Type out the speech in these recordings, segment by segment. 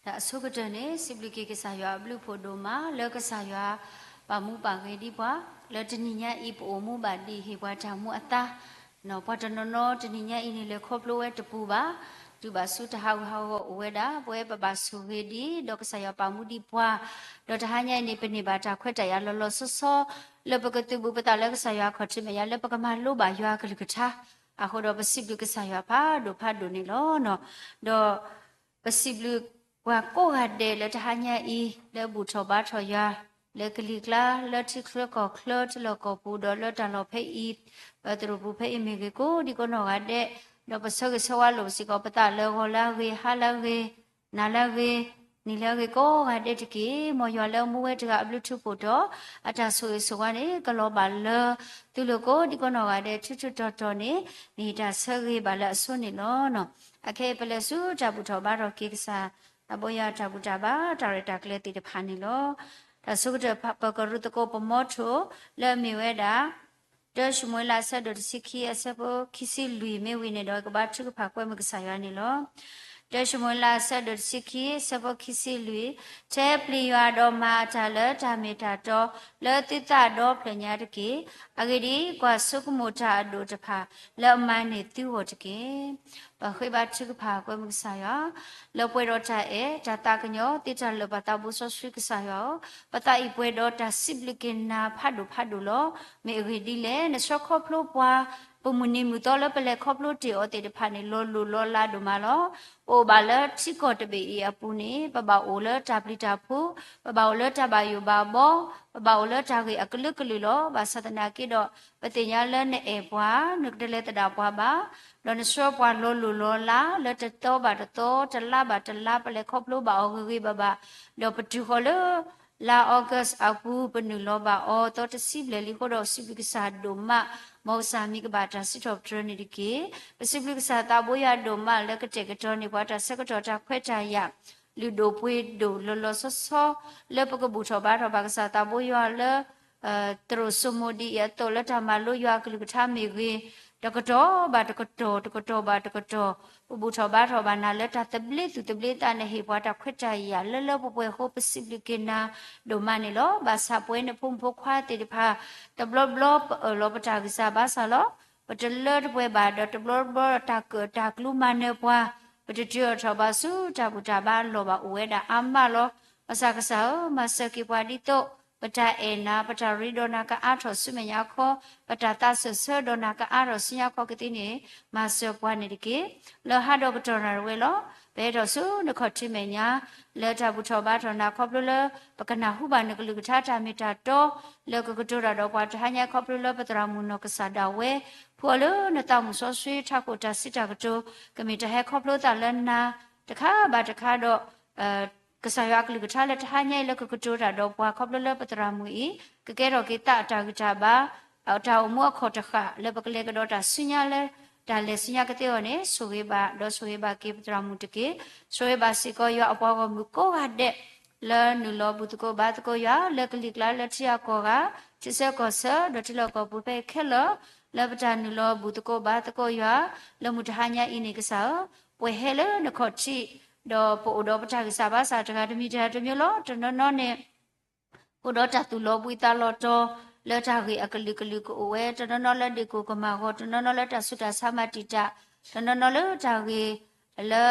တၢ်အဆိကတၢၢ်န့ၣ် စံးဘျုးက့ၤကစၢ်ယွၤအဘျုးအဖှိၣ်ဒိၣ်မး လၢကစၢ်ယွၤပာ်မူပာ်ဂ့ၤဒံးပှၤ လၢတနံၤညါအံၤ ပအိၣ်မူဘၣ်ဒံး ဟ့ၣ်ပှၤတၢ်မူအသါ, ပှၤတနီၤနီၤ တနံၤညါအံၤန့ၣ် လဲၤခီဖျိဝဲတပူၤဘၣ်, တုၤဘၣ်ဆူတၢ်ဟးဂူာ်ဟးဂီၤအိၣ်ဝဲဒၣ် ပဝဲပဘၣ်ဆိၣ်ဂ့ၤဒံး ဒီးကစၢ်ယွၤပာ်မူဒံးပှၤ, ဒီးတဟါညါအံၤန့ၣ် ပန့ၢ်ဘၣ်တၢ်ခွဲးတၢ်ယာ်လီၤလီၤဆီဆီ လၢပကသုးဘူးပသးလၢကစၢ်ယွၤအခီၣ်ထံးမဲာ်ညါ လၢပကမၤလိဘၣ်ယွၤအကလုၢ်ကထါ, အဃိဒီးပစံးဘျုးကစၢ်ယွၤဖးဒိၣ်ဖးဒိၣ်န့ၣ်လီၤ. ဒီး ပစံးဘျုးပှၤကိးဂၤဒဲးလၢတဟါညါအံၤ လၢဘူၣ်ထီၣ်ဘါထီၣ်ယွၤ လၢကလံၤကျါ လၢထံချၢကီၢ်ချၢ ထံလီၢ်ကီၢ်ပူၤ ဒီးလၢတၢ်လီၢ်ဖဲအံၤ သရိာ်ပူၤဖဲအံၤမ့ၢ်ဂ့ၤ ကိးဒံကိးနီၢ်ဂၤဒဲး, ဒီးပဆၢဂ့ၤဆၢဝါလိာ်စ့ၢ်ကီးပသးလၢဂီၤလၢအဂ့ၤ ဟါလၢအဂ့ၤ နၤလၢအဂ့ၤ နံၤလၢအဂ့ၤကိးဂၤဒဲးတက့ၢ်. မ်ယွၤလၢအမူဝဲတဂၤအဘျုးထူးဖှိၣ်ဒီး အတၢ်ဆိၣ်ဂ့ၤဆိၣ်ဝါန့ၣ် ကလီၤဘၣ်လၢသုလိၤကိးဒံကိးနီၢ်ဂၤဒဲး ထူးထူးတီၤတီၤန့ၣ် မ့ၢ်တၢ်ဆၢဂ့ၤဘၣ်လၢအဆိန့ၣ်လီၤ. အခဲအံၤပလဲၤဆူတၢ်ဘူၣ်ထီၣ်ဘါထီၣ်က့ၤကစၢ် တၢ်ဘိယွၤတၢ်ဘူၣ်တၢ်ဘါ တၢ်ရဲၣ်တၢ်ကျဲၤသ့ၣ်တဖၣ်န့ၣ်လီၤ. တၢ်ဆိကတၢၢ်ပကရူၢ်သကိးပမီထိၣ် လၢအမ့ၢ်ဝဲဒၣ် တၢၡမူၤအ့လး အဆၢဒိၣ်တဆံခံ အဆၢဖိခံဆံလွံၢ် မ့ၢ်ဝံၤန့ၣ်ဒီး ကဘါထုကဖၣ်ကွဲမုာ်ကစၢ်ယွၤန့ၣ်လီၤ. တၢၡမူၤအ့လး အဆၢဒိၣ်တဆံခံ အဆၢဖိခံဆံလွံၢ်, ထဲပျံၤယွၤဒီးမၤအတၢ်လၢတၢ်မ့ၢ်တၢ်တီ လၢသုသးဒီဖျၢၣ်ညါတက့ၢ်. အဂ့ၢ်ဒ်အံၤ, ကွၢ်ဆိကမိၣ်တၢ်အဒိၣ်တဖၣ် လၢအမၤန့ၢ်သုဂီၢ်တက့ၢ်. ပဃ့ဘါထုကဖၣ်ကွဲမုာ်ကစၢ်ယွၤ လၢပှဲၤဒီးတၢ်အဲၣ် တၢ်သးကညီၤ သ့တၢ်လၢာ်ဘၣ်သးဘိစီဆှံကစၢ်ယွၤဧၢ, ပသးအံၤပှဲၤဒီးတၢ်စံးဘျုးက့ၤနၤဖးဒိၣ်ဖးဒိၣ်လီၤ. မ့ၢ်အဂ့ၢ်ဒ်လဲၣ်, နဆှၢခီဖျိပှၤ ပမုၢ်နံၤမုၢ်သီလၢပလဲၤခီဖျိတ့ၢ်အီၤသ့ၣ်တဖၣ်န့ၣ် လီၤလိၢ်လီၤလးဒိၣ်မးလီၤ. ပအိၣ်ဘၣ်လၢထံကီၢ်တဘ့ၣ်အံၤအပူၤန့ၣ် ပဘၣ်အိၣ်လၢတၢ်ပျံၤတၢ်ဖုး, ပဘၣ်အိၣ်လၢတၢ်ဘၣ်ယိၣ်ဘၣ်ဘီ, ပဘၣ်အိၣ်လၢတၢ်ဂ့ၢ်အကလုာ်ကလုာ်လီၤ. ဘၣ်ဆၣ်သနာ်က့ဒီး ပသ့ၣ်ညါလၢနအဲၣ်ပှၤ, နကတလဲၤသဒၣ်ပှၤဘၣ်, ဒီးနဆှၢပှၤလီၤလိၢ်လီၤလး လၢတသီဘၣ်တသီ တလါဘၣ်တလါ ပလဲၤခီဖျိဘၣ်အီၤဂ့ၤဂ့ၤဘၣ်ဘၣ်, ဒီးပတုၤဃီၤလၢ လါ August အပူၤ ပနုာ်လီၤဘၣ်အီၤ သီတဆံဘျဲၣ်လံအဃိဒီး စံးဘျုးကစၢ်ဒိၣ်မး, မ်ကစၢ်မံၤကဘၣ်တၢ်စံးထီၣ်ပတြၢၤန့ၣ်တက့ၢ်. ပစံးဘျုးကစၢ်သးဘိယွၤဒိၣ်မးလၢကတဲာ်ကတီၤန့ၢ်ပှၤတၢ်ဆၢကတီၢ်တၢ်ခွဲးတၢ်ယာ် လုၢ်ဒိၣ်ပှ့ၤဒိၣ်လီၤလီၤဆီဆီ လၢပကဘူၣ်ထီၣ်ဘါထီၣ်ဘၣ်ကစၢ်သးဘိယွၤလၢ သရိာ်စိမိၤဒ်အံၤအသိး လၢတၢ်မၤလိယွၤအကလုၢ်ကထါမ့ၢ်ဂ့ၤ, တကတီၢ်ဘၣ်တကတီၢ် တကတီၢ်ဘၣ်တကတီၢ် ပဘူၣ်ထီၣ်ဘါထီၣ်ဘၣ်နၤလၢတၢ်သဘျ့သူၣ်သဘျ့သး နဟ့ၣ်ပှၤတၢ်ခွဲးတၢ်ယာ်လၢလၢပှဲၤပှဲၤအဃိ ပစံးဘျုးက့ၤနၤဒိၣ်မးန့ၣ်လီၤ. ဘၣ်ဆၣ်ပဝဲနဖိမုၣ်ဖိခွါသ့ၣ်တဖၣ် တဘျီဘျီပအၢၣ်လီၤပတၢ်ဂံၢ်စၢ်ဘါစၢ်လီၤ. ပတလၢတပှဲၤဘၣ်ဒီး တဘျီဘျီတၢ်ကၢၣ်တၢ်ကျူမၤနၢၤပှၤ, ပတတုၤအီၤထီၣ်ဘၣ်ဆူတၢ်ဘူၣ်တၢ်ဘါအလီၢ်ဘၣ် အိၣ်ဝဲဒၣ်အါမးလီၤ. ဘၣ်ဆၣ်ကစၢ်ဧၢ, မၤစၢၤက့ၤပှၤဒ်သိး ပတၢ်အဲၣ်နၤ ပတၢ်ရ့ဒီးနၤကအါထီၣ်ဆူမဲာ်ညါခီ, ပတၢ်သးစၢၢ်ဆၢဒီးနၤကအါထီၣ်ဆူညါခီကသ့န့ၣ် မၤစၢၤပှၤန့ၣ်တက့ၢ်. လၢဟါဒီးကတီၢ်နၣ်ရံၣ်ဝဲလီၤ. ပဟဲထီၣ်ဆူနခီၣ်ထံးမဲာ်ညါ လၢတၢ်ဘူၣ်ထီၣ်ဘါထီၣ်နၤခီဖျိလၢ ပကနၢ်ဟူဘၣ်နကလုၢ်ကထါတၢ်မ့ၢ်တၢ်တီ လၢကကတိၤတၢ်ဒီးပှၤတဟါညါခီဖျိလၢပသရၣ်မုၣ်နီၢ်ကစၢ်ဒၣ်ဝဲ ဖှူအီၤလၢနသးမုၣ်စီဆှံထးခိၣ်တၢ်စံးတၢ်ကတိၤ ကမ့ၢ်တၢ်ဟဲခီဖျိသးလၢနၤ တခါဘၣ်တခါဒီး ကစၢ်ယွၤအကလုၢ်ကထါလၢတဟါညါအံၤလၢကကတိၤတၢ်ဒီးပှၤခီဖျိလၢပသရၣ်မုၣ်အံၤ ကကဲထီၣ်က့ၤသးအတၢ်ဂံၢ်တၢ်ဘါ တၢ်အိၣ်မူအခီၣ်တဃာ် လၢပကလဲၤကဒီးတၢ်ဆူညါလၢ တၢ်လဲၤဆူညါကသ့အဂီၢ်န့ၣ် ဆိၣ်ဂ့ၤဘၣ် ဒီးဆိၣ်ဂ့ၤဘၣ်က့ၤပသရၣ်မုၣ်တက့ၢ်. ဆိၣ်ဂ့ၤဘၣ်စ့ၢ်ကီးယွၤအပှၤဂီၢ်မုၢ်ကိးဂၤဒဲး လၢနုာ်လီၤဘူၣ်သကိးဘါသကိးယွၤ လၢကလံၤကျါလၢထံအကီၢ်ဂၤ ထံဆၢကီၢ်ဆၢ ဒီးထံလီၢ်ကီၢ်ပူၤဖဲအံၤခဲလၢာ် လၢပတၢ်နုာ်လီၤဘူၣ်သကိးဘါသကိးယွၤ လၢမုၢ်တဟါညါအံၤန့ၣ်ကစၢ်ဧၢ, ပှဲၤဟဲလၢနခီၣ်ထံး ဒီးပအိၣ်ဒီးပတၢ်ဂံၢ်စၢ်ဘါစၢ်တဂၤတမံၤတဂၤတမံၤလီၤ. တနီၤနီၤန့ၣ် အိၣ်ဒီးတၢ်သူၣ်လီၤဘှံးသးလီၤတီၤ လၢတၢ်ဂ့ၢ်အကလုာ်ကလုာ်ကအိၣ်ဝဲ, တနီၤနီၤလၢဒ့ၣ်ကိၢ်ကမၢ်ဂီၤ, တနီၤနီၤလၢတၢ်ဆူးတၢ်ဆါမၤတံာ်တာ်, တနီၤနီၤလၢတၢ်ဂ့ၢ်လၢ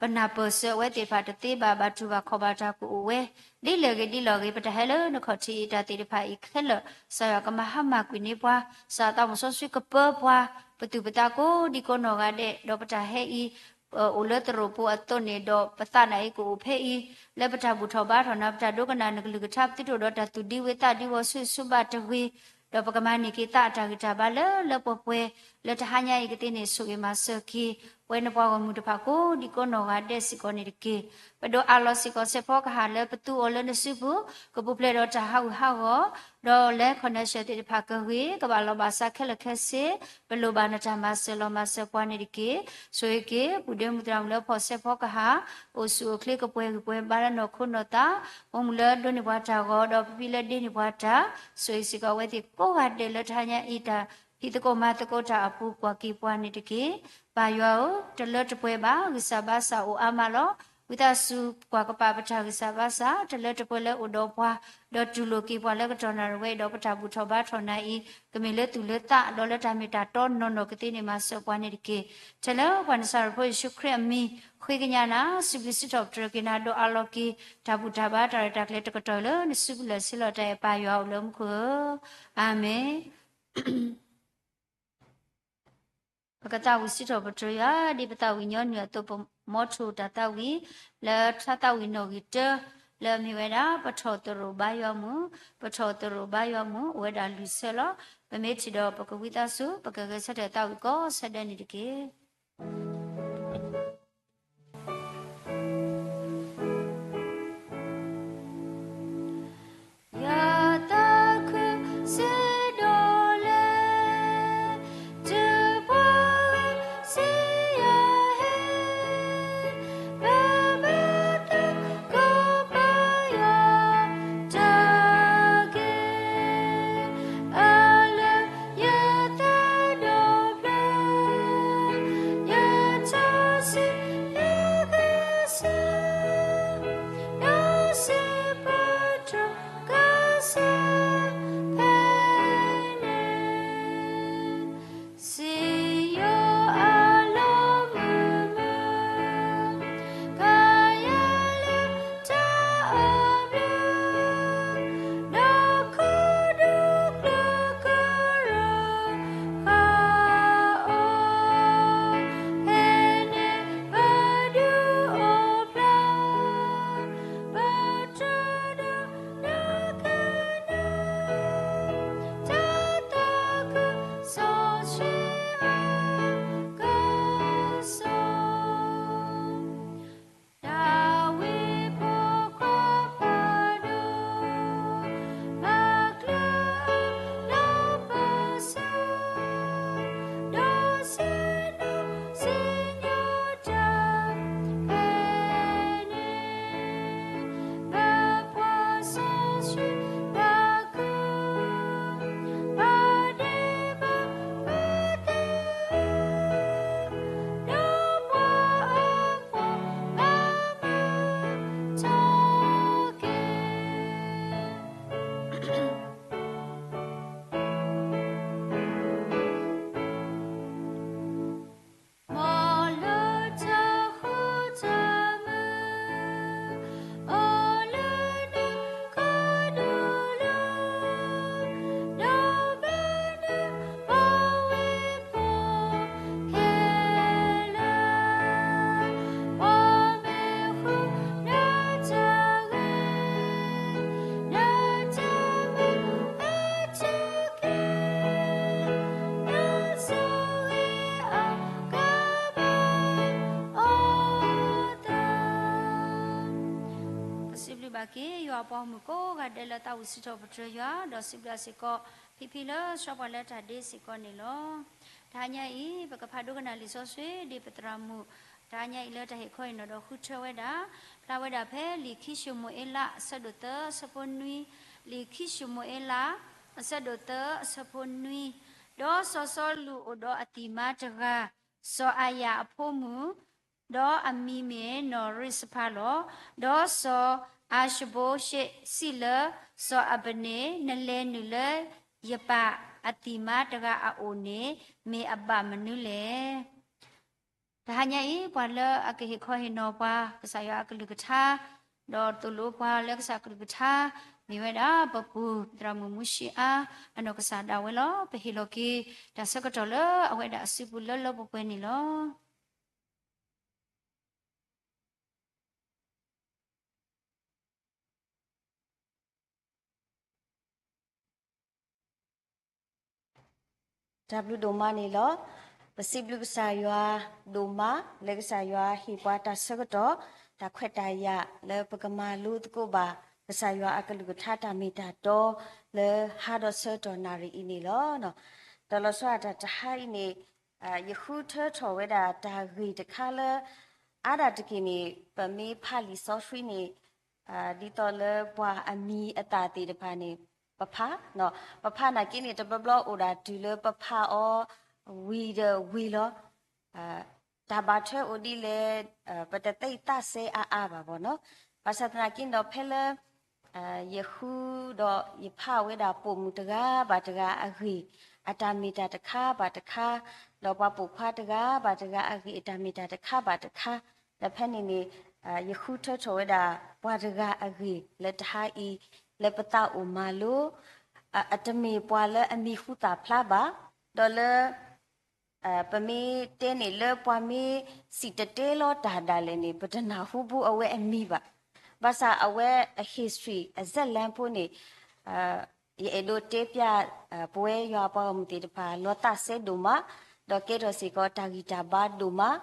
ပနၢ်ပၢၢ်စၢၤအဝဲသ့ၣ်တဖၣ်တသ့ဘၣ်, ဘၣ်တူၢ်ဘၣ်ခီၣ်ဘၣ်တၢ်ကအိၣ်ဝဲ, ဒ်လဲၣ်ဂ့ၤဒ်လဲၣ်ဂ့ၤ ပတၢ်ဟဲလၢနခီၣ်ထံးအံၤတၢ်သ့ၣ်တဖၣ်အံၤခဲလၢာ် ကစၢ်ယွၤကမၤဟါမၢ်ကွံာ်န့ၢ်ပှၤ, ကစၢ်သးမုၣ်စီဆှံကပၢပှၤ, ပသူၣ်ပသးကိးဒံကိးနီၢ်ဂၤဒဲး, ဒီးပတၢ်ဟဲအံၤ အိၣ်လၢသရိာ်ပူၤအသိးန့ၣ်ဒီး ပသးနာ်အံၤကအိၣ်ဖဲအံၤ, လၢပတၢ်ဘူၣ်ထီၣ်ဘါထီၣ်နၤ ပတၢ်ဒိကနၣ်နကလုၢ်ကထါ ပသုတအိၣ်ဒီးတၢ်သူၣ်ဒံဝုၤသးဒံဝီၤဆူၣ်ဆူၣ်ဘၣ်တဂ့ၤ, ဒီးပကမၤန့ၢ်က့ၤသးအတၢ်ဂံၢ်တၢ်ဘါလၢလၢပှဲၤပှဲၤ, လၢတဟါညါအံၤကသ့န့ၣ် ဆိၣ်ဂ့ၤမၤစၢၤက့ၤ ပဝဲနပှၤဂီၢ်မုၢ်တဖၣ်ကိးဒံကိးနီၢ်ဂၤဒဲးစ့ၢ်ကီးန့ၣ်တက့ၢ်. ပဒိးအးလီၤစ့ၢ်ကီးစဲးဖီကဟၣ်လၢပသူအီၤလၢနစုပူၤ, ကပူၤဖျဲးဒီးတၢ်ဟးဂူာ်ဟးဂီၤ, ဒီးလဲၤ connection သ့ၣ်တဖၣ်ကဂ့ၤ, ကဘၣ်လီၤဘၣ်စးခဲလၢာ်ခဲဆ့, ပလိၣ်ဘၣ်နတၢ်မၤစၢၤလီၤမၤစၢၤပှၤန့ၣ်တက့ၢ်. ဆိၣ်ဂ့ၤက့ၤ ပုၢ်ဒ့မုၣ်သရၣ်မုၣ်လၢဖီၣ်စဲးဖီကဟၣ်, အိၣ်ဆူၣ်အိၣ်ချ့ကပှဲၤဂံၢ်ပှဲၤဘါလၢနီၢ်ခိနီၢ်သး, မိၢ်မုၣ်လၢဒိးန့ၢ်ပှၤတၢ်ဂီၤ ဒီးဖံဖံလၢဒ့န့ၢ်ပှၤတၢ်, ဆိၣ်ဂ့ၤစ့ၢ်ကီးအဝဲသ့ၣ်ကိးဂၤဒဲးလၢတဟါညါအံၤ တၢ်ဖံးသကိးမၤသကိးတၢ်အပူၤ ကွၢ်က့ၤပှၤန့ၣ်တက့ၢ်. ပၢ်ယွၤဧၢ, တလၢတပှဲၤဘၣ်, ဂံၢ်စၢ်ဘါစၢ်အိၣ်အါမးလီၤ. ဝံသးစူၤကွၢ်ကပာ်ပတၢ်ဂံၢ်စၢ်ဘါစၢ် တလၢတပှဲၤလၢအိၣ်ဒီးပှၤ, ဒီးတူၢ်လိာ်က့ၤပှၤလၢကတီၢ်နၣ်ရံၣ်ဝဲအံၤဒီး ပတၢ်ဘူၣ်ထီၣ်ဘါထီၣ်နၤအံၤ ကမ့ၢ်လၢသူၣ်လၢသး ဒီးလၢတၢ်မ့ၢ်တၢ်တီနီၢ်နီၢ်ကသ့န့ၣ် မၤစၢၤပှၤန့ၣ်တက့ၢ်. ထဲလၢပှၤနစၤရ့းဖိယ့ၣ်ၡူးခရံာ်အမံၤ ဃ့ကညးနၤ, စံးဘျုးစံးထီၣ်ပတြၢၤက့ၤနၤ ဒီးအးလီၤက့ၤ တၢ်ဘူၣ်တၢ်ဘါတၢ်ရဲၣ်တၢ်ကျဲၤတကတီၢ်လၢ နစုပူၤလၢာ်ဆံးလီၤတၢ်အဲၣ်ပၢ်ယွၤအိၣ်လၢမူခိၣ်ဧၢ, အၤမ့ၣ်. ပကသးဝံၣ်စံးထီၣ်ပတြၢၤယွၤ ဒ်ပသးဝံၣ်ညီနုၢ်အသိး ပမီထိၣ်တၢ်သးဝံၣ် လၢထါသးဝံၣ်နီၣ်ဂံၢ်တၢ လၢအမ့ၢ်ဝဲဒၣ် ပထီၣ်သရိာ်ဘါယွၤမုၢ်, ပထီၣ်သရိာ်ဘါယွၤမုၢ် အိၣ်ဝဲဒၣ်လွံၢ်ဆၢလီၤ. ပမ့ၢ်ထံၣ်ဒီးပကဝံသးစူၤ ပကဂဲၤဆၢထၢၣ်သးဝံၣ်ကိးဆၢဒဲးန့ၣ်တက့ၢ်. ယသးခုစ့ၢ်ကီးလၢ တပှၤစံယဟဲ ပဘၣ်သကိးပယွၤတၢ်က့ၤ အလၢယသးဒီဖျၢၣ် ယထီၣ်စံးယကစၢ် ဒီးစံးပတြၢၤကစၢ်ဖဲန့ၣ် စံယိၤအလီၢ်မုၢ်မုၢ် ကယဲၢ်လၢတၢ်အဘျုး ဒီးခိၣ်ဒူကျၢၤကရၢ ဃာ်အီၤ ဖဲန့ၣ်ပဒုးအိၣ်ဖျါ ပတြၢၤဒီးနကနၢ် တၢ်သးခုစီဆှံအကစီၣ် ဒၤဝံးဖိခွါဖးဒိၣ် ဘၣ်ကျၢၤအလီၢ်ပစီ ဒီးစံးနီၣ်စံးညီတၢ်ဖဲန့ၣ် ပပှၤစီဆှံဘၣ်ခု ဘၣ်ဒ့ဘၣ်ဝဲသ့ ဒီးပှၤအဖှီၣ်ဘၣ်မုာ်ထီၣ်က့ၤ မ်လၢတၢ်ဃူတၢ်မုာ် အိၣ်လၢနခီဒူၣ်လီၤ ဒီးဘၣ်နပီၢ်ဝ့ၢ်ဖိခဲလၢာ် ပှၤမ့ၢ်ဃုနတၢ်ဂ့ၤ နတၢ်မၤအတၢ်က့ၤ နဆိၣ်ဂ့ၤအကဘၣ်အီၤသး ပစံးဘျုးဘၣ်က့ၤ ယွၤအပှၤဂီၢ်မုၢ်ကိးဂၤဒဲးလၢ သးဝံၣ်စံးထီၣ်ပတြၢၤယွၤ ဒီးစံးဘျုးစ့ၢ်ကီး ဖံဖံလၢဆှၢပှၤလၢတၢ်ဒ့စ့ၢ်ကီးန့ၣ်လီၤ. တဟါညါအံၤ ပကဖးဒိကနၣ်လံာ်စီဆှံ ဒ်ပသရၣ်မုၣ် တဟါညါအံၤလၢတၢ်ဟ့ၣ်ခီဟ့ၣ်နီၤဒီး ဃုထၢဝဲဒၣ် ဖျါဝဲဒၣ်ဖဲလံာ်ခံၡမူၤအ့လး အဆၢဒိၣ်သၢ အဆၢဖိနွံ, လံာ်ခံၡမူၤအ့လး အဆၢဒိၣ်သၢ အဆၢဖိနွံ, ဒီးစီၤစီလူးအိၣ်ဒီးအသံၣ်မါတဂၤ, စီၤအၤယၤအဖိမုၣ်, ဒီးအမံၤမ့ၢ်နီၢ်ရံးစဖၤလီၤ. ဒီးစီၤအၤၡဘိၡ့စံးလၢ စီၤအၤဘန့း, နလဲၤနုာ်လၢယပၢ်အသံၣ်မါတဂၤအအိၣ်န့ၣ် မ့ၢ်အဘၣ်မနုၤလဲၣ်. တဟါညါအံၤ ပှၤလၢအကဟ့ၣ်ခီဟ့ၣ်နီၤပှၤ ကစၢ်ယွၤအကလုၢ်ကထါ, ဒီးသိၣ်လိပှၤလၢကစၢ်အကလုၢ်ကထါ, မ့ၢ်ဝဲဒၣ်ပပူၤ သရၣ်မုၣ်မူၡ့အါ အနီၢ်ကစၢ်ဒၣ်ဝဲလီၤ. ပဟ့ၣ်လီၤက့ၤ တၢ်ဆၢကတီၢ်လၢအဝဲဒၣ်အစုပူၤလၢလၢပှဲၤပှဲၤန့ၣ်လီၤ. တၢ်ဘျုးဒိၣ်မးန့ၣ်လီၤ. ပစံးဘျုးကစၢ်ယွၤဒိၣ်မး လၢကစၢ်ယွၤဟ့ၣ်ပှၤတၢ်ဆၢကတီၢ် တၢ်ခွဲးတၢ်ယာ်လၢပကမၤလိသကိးဘၣ် ကစၢ်ယွၤအကလုၢ်ကထါတၢ်မ့ၢ်တၢ်တီ လၢဟါဒီးဆၢကတီၢ်နၣ်ရံၣ်အံၤန့ၣ်လီၤ. ဒီးလီၤဆီဒၣ်တၢ်တဟါအံၤန့ၣ် ယဃုထၢထီၣ်ဝဲဒၣ်တၢ်ဂ့ၢ်တခါလၢ အါဒၣ်တက့ၢ်န့ၣ် ပမ့ၢ်ဖးလံာ်စီဆှံန့ၣ် ဒ်သိးလၢပှၤအမံၤအသၣ်သ့ၣ်တဖၣ်န့ၣ် ပဖး, ပဖးနာ်က့န့ၣ် တဘျီဘျီအိၣ်ဒၣ်တုၤလၢပဖးအီၤဝံၤဒီးဝံၤလီၤ. တၢ်ဘၣ်ထွဲအိၣ်ဒ်လဲၣ်, ပတသ့ၣ်သးစဲအါအါဘၣ်ဘၣ်နီၤ. ဘၣ်ဆၣ်သနာ်က့ဒီး ဖဲလၢ ယဃုဒီးယဖးဝဲဒၣ် ပိာ်မုၣ်တဂၤဘၣ်တဂၤအဂ့ၢ် အတၢ်မ့ၢ်တၢ်တခါဘၣ်တခါ, ဒီးပှၤပိာ်ခွါတဂၤဘၣ်တဂၤအဂ့ၢ် အတၢ်မ့ၢ်တၢ်တခါဘၣ်တခါ, ဒီးဖဲန့ၣ်န့ၣ် ယဃုထၢထီၣ်ဝဲဒၣ် ပှၤတဂၤအဂ့ၢ်လၢတဟါအံၤ လၢပသးအိၣ်မၤလိ အတမ့ၢ်ပှၤလၢအမံၤဟူသၣ်ဖျါဘၣ်, ဒီးလၢ ပမ့ၢ်တဲန့ၣ်လၢပှၤမ့ၢ်စံၣ်တဲၤတဲလီၤတၢ်ဒၣ်လဲာ်န့ၣ် ပတနၢ်ဟူဘၣ်အဝဲအမံၤဘၣ်. ဘၣ်ဆၣ်အဝဲအ history အ ဇာတ်လမ်း ဖိန့ၣ် ယအဲၣ်ဒိးတဲပျး ပဝဲယွၤအပှၤဂီၢ်မုၢ်သ့ၣ်တဖၣ် လီၤသးစဲဒိၣ်မး, ဒီးကဲထီၣ်စ့ၢ်ကီးတၢ်ဂံၢ်တၢ်ဘါဒိၣ်မး,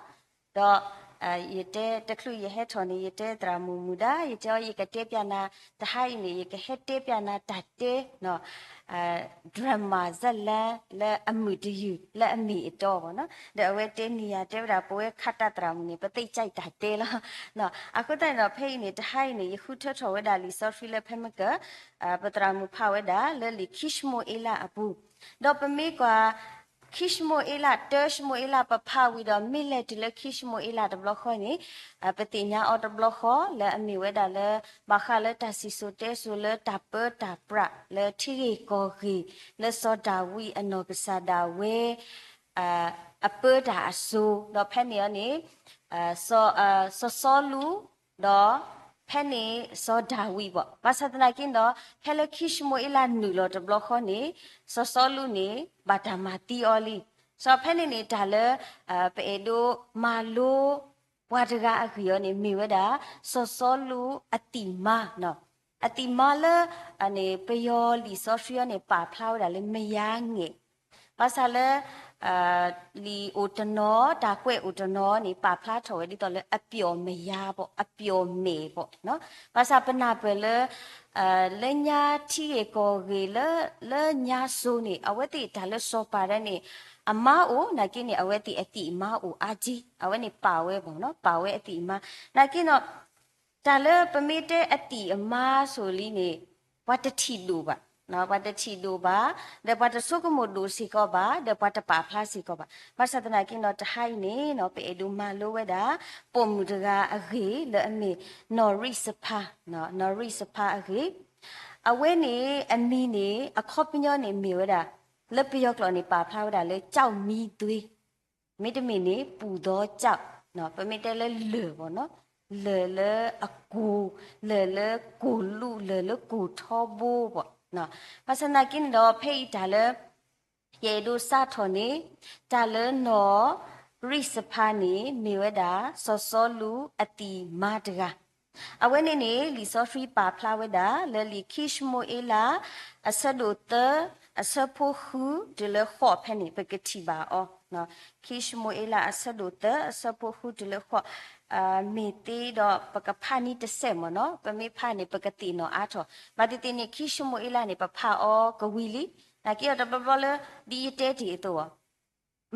ဒီး ယတဲတချုးယဟဲထီၣ်န့ၣ် ယတဲသရၣ်မုၣ်မုၣ်ဒါ ယတဲအီၤ ယကတဲပျးနၤ တဟါအံၤန့ၣ် ယကဟဲတဲပျးနၤတၢ်တဲ drama ဇာတ်လမ်း လၢအမုာ်တယုၢ် လၢအမ့ၢ်အတီဘၣ်နီၤ. ဒီးအဝဲတဲန့ၢ်ယၤ တဲဝဲဒၣ် ပဝဲခးတၢ်သရၣ်မုၣ်န့ၣ် ပသ့ၣ်ကၠဲးတၢ်တဲလီၤ. အဃိသတးန့ၣ်ဒီး ဖဲအံၤန့ၣ် တဟါအံၤန့ၣ် ယဃုထၢထီၣ်ဝဲဒၣ်လံာ်စီဆှံလၢဖဲမ့ၢ်က ပသရၣ်မုၣ်ဖးဝဲဒၣ် လၢလံာ်ခံၡမူၤအ့လးအပူၤ, ဒီးပမ့ၢ်ကွၢ် ခံၡမူၤအ့လး တၢ ၡမူၤအ့လး ပဖးဝံၤဒီး မ့ၢ်လဲၤတုၤလၢခံၡမူၤအ့လးတဘျီဃီန့ၣ် ပသ့ၣ်ညါအီၤတဘျီဃီ လၢအမ့ၢ်ဝဲဒၣ်လၢ ဘၣ်ဃးလၢတၢ်စံၣ်စိၤတဲစိၤလၢတၢ်ပၢတၢ်ပြး လၢထံဂ့ၢ်ကီၢ်ဂ့ၢ် လၢစီၤဒၤဝံးအနီၢ်ကစၢ်ဒၣ်ဝဲ အပၢတၢ်အစိၤ, ဒီးဖဲန့ၣ်အီၤန့ၣ် စီၤစီလူး ဒီးဖဲန့ၣ်စီၤဒၤဝံးဘၣ်. ဘၣ်ဆၣ်သနာ်က့ဒီး ဖဲလၢခံၡမူၤအ့လးနုာ်လီၤတဘျီဃီန့ၣ် စီၤစီလူးန့ၣ် ဘၣ်တၢ်မၤသံအီၤလံ. စီၤဖဲန့ၣ်န့ၣ် တၢ်လၢ ပအဲၣ်ဒိးမၤလိ ပှၤတဂၤအဂ့ၢ်အီၤန့ၣ် မ့ၢ်ဝဲဒၣ် စီၤစီလူးအသံၣ်မါ, အသံၣ်မါလၢ ပယီၤလံာ်စီဆှံအီၤန့ၣ် ပာ်ဖျါဝဲဒၣ်လၢ မယားငယ်, ဘၣ်ဆၣ်လၢ လံာ်အိၣ်တနီၤ တၢ်ကွဲးအိၣ်တနီၤန့ၣ် ပာ်ဖျါထီၣ်ဝဲဒ်သိးလၢ အပျီၣ်မယားဘၣ်, အပျီၣ်မဲာ်ဘၣ်. ဘၣ်ဆၣ်ပနၢ်ပၢၢ်လၢ လၢညါထံဂ့ၢ်ကီၢ်ဂ့ၢ်လၢ လၢညါစိၤန့ၣ် အဝဲသ့ၣ်တၢ်လၢစီၤပၤဒၣ်န့ၣ် အမါအိၣ် နာ်က့န့ၣ် အဝဲသ့ၣ်အသံၣ်အမါအိၣ်အါက့, အဝဲန့ၣ်ပာ်ဝဲဘၣ်နီၤ, ပာ်ဝဲအသံၣ်အမါ. နာ်က့ဒီး တၢ်လၢပမ့ၢ်တဲအသံၣ်အမါစိၤလံန့ၣ် ပှၤတထံၣ်ဒိၣ်ဘၣ်, ပှၤတထံၣ်ဒိၣ်ဘၣ်, ဒီးပှၤတဆိကမိၣ်ဒိၣ်စ့ၢ်ကီးဘၣ်, ဒီးပှၤတပာ်ဖျါစ့ၢ်ကီးဘၣ်. ဘၣ်ဆၣ်သနာ်က့ဒီး တဟါအံၤန့ၣ် ပအဲၣ်ဒိးမၤလိဝဲဒၣ် ပိာ်မုၣ်တဂၤအဂ့ၢ်လၢအမ့ၢ် နီၢ်ရံၣ်စဖါ, နီၢ်ရံၣ်စဖါအဂ့ၢ်, အဝဲန့ၣ်အမံၤန့ၣ် အခီပညီန့ၣ်မ့ၢ်ဝဲဒၣ် လၢပယီၤကျိာ်န့ၣ် ပာ်ဖျါဝဲဒၣ်လၢ ကျောက်မီးသွေး, မ့တမ့ၢ်န့ၣ် ပူသောကျောက်, ပမ့ၢ်တဲလၢလၢၢ်ဘၣ်နီၤ, လၢၢ်လၢအကိၢ်, လၢၢ်လၢကိၢ်လူး, လၢၢ်လၢကိၢ်ထီဘိဘၣ်. ဘၣ်ဆၣ်သနာ်က့န့ၣ်ဒီး ဖဲအံၤတၢ်လၢ ယအဲၣ်ဒိးစးထီၣ်န့ၣ် တၢ်လၢနီၢ်ရံၣ်စဖါန့ၣ် မ့ၢ်ဝဲဒၣ် စီၤစီလူးအသံၣ်မါတဂၤ. အဝဲန့ၣ်န့ၣ် လံာ်စီဆှံပာ်ဖျါဝဲဒၣ် လၢလံာ်ခံၡမူၤအ့လး အဆၢဒိၣ်သၢ အဆၢဖိဃုတုၤလၢဃိးဖဲန့ၣ် ပကထံၣ်ဘၣ်အီၤ. ခံၡမူၤအ့လး အဆၢဒိၣ်သၢ အဆၢဖိဃုတုၤလၢဃိး, မ့ၢ်သ့ဒီး ပကဖးန့ၢ်တစဲးမ့ၢ်နီၤ, ပမ့ၢ်ဖးန့ၣ် ပကသ့ၣ်နီၣ်အါထီၣ်. ဘၣ်သ့ၣ်သ့ၣ်န့ၣ် ခံၡမူၤအ့လးန့ၣ် ပဖးအီၤကဝံၤလံ, နာ်က့အီၤတဘျီဘျီလၢ ဒ်ယတဲတ့ၢ်အ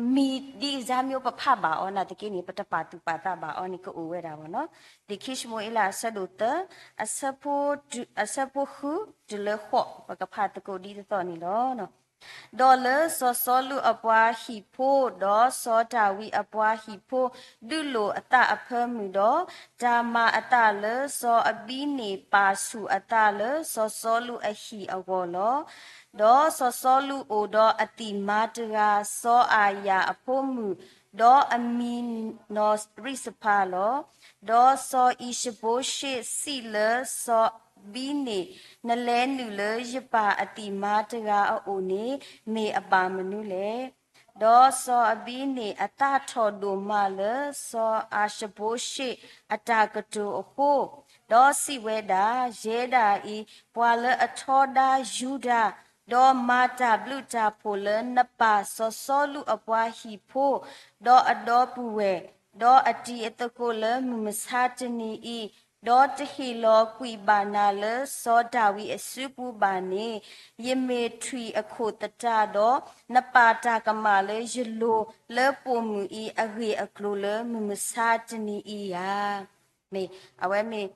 သိး မံၤဒ်အံၤမ့ၢ်ပဖးဘၣ်အီၤ နာ်သက့န့ၣ် ပတပာ်သူၣ်ပာ်သးဘၣ်အီၤန့ၣ် ကအိၣ်ဝဲဒၣ်ဘၣ်နီၤ. လံာ်ခံၡမူၤအ့လး အဆၢဒိၣ်သၢ အဆၢဖိဃုတုၤလၢဃိး ပကဖးသကိးဒ်သိးသိးန့ၣ်လီၤ. ဒီးလၢစီၤစီလူးအပှၤဟံၣ်ဖိ ဒီးစီၤဒၤဝံးအပှၤဟံၣ်ဖိ ဒုးလိာ်အသးအဖၢမုၢ်ဒီး, တၢ်မၤအသးလၢစီၤအဘံန့ၣ် ပာ်ဆူၣ်အသးလၢစီၤစီလူးအဟံၣ်အဂီၢ်လီၤ. ဒီးစီၤစီလူးအိၣ်ဒီးအသံၣ်မါတဂၤ, စီၤအၤယၤအဖိမုၣ်, ဒီးအမံၤနီၢ်ရံၣ်စဖါလီၤ. ဒီးစီၤအံၤၡဘိၤၡ့ၣ်စံးလၢစီၤအဘံန့ၣ်, နလဲၤနုာ်လၢယပၢ်အသံၣ်မါတဂၤအအိၣ်န့ၣ် မ့ၢ်အဘၣ်မနုၤလဲၣ်. ဒီးစီၤအဘံန့ၣ်အသးထီၣ်ဒိၣ်မးလၢစီၤအၤၡဘိၤၡ့ၣ်အတၢ်ကတိၤအဃိ, ဒီးစံးဝဲဒၣ်, ယဲဒၣ်အံၤ ပှၤလၢအထီဒါယူဒၤ, ဒီးမၤတၢ်ဘျုးတၢ်ဖှိၣ်လၢနပၢ်စီၤစီလူးအပှၤဟံၣ်ဖိ, ဒီးအဒီပုၢ်ဝဲၢ်, ဒီးအတံၤအသကိးလၢမုၢ်မဆါတနံၤအံၤ, ဒီးတဟ့ၣ်လီၤကွံာ်ဘၣ်နၤလၢစီၤဒၤဝံးအစုပူၤဘၣ်န့ၣ်, ယမ့ၢ်ထွံၣ်အခိၣ်သတးဒီး နပၢ်တၢ်ကမၣ်လၢယလိၤလၢပိာ်မုၣ်အံၤအဂ့ၢ်အကျိၤလၢမုၢ်မဆါတနံၤအံၤဧါ. မ့ၢ်, အဝဲမ့ၢ်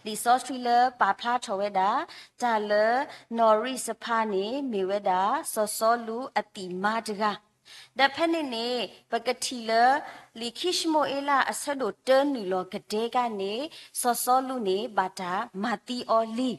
လံာ်စီဆှံလၢပာ်ဖျါထီၣ်ဝဲဒၣ် တၢ်လၢနီၢ်ရံၣ်စဖါန့ၣ် မ့ၢ်ဝဲဒၣ် စီၤစီလူးအသံၣ်မါတဂၤ ဒီးဖဲန့ၣ်န့ၣ် ပကထံၣ်လၢ လံာ်ခံၡမူၤအ့လးအဆၢဒိၣ်တၢနုာ်လီၤကဒဲကန့ၣ် စီၤစီလူးန့ၣ် ဘၣ်တၢ်မၤသံအီၤလံ.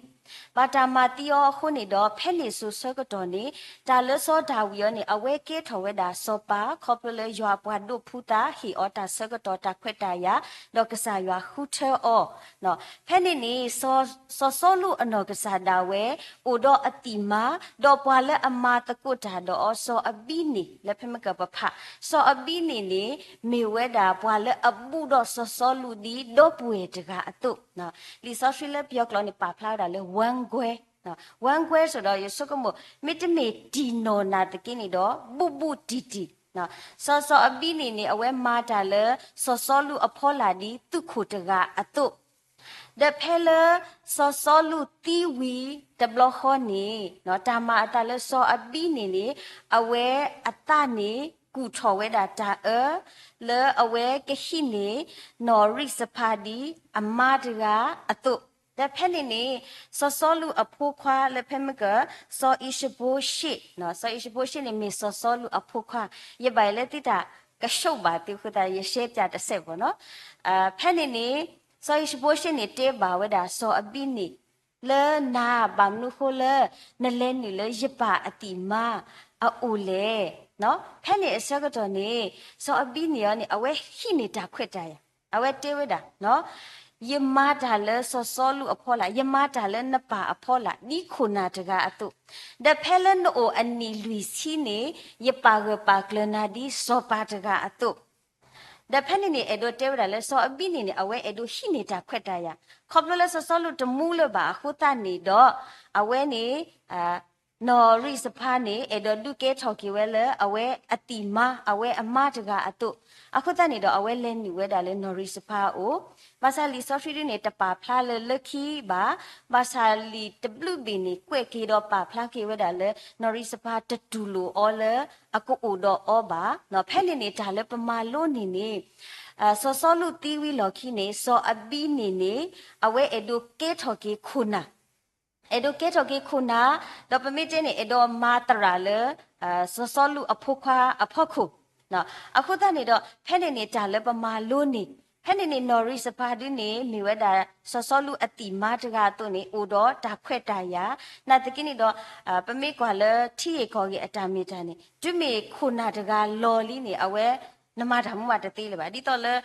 ဘၣ်တၢ်မၤသံအီၤအဃိန့ၣ်ဒီး ဖဲန့ၣ်စိၤဆၢကတီၢ်န့ၣ် တၢ်လၢစီၤဒၤဝံးအံၤန့ၣ် အဝဲကဲထီၣ်ဝဲဒၣ်စီၤပၤ ခီဖျိလၢယွၤအပှၤဒိးဖုးသး ဟ့ၣ်အီၤတၢ်ဆၢကတီၢ်တၢ်ခွဲးတၢ်ယာ် ဒီးကစၢ်ယွၤဃုထၢအီၤ ဖဲန့ၣ်န့ၣ် စီၤစီလူးအနီၢ်ကစၢ်ဒၣ်ဝဲ အိၣ်ဒီးအသံၣ်မါ ဒီးပှၤလၢအမၤသကိးတၢ်ဒီးအီၤ စီၤအဘံန့ၣ် လၢဖဲမ့ၢ်ကပဖး စီၤအဘံန့ၣ်န့ၣ် မ့ၢ်ဝဲဒၣ်ပှၤလၢအဘူးဒီးစီၤစီလူးဒ်ဒီပုၢ်ဝဲၢ်တဂၤအသိး လံာ်စီဆှံလၢပယီၤကျိာ်န့ၣ် ပာ်ဖျါဝဲဒၣ်လၢ ဝၢကွဲ ဝၢကွဲ ဆိုတော့ ယဆိကမိၣ် မ့တမ့ၢ်တံၢ်နီၢ်နာ်သက့န့ၣ်ဒီး ဘူးဘူးတံၢ်တံၢ် စီၤစီၤအဘံန့ၣ်န့ၣ် အဝဲမၤတၢ်လၢ စီၤစီလူးအဖီလာ်ဒ်သုးခိၣ်တဂၤအသိး ဒီးဖဲလၢ စီၤစီလူးသံဝံၤတဘျီဃီန့ၣ် တၢ်မၤအသးလၢစီၤအဘံန့ၣ်န့ၣ် အဝဲအသးန့ၣ် ကူၣ်ထီၣ်ဝဲဒၣ်တၢ်အၢ လၢအဝဲကဟံးန့ၢ် နီၢ်ရံၣ်စဖါဒ်အမါတဂၤအသိး ဒီးဖဲန့ၣ်န့ၣ် စီၤစီလူးအဖိခွါလၢဖဲမ့ၢ်က စီၤအံၤၡဘိရှ့ၣ် စီၤအံၤၡဘိရှ့ၣ်န့ၣ်မ့ၢ်စီၤစီလူးအဖိခွါ ယဘၣ်ယဲလၢသုတၢ်ကဆိးဘၣ်သ့အဃိသတး ယရှဲပၠးတစဲးဖိနီၤ ဖဲန့ၣ်န့ၣ် စီၤအံၤၡဘိရှ့ၣ်န့ၣ်တဲဘၣ်ဝဲဒၣ်စီၤအဘံန့ၣ် လၢနၤဘၣ်မနုၤဃိလၢ နလဲၤနုာ်လၢယပၢ်အသံၣ်မါအအိၣ်လဲၣ် ဖဲန့ၣ်အဆၢကတီၢ်န့ၣ် စီၤအဘံန့ၣ်အီၤန့ၣ် အဝဲဟံးန့ၢ်တၢ်ခွဲးတၢ်ယာ် အဝဲတဲဝဲဒၣ် ယမၤတၢ်လၢစီၤစီလူးအဖီလာ် ယမၤတၢ်လၢနပၢ်အဖီလာ် ဒ်ခိၣ်နၢ်တဂၤအသိး, ဒီးဖဲလၢနအိၣ်အနံၣ်လွံၢ်ဆံန့ၣ် ယပာ်ဂၢၢ်ပာ်ကျၢၤနၤဒ်စီၤပၤတဂၤအသိး, ဒီးဖဲန့ၣ်န့ၣ် အဲၣ်ဒိးတဲဝဲဒၣ်လၢ စီၤအဘံန့ၣ်န့ၣ် အဝဲအဲၣ်ဒိးဟံးန့ၢ်တၢ်ခွဲးတၢ်ယာ်, ခီဖျိလၢစီၤစီလူးတမူလၢၤဘၣ်အဃိသတးန့ၣ်ဒီး အဝဲန့ၣ် နီၢ်ရံၣ်စဖါန့ၣ် အဲၣ်ဒိးဒုးကဲထီၣ်က့ၤဝဲလၢအဝဲအသံၣ်မါ အဝဲအမါတဂၤအသိး, အဃိသတးန့ၣ်ဒီး အဝဲလဲၤနုာ်ဝဲဒၣ်လၢနီၢ်ရံၣ်စဖါအအိၣ်, ဘၣ်ဆၣ်လံာ်စီဆှံဒ်န့ၣ် တပာ်ဖျါလၢလၢခံဘၣ်, ဘၣ်ဆၣ်လံာ်တဘျုးဘ့ၣ်န့ၣ် ကွဲးက့ၤဒီးပာ်ဖျါက့ၤဝဲဒၣ်လၢ နီၢ်ရံၣ်စဖါတတူၢ်လိာ်အီၤလၢအကအိၣ်ဒီးအီၤဘၣ်. ဖဲန့ၣ်န့ၣ် တၢ်လၢပမၤလိန့ၢ်န့ၣ် စီၤစီလူးသံဝံၤလီၢ်ခံန့ၣ် စီၤအဘံန့ၣ်န့ၣ် အဝဲအဲၣ်ဒိးကဲထီၣ်က့ၤခိၣ်နၢ် အဲၣ်ဒိးကဲထီၣ်က့ၤခိၣ်နၢ်, ဒီးပမ့ၢ်တဲန့ၣ် အဲၣ်ဒိးမၤသရၣ်လၢ စီၤစီလူးအဖိခွါအဖီခိၣ်, အဃိသတးန့ၣ်ဒီး ဖဲန့ၣ်န့ၣ် တၢ်လၢပမၤလိန့ၢ်, ဖဲန့ၣ်န့ၣ် နီၢ်ရံၣ်စဖါဒ်န့ၣ် မ့ၢ်ဝဲဒၣ် စီၤစီလူးအသံၣ်မါတဂၤအသိးန့ၣ် အိၣ်ဒီးတၢ်ခွဲးတၢ်ယာ်, နာ်သက့န့ၣ်ဒီး ပမ့ၢ်ကွၢ်လၢထံဂ့ၢ်ကီၢ်ဂ့ၢ်အတၢ်မ့ၢ်တၢ်န့ၣ် တုၤမ့ၢ်ခိၣ်နၢ်တဂၤလီၤလံန့ၣ် အဝဲ နမၤတၢ်မူဘၣ်တသ့လၢၤဘၣ်, ဒ်သိးလၢ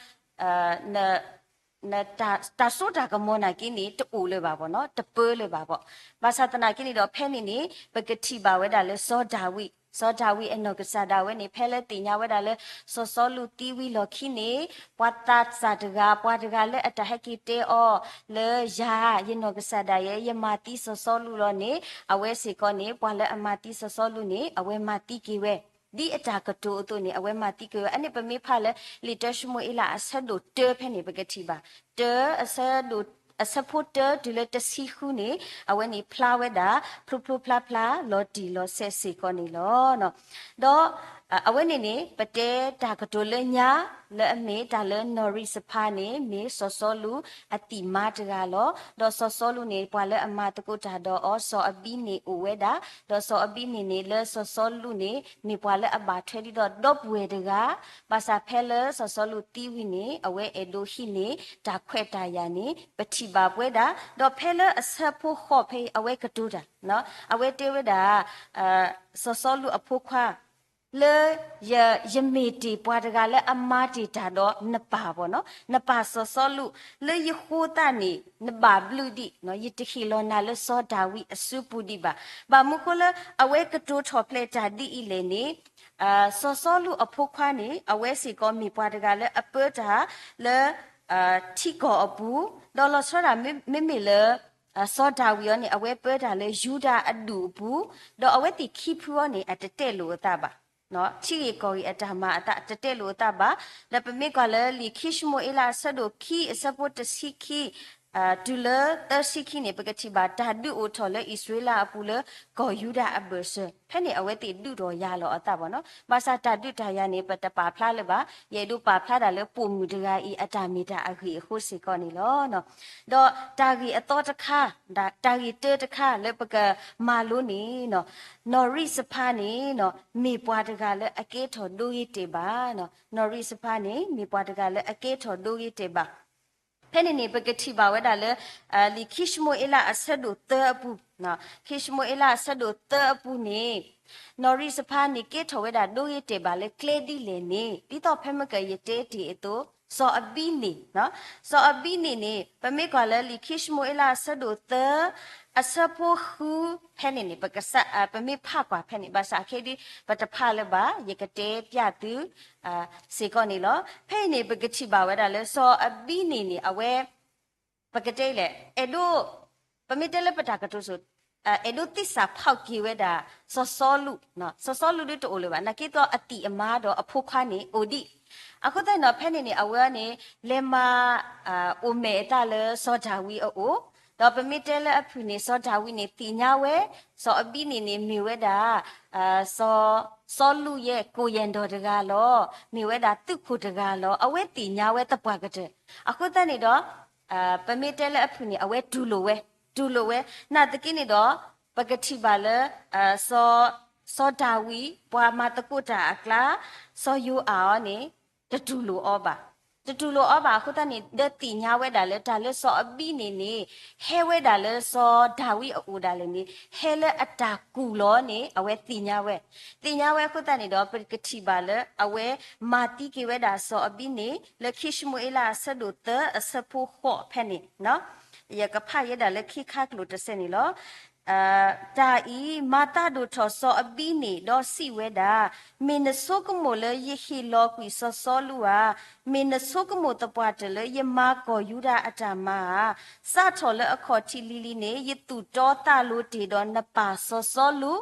န တၢ်စိတၢ်ကမီၤနာ်က့န့ၣ် တအိၣ်လၢၤဘၣ်ဘၣ်နီၤ, တပၢလၢၤဘၣ်ဘၣ်. ဘၣ်ဆၣ်သနာ်က့န့ၣ်ဒီး ဖဲန့ၣ်န့ၣ် ပကထံၣ်ဘၣ်ဝဲဒၣ်လၢစီၤဒၤဝံး, စီၤဒၤဝံးအနီၢ်ကစၢ်ဒၣ်ဝဲန့ၣ် ဖဲလၢသ့ၣ်ညါဝဲဒၣ်လၢ စီၤစီလူးသံဝံၤလီၢ်ခံန့ၣ် ပှၤသးစၢ်တဂၤ ပှၤတဂၤလၢအတၢ်ဟဲက့ၤတဲအီၤ လၢယၤ ယနီၢ်ကစၢ်ဒၣ်ယဲ ယမၤသံစီၤစီလူးလီၤန့ၣ် အဝဲစ့ၢ်ကီးန့ၣ် ပှၤလၢအမၤသံစီၤစီလူးန့ၣ် အဝဲမၤသံက့ၤဝဲ ဒ်အတၢ်ကတိၤအသိးန့ၣ် အဝဲမၤသံက့ၤဝဲ. အန့ၣ်ပမ့ၢ်ဖးလၢ လံာ်တၢၡမူၤအ့လးအဆၢဒိၣ်တၢဖဲန့ၣ် ပကထံၣ်ဘၣ် တၢ အဆၢဒိၣ် အဆၢဖိတၢတုၤလၢတဆံဃုန့ၣ် အဝဲန့ၣ်ဖျါဝဲဒၣ် ဖျိဖျိဖျါဖျါ လီၤတံၢ်လီၤဆဲးစ့ၢ်ကီးန့ၣ်လီၤ. ဒီး အဝဲန့ၣ်န့ၣ် ပတဲတၢ်ကတိၤလၢညါ လၢအမ့ၢ်တၢ်လၢနီၢ်ရံၣ်စဖါန့ၣ် မ့ၢ်စီၤစီလူးအသံၣ်မါတဂၤလီၤ. ဒီးစီၤစီလူးန့ၣ် ပှၤလၢအမၤသကိးတၢ်ဒီးအီၤ စီၤအဘံန့ၣ်အိၣ်ဝဲဒၣ်, ဒီးစီၤအဘံန့ၣ်န့ၣ် လၢစီၤစီလူးန့ၣ် မ့ၢ်ပှၤလၢအဘၣ်ထွဲဒ်သိးဒီပုၢ်ဝဲၢ်တဂၤ, ဘၣ်ဆၣ်ဖဲလၢစီၤစီလူးသံဝံၤန့ၣ် အဝဲအဲၣ်ဒိးဟံးန့ၢ်တၢ်ခွဲးတၢ်ယာ်န့ၣ် ပထံၣ်ဘၣ်ပဝဲဒၣ်, ဒီးဖဲလၢအဆၢဖိဃိးဖဲအံၤ အဝဲကတိၤတၢ်, အဝဲတဲဝဲဒၣ် စီၤစီလူးအဖိခွါ လၢ ယမ့ၢ်တ့ၢ်ပှၤတဂၤလၢအမၤတ့ၢ်တၢ်ဒီးနပၢ်ဘၣ်နီၤ, နပၢ်စီၤစီလူး လၢယဃိသတးန့ၣ် နဘၣ်ဘျုးဒံး, ယတဟ့ၣ်လီၤနၤလၢစီၤဒၤဝံးအစုပူၤဒံးဘၣ်. ဘၣ်မနုၤဃိလၢ အဝဲကတိၤထီၣ်ဖျဲးတၢ်ဒ်အံၤလဲၣ်န့ၣ် စီၤစီလူးအဖိခွါန့ၣ် အဝဲစ့ၢ်ကီးမ့ၢ်ပှၤတဂၤလၢအပၢတၢ်လၢ ထံကီၢ်အပူၤ, ဒီးလီၤဆီဒၣ်မ့မ့ၢ်လၢ စီၤဒၤဝံးအီၤန့ၣ် အဝဲပၢတၢ်လၢယူဒၤအဒူၣ်အပူၤ, ဒီးအဝဲသ့ၣ်ခံဖုအီၤန့ၣ် အတတဲလိာ်အသးဘၣ်. ထံဂ့ၢ်ကီၢ်ဂ့ၢ်အတၢ်မၤအသး အတတဲလိာ်အသးဘၣ်. ဒီးပမ့ၢ်ကွၢ်လၢလံာ်ခံၡမူၤအ့လးအဆၢဒိၣ်ခံ အဆၢဖိတဆံခံ တုၤလၢသၢဆံခံန့ၣ် ပကထံၣ်ဘၣ်တၢ်ဒုးအိၣ်ထီၣ်လၢအံၣ်စရ့လးအပူၤလၢကီၢ်ယူဒၤအဘၢၣ်စၢၤ, ဖဲန့ၣ်အဝဲသ့ၣ်ဒုးထီၣ်ယၤလီၤအသးဘၣ်နီၤ. ဘၣ်ဆၣ်တၢ်ဒုးတၢ်ယၤန့ၣ် ပတပာ်ဖျါလၢၤဘၣ်, ယအဲၣ်ဒိးပာ်ဖျါဒၣ်လၢပိာ်မုၣ်တဂၤအံၤအတၢ်မ့ၢ်တၢ်အဂ့ၢ်အဃိစ့ၢ်ကီးန့ၣ်လီၤ. ဒီးတၢ်ဂ့ၢ်အသီတခါ, တၢ်ဂ့ၢ်တၢတခါလၢပကမၤလိန့ၣ်, နီၢ်ရံၣ်စဖါန့ၣ် မ့ၢ်ပှၤတဂၤလၢအကဲထီၣ်ဒိဂ့ၤတဲာ်ဘၣ်, နီၢ်ရံၣ်စဖါန့ၣ် မ့ၢ်ပှၤတဂၤလၢအကဲထီၣ်ဒိဂ့ၤတဲာ်ဘၣ်. ဖဲန့ၣ်န့ၣ် ပကထံၣ်ဘၣ်ဝဲဒၣ်လၢ လံာ်ခံၡမူၤအ့လးအဆၢဒိၣ်သၢအပူၤ, ခံၡမူၤအ့လးအဆၢဒိၣ်သၢအပူၤန့ၣ်, နီၢ်ရံၣ်စဖါန့ၣ်ကဲထီၣ်ဝဲဒၣ်ဒိဂ့ၤတဲာ်ဘၣ်လၢကျဲဒ်လဲၣ်န့ၣ် ဒ်သိးဖဲမ့ၢ်ကယတဲတ့ၢ်အသိး, စီၤအဘံန့ၣ်, စီၤအဘံန့ၣ်န့ၣ် ပမ့ၢ်ကွၢ်လၢလံာ်ခံၡမူၤအ့လးအဆၢဒိၣ်သၢ အဆၢဖိဃု ဖဲန့ၣ်န့ၣ် ပမ့ၢ်ဖးကွၢ်ဖဲန့ၣ် ဘၣ်ဆၣ်ခဲဒ် ပတဖးလၢၤဘၣ် ယကတဲပျးသု စ့ၢ်ကီးန့ၣ်လီၤ. ဖဲအံၤန့ၣ် ပကထံၣ်ဘၣ်ဝဲဒၣ်လၢစီၤအဘံန့ၣ်န့ၣ် အဝဲ ပကတဲလဲၣ် အဲၣ်ဒိး, ပမ့ၢ်တဲလၢပတၢ်ကတိၤစိၤ, အဲၣ်ဒိးသ့ၣ်စးဖီၣ်က့ၤဝဲဒၣ် စီၤစီလူး, စီၤစီလူးဒ်တအိၣ်လၢၤဘၣ် နာ်က့သီအသံၣ်အမါဒီးအဖိခွါန့ၣ်အိၣ်ဒံး, အဃိသတးန့ၣ်ဒီး ဖဲန့ၣ်န့ၣ် အဝဲန့ၣ် လဲၤမၤ အိၣ်မဲာ်အသးလၢစီၤဒၤဝံးအအိၣ်, ဒီးပမ့ၢ်တဲလၢအဖုၣ်န့ၣ် စီၤဒၤဝံးန့ၣ်သ့ၣ်ညါဝဲ စီၤအဘံန့ၣ်န့ၣ် မ့ၢ်ဝဲဒၣ် စီၤစီလူးယဲၢ်ကိၢ်ယဲၢ်ဒီးတဂၤလီၤ, မ့ၢ်ဝဲဒၣ်သုးခိၣ်တဂၤလီၤ, အဝဲသ့ၣ်ညါဝဲသပှၢ်ကတၢၢ်, အဃိသတးန့ၣ်ဒီး ပမ့ၢ်တဲလၢအဖုၣ်န့ၣ် အဝဲတူၢ်လိာ်ဝဲ, တူၢ်လိာ်ဝဲ, နာ်သက့န့ၣ်ဒီး ပကထံၣ်ဘၣ်လၢ စီၤဒၤဝံး ပှၤမၤသကိးတၢ်အကျါ စီၤယိၤအၣ်အီၤန့ၣ် တတူၢ်လိာ်အီၤဘၣ်, တတူၢ်လိာ်အီၤဘၣ်အဃိသတးန့ၣ် ဒီးသ့ၣ်ညါဝဲဒၣ်လၢတၢ်လၢစီၤအဘံန့ၣ်န့ၣ် ဟဲဝဲဒၣ်လၢစီၤဒၤဝံးအအိၣ်ဒၣ်လဲာ်န့ၣ် ဟဲလၢအတၢ်ကူၣ်လီၤန့ၣ် အဝဲသ့ၣ်ညါဝဲ, သ့ၣ်ညါဝဲအဃိသတးန့ၣ်ဒီး ပကထံၣ်ဘၣ်လၢအဝဲမၤသံက့ၤဝဲဒၣ်စီၤအဘံန့ၣ် လၢခံၡမူၤအ့လးအဆၢဒိၣ်သၢ အဆၢဖိဃိးဖဲန့ၣ်, ယကဖးယဲဒၣ်လၢခံခါကျိာ်တစဲးန့ၣ်လီၤ. တၢ်အံၤမၤသးဒိၣ်ထီၣ်စီၤအဘံန့ၣ် ဒီးစံးဝဲဒၣ်, မ့ၢ်နဆိကမိၣ်လၢယဟ့ၣ်လီၤကွံာ်စီၤစီလူးဧါ, မ့ၢ်နဆိကမိၣ်သပှၢ်တၢၢ်လၢယမၤကီၢ်ယူဒၤအတၢ်မၤဧါ, စးထီၣ်လၢအခီၣ်ထံးလံၤလံၤန့ၣ် ယသူၣ်တီသးလိၤတ့ၢ်ဒီးနပၢ်စီၤစီလူး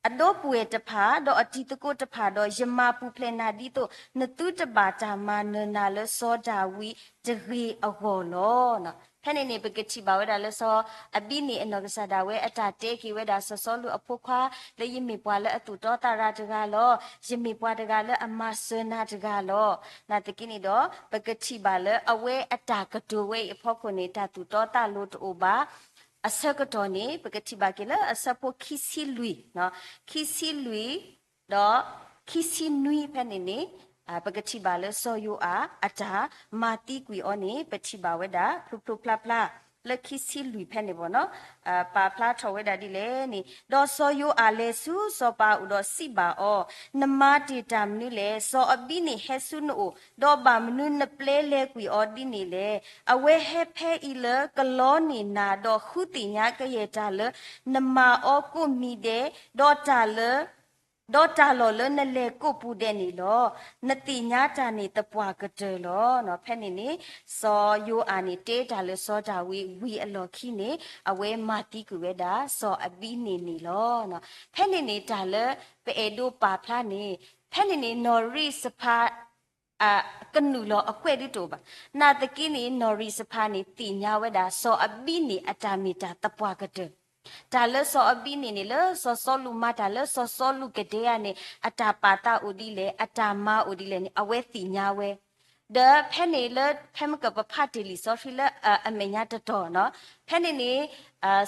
အဒိပှဲၤတဖၣ် ဒီးအတံၤသကိးတဖၣ်ဒီး ယမၤပူၤဖျဲးနၤဒ်သိး နသုတဘၣ်တၢ်မၤနၢၤနၤလၢစီၤဒၤဝံးတဂ့ၤအဂီၢ်လီၤ. ဖဲန့ၣ်န့ၣ် ပကထံၣ်ဘၣ်ဝဲဒၣ်လၢစီၤအဘံန့ၣ် အနီၢ်ကစၢ်ဒၣ်ဝဲအတၢ်တဲက့ၤဝဲဒၣ်စီၤစီလူးအဖိခွါ လၢယမ့ၢ်ပှၤလၢအသူၣ်တီသးရၤတဂၤလီၤ. ယမ့ၢ်ပှၤတဂၤလၢအမၤစၢၤနၤတဂၤလီၤ. နာ်သက့န့ၣ်ဒီး ပကထံၣ်ဘၣ်လၢအဝဲအတၢ်ကတိၤဝဲအံၤအဖီခိၣ်န့ၣ် တၢ်သူၣ်တီသးလိၤတအိၣ်ဘၣ် အဆၢကတီၢ်န့ၣ် ပကထံၣ်ဘၣ်က့ၤလၢအဆၢဖိခံဆံလွံၢ်, ခံဆံလွံၢ် ဒီးခံဆံနွံဖဲန့ၣ်န့ၣ် ပကထံၣ်ဘၣ်လၢစီၤယိၤအၣ်အတၢ်မၤသံကွံာ်အီၤန့ၣ် ပထံၣ်ဘၣ်ဝဲဒၣ်ဖျိဖျိဖျါဖျါ လၢခံဆံလွံၢ်ဖဲန့ၣ်ဘၣ်နီၤ ပာ်ဖျါထီၣ်ဝဲဒၣ်ဒ်လဲၣ်န့ၣ်, ဒီးစီၤယိၤအၣ်လဲၤဆူစီၤပၤအအိၣ်ဒီးစံးဘၣ်အီၤ, နမၤတ့ၢ်တၢ်မနုၤလဲၣ်. စီၤအဘံန့ၣ်ဟဲဆူနအိၣ်, ဒီးဘၣ်မနုၤနပျဲလဲၤကွံာ်အီၤဒ်န့ၣ်လဲၣ်. အဝဲဟဲဖဲအံၤလၢကလီန့ၢ်နၤ, ဒီးဃုသ့ၣ်ညါကယဲၢ်တၢ်လၢ နမၤအီၤကိးမံၤဒဲး, ဒီးတၢ်လၢ ဒီးတၢ်လီၢ်လၢနလဲၤကိးပူၤဒဲးန့ၣ်လီၤ. နသ့ၣ်ညါတၢ်န့ၣ်သပှၢ်ကတၢၢ်လီၤ. ဖဲန့ၣ်န့ၣ် စီၤယိၤအၣ်န့ၣ် တဲတၢ်လၢစီၤဒၤဝံးဝံၤအလီၢ်ခံန့ၣ် အဝဲမၤသံကွံာ်ဝဲဒၣ်စီၤအဘံန့ၣ်န့ၣ်လီၤ. ဖဲန့ၣ်န့ၣ် တၢ်လၢပအဲၣ်ဒိးပာ်ဖျါန့ၣ် ဖဲန့ၣ်န့ၣ် နီၢ်ရံၣ်စဖါ ကနုာ်လီၤအကွဲၢ်ဒ်တအိၣ်ဘၣ်. နာ်သက့န့ၣ် နီၢ်ရံၣ်စဖါန့ၣ် သ့ၣ်ညါဝဲဒၣ် စီၤအဘံန့ၣ်အတၢ်မ့ၢ်တၢ်သပှၢ်ကတၢၢ်, တၢ်လၢစီၤအဘံန့ၣ်န့ၣ် လၢစီၤစီလူးမၤတၢ်လၢစီၤစီလူးကဒဲဧါန့ၣ် အတၢ်ပာ်သးအိၣ်ဒ်လဲၣ် အတၢ်မၤအိၣ်ဒ်လဲၣ်န့ၣ် အဝဲသ့ၣ်ညါဝဲ ဒီးဖဲန့ၣ်လၢ ဖဲမ့ၢ်ကပဖးတ့ၢ်လံာ်စီဆှံလၢအမဲာ်ညါတတီၤနီၤ, ဖဲန့ၣ်န့ၣ်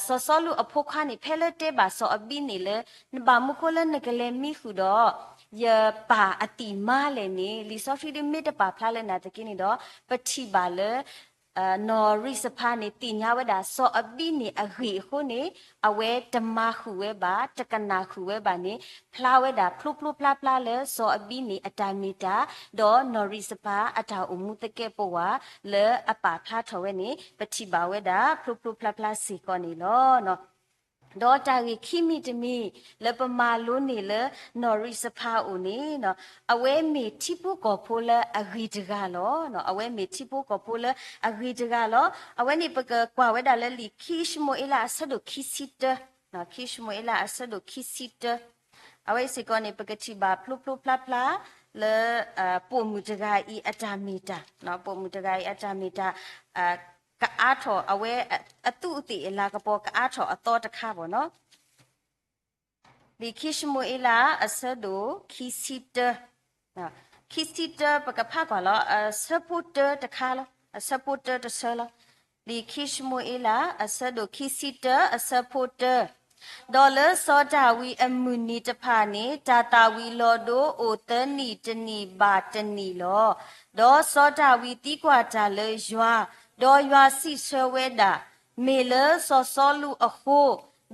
စီၤစီလူးအဖိခွါန့ၣ် ဖဲလၢတဲဘၣ်စီၤအဘံန့ၣ်လၢ နဘၣ်မနုၤဃိလၢနကလဲၤမံဃုာ်ဒီး ယပၢ်အသံၣ်မါလဲၣ်န့ၣ် လံာ်စီဆှံဒ်မ့ၢ်တပာ်ဖျါလၢနာ်သက့န့ၣ်ဒီး ပထံၣ်ဘၣ်လၢ နီၢ်ရံၣ်စဖါန့ၣ် သ့ၣ်ညါဝဲဒၣ်စီၤအဘံန့ၣ်အဂ့ၢ်အဃိန့ၣ် အဝဲတမၤဃုာ်ဝဲဘၣ် တကနၣ်ဃုာ်ဝဲဘၣ်န့ၣ် ဖျါဝဲဒၣ်ဖျိဖျိဖျါဖျါလၢစီၤအဘံန့ၣ်အတၢ်မ့ၢ်တၢ် ဒီးနီၢ်ရံၣ်စဖါအတၢ်အိၣ်မူသကဲးပဝးလၢအပာ်ဖျါထီၣ်ဝဲန့ၣ် ပထံၣ်ဘၣ်ဝဲဒၣ်ဖျိဖျိဖျါဖျါစ့ၢ်ကီးန့ၣ်လီၤ. ဒီးတၢ်ဂ့ၢ်ခံမံၤတမံၤ လၢပမၤလိန့ၢ်လၢနီၢ်ရံၣ်စဖါအအိၣ်န့ၣ် အဝဲမ့ၢ်ထံဖိကီၢ်ဖိလၢအဂ့ၤတဂၤလီၤ. အဝဲမ့ၢ်ထံဖိကီၢ်ဖိလၢအဂ့ၤတဂၤလီၤ. အဝဲန့ၣ်ပကကွၢ်ဝဲဒၣ်လၢလံာ်ခံၡမူၤအ့လးအဆၢဒိၣ်ခံဆံတၢ, ခံၡမူၤအ့လးအဆၢဒိၣ်ခံဆံတၢ, အဝဲစ့ၢ်ကီးန့ၣ် ပကထံၣ်ဘၣ်ဖျိဖျိဖျါဖျါလၢ ပိာ်မုၣ်တဂၤအံၤအတၢ်မ့ၢ်တၢ်, ပိာ်မုၣ်တဂၤအံၤအတၢ်မ့ၢ်တၢ် ကအါထီၣ်အဝဲ အသူးအသ့ၣ်အလၤကပီၤကအါထီၣ်အသီတခါဘၣ်နီၤ. လံာ်ခံၡမူၤအ့လး အဆၢဒိၣ်ခံဆံတၢ, ခံဆံတၢ ပကဖးကွၢ်လီၤ အဆၢဖိတၢတခါလီၤ, အဆၢဖိတၢတဆၢလီၤ. လံာ်ခံၡမူၤအ့လး အဆၢဒိၣ်ခံဆံတၢ အဆၢဖိတၢ, ဒီးလၢစီၤဒၤဝံးအမုၢ်နံၤတဖၣ်န့ၣ် တၢ်သၣ်ဝံၤလီၤဒိအိၣ်သၢနံၣ်တနံၣ်ဘၣ်တနံၣ်လီၤ. ဒီးစီၤဒၤဝံးသံကွၢ်တၢ်လၢယွၤ, ဒီးယွၤစံးဆၢဝဲဒၣ်, မ့ၢ်လၢစီၤစီလူးအဃိ,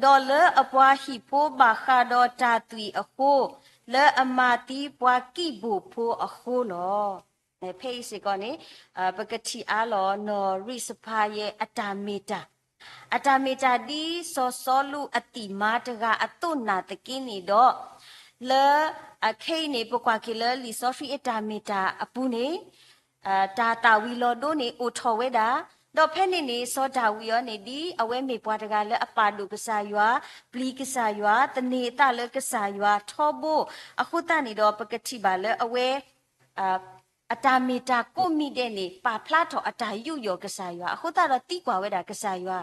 ဒီးလၢအပှၤဟံၣ်ဖိဘၣ်ဃးဒီးတၢ်သွံၣ်အဃိ, လၢအမၤသံပှၤကံၣ်ဘိၣ်ဖိအဃိလီၤ. ဖဲအံၤစ့ၢ်ကီးန့ၣ် ပကထံၣ်အါလီၤ နီၢ်ရံးစပၤယဲအတၢ်မ့ၢ်တၢ်, အတၢ်မ့ၢ်တၢ်ဒ်စီၤစီလူးအသံၣ်မၤတဂၤအသိးနာ်သက့န့ၣ်ဒီး, လၢ ခဲအံၤန့ၣ် ပကွၢ်က့ၤလၢလံာ်စီဆှံအတၢ်မ့ၢ်တၢ်အပူၤန့ၣ် တၢ်သၣ်ဝံၤလီၤဒိန့ၣ်အိၣ်ထီၣ်ဝဲဒၣ်, ဒီးဖဲန့ၣ်န့ၣ် စီၤဒၤဝံးအံၤန့ၣ် ဒ်အဝဲမ့ၢ်ပှၤတဂၤလၢအပာ်ဒိၣ်ကစၢ်ယွၤ, ပျံၤကစၢ်ယွၤ, သန့ၤအသးလၢကစၢ်ယွၤထီဘိ, အဃိသတးန့ၣ်ဒီး ပကထံၣ်ဘၣ်လၢအဝဲ အတၢ်မ့ၢ်တၢ်ကိးမံၤဒဲးန့ၣ် ပာ်ဖျါထီၣ်အတၢ်ယူးယီၣ်ကစၢ်ယွၤ, အဃိသတးဒီးသံကွၢ်ဝဲဒၣ်ကစၢ်ယွၤ,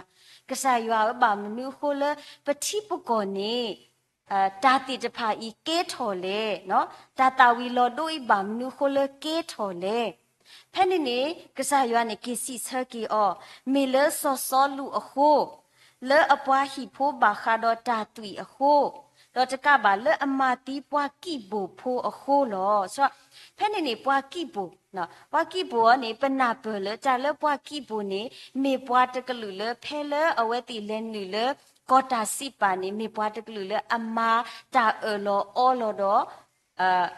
ကစၢ်ယွၤဧၢ ဘၣ်မနုၤအဃိလၢ ပထံပကီၢ်န့ၣ် တၢ်သ့ၣ်တဖၣ်အံၤကဲထီၣ်လဲၣ်, တၢ်သၣ်ဝံၤလီၤဒိအံၤ ဘၣ်မနုၤအဃိလၢကဲထီၣ်လဲၣ်. ဖဲန့ၣ်န့ၣ် ကစၢ်ယွၤန့ၣ်က့ၤစံးဆၢက့ၤအီၤ, မ့ၢ်လၢစီၤစီလူးအဃိ, လၢအပှၤဟံၣ်ဖိဘၣ်ဃးဒီးတၢ်သွံၣ်အဃိ, ဒီးတကးဘၣ်လၢအမၤသံပှၤကံၣ်ဘိၣ်ဖိအဃိလီၤ. ဖဲန့ၣ်န့ၣ် ပှၤကံၣ်ဘိၣ်, ပှၤကံၣ်ဘိၣ်အံၤန့ၣ် ပနၢ်ပၢၢ်လၢတၢ်လၢပှၤကံၣ်ဘိၣ်န့ၣ် မ့ၢ်ပှၤတကလုာ်လၢ ဖဲလၢအဝဲသ့ၣ်လဲၤနုာ်လၢ ကီၢ်တၢ်စံးပာ်န့ၣ် မ့ၢ်ပှၤတကလုာ်လၢအမၤတၢ်အၢၣ်လီၤအီလီၤဒီး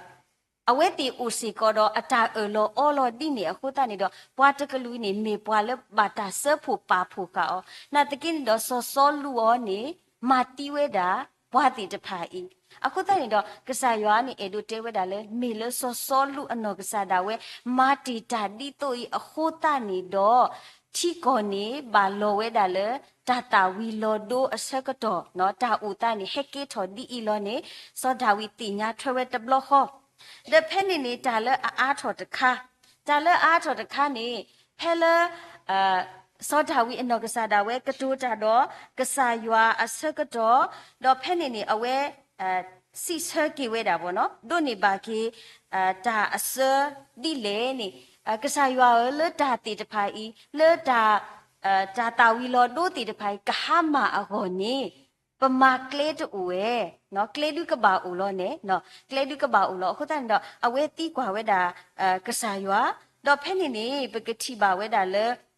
အဝဲသ့ၣ်အိၣ်စ့ၢ်ကီးဒီးအတၢ်အၢၣ်လီၤအီလီၤဒ်န့ၣ်အဃိသတးန့ၣ်ဒီး ပှၤတကလုာ်န့ၣ် မ့ၢ်ပှၤလၢဘၣ်တၢ်စၢဖှိၣ်ပာ်ဖှိၣ်ဃာ်အီၤ, နာ်သက့န့ၣ်ဒီး စီၤစီလူးအံၤန့ၣ် မၤသံဝဲဒၣ် ပှၤသ့ၣ်တဖၣ်အံၤ, အဃိသတးန့ၣ်ဒီး ကစၢ်ယွၤန့ၣ်အဲၣ်ဒိးတဲဝဲဒၣ်လၢ မ့ၢ်လၢစီၤစီလူးအနီၢ်ကစၢ်ဒၣ်ဝဲ မၤတ့ၢ်တၢ်ဒ်သိးအံၤအဃိသတးန့ၣ်ဒီး ထံကီၢ်န့ၣ်ဘၣ်လီၤဝဲဒၣ်လၢ တၢ်သၣ်ဝံၤလီၤဒိအဆၢကတီၢ်, တၢ်အိၣ်သးန့ၣ် ဟဲကဲထီၣ်ဒ်အံၤလီၤန့ၣ် စီၤဒၤဝံးသ့ၣ်ညါထွဲဝဲတဘျီဃီ, ဒီးဖဲန့ၣ်န့ၣ် တၢ်လၢအအါထီၣ်တခါ, တၢ်လၢအအါထီၣ်တခါန့ၣ် ဖဲလၢ စီၤဒၤဝံးအနီၢ်ကစၢ်ဒၣ်ဝဲ ကတိၤတၢ်ဒီးကစၢ်ယွၤအဆၢကတီၢ်, ဒီးဖဲန့ၣ်န့ၣ် အဝဲ စံးဆၢက့ၤဝဲဒၣ်ဘၣ်နီၤ, ဒိးန့ၢ်ဘၣ်က့ၤ တၢ်အစၢဒ်လဲၣ်န့ၣ်, ကစၢ်ယွၤဧၢ လၢတၢ်သ့ၣ်တဖၣ်အံၤ, လၢတၢ် တၢ်သၣ်ဝံၤလီၤဒိသ့ၣ်တဖၣ်အံၤ ကဟါမၢ်အဂီၢ်န့ၣ် ပမၤကျဲတအိၣ်ဝဲ, ကျဲဒုးကဘၣ်အိၣ်လီၤန့ၣ်, ကျဲဒုးကဘၣ်အိၣ်လီၤ. အဃိသတးန့ၣ်ဒီး အဝဲသံကွၢ်ဝဲဒၣ် ကစၢ်ယွၤ, ဒီးဖဲန့ၣ်န့ၣ် ပကထံၣ်ဘၣ်ဝဲဒၣ်လၢ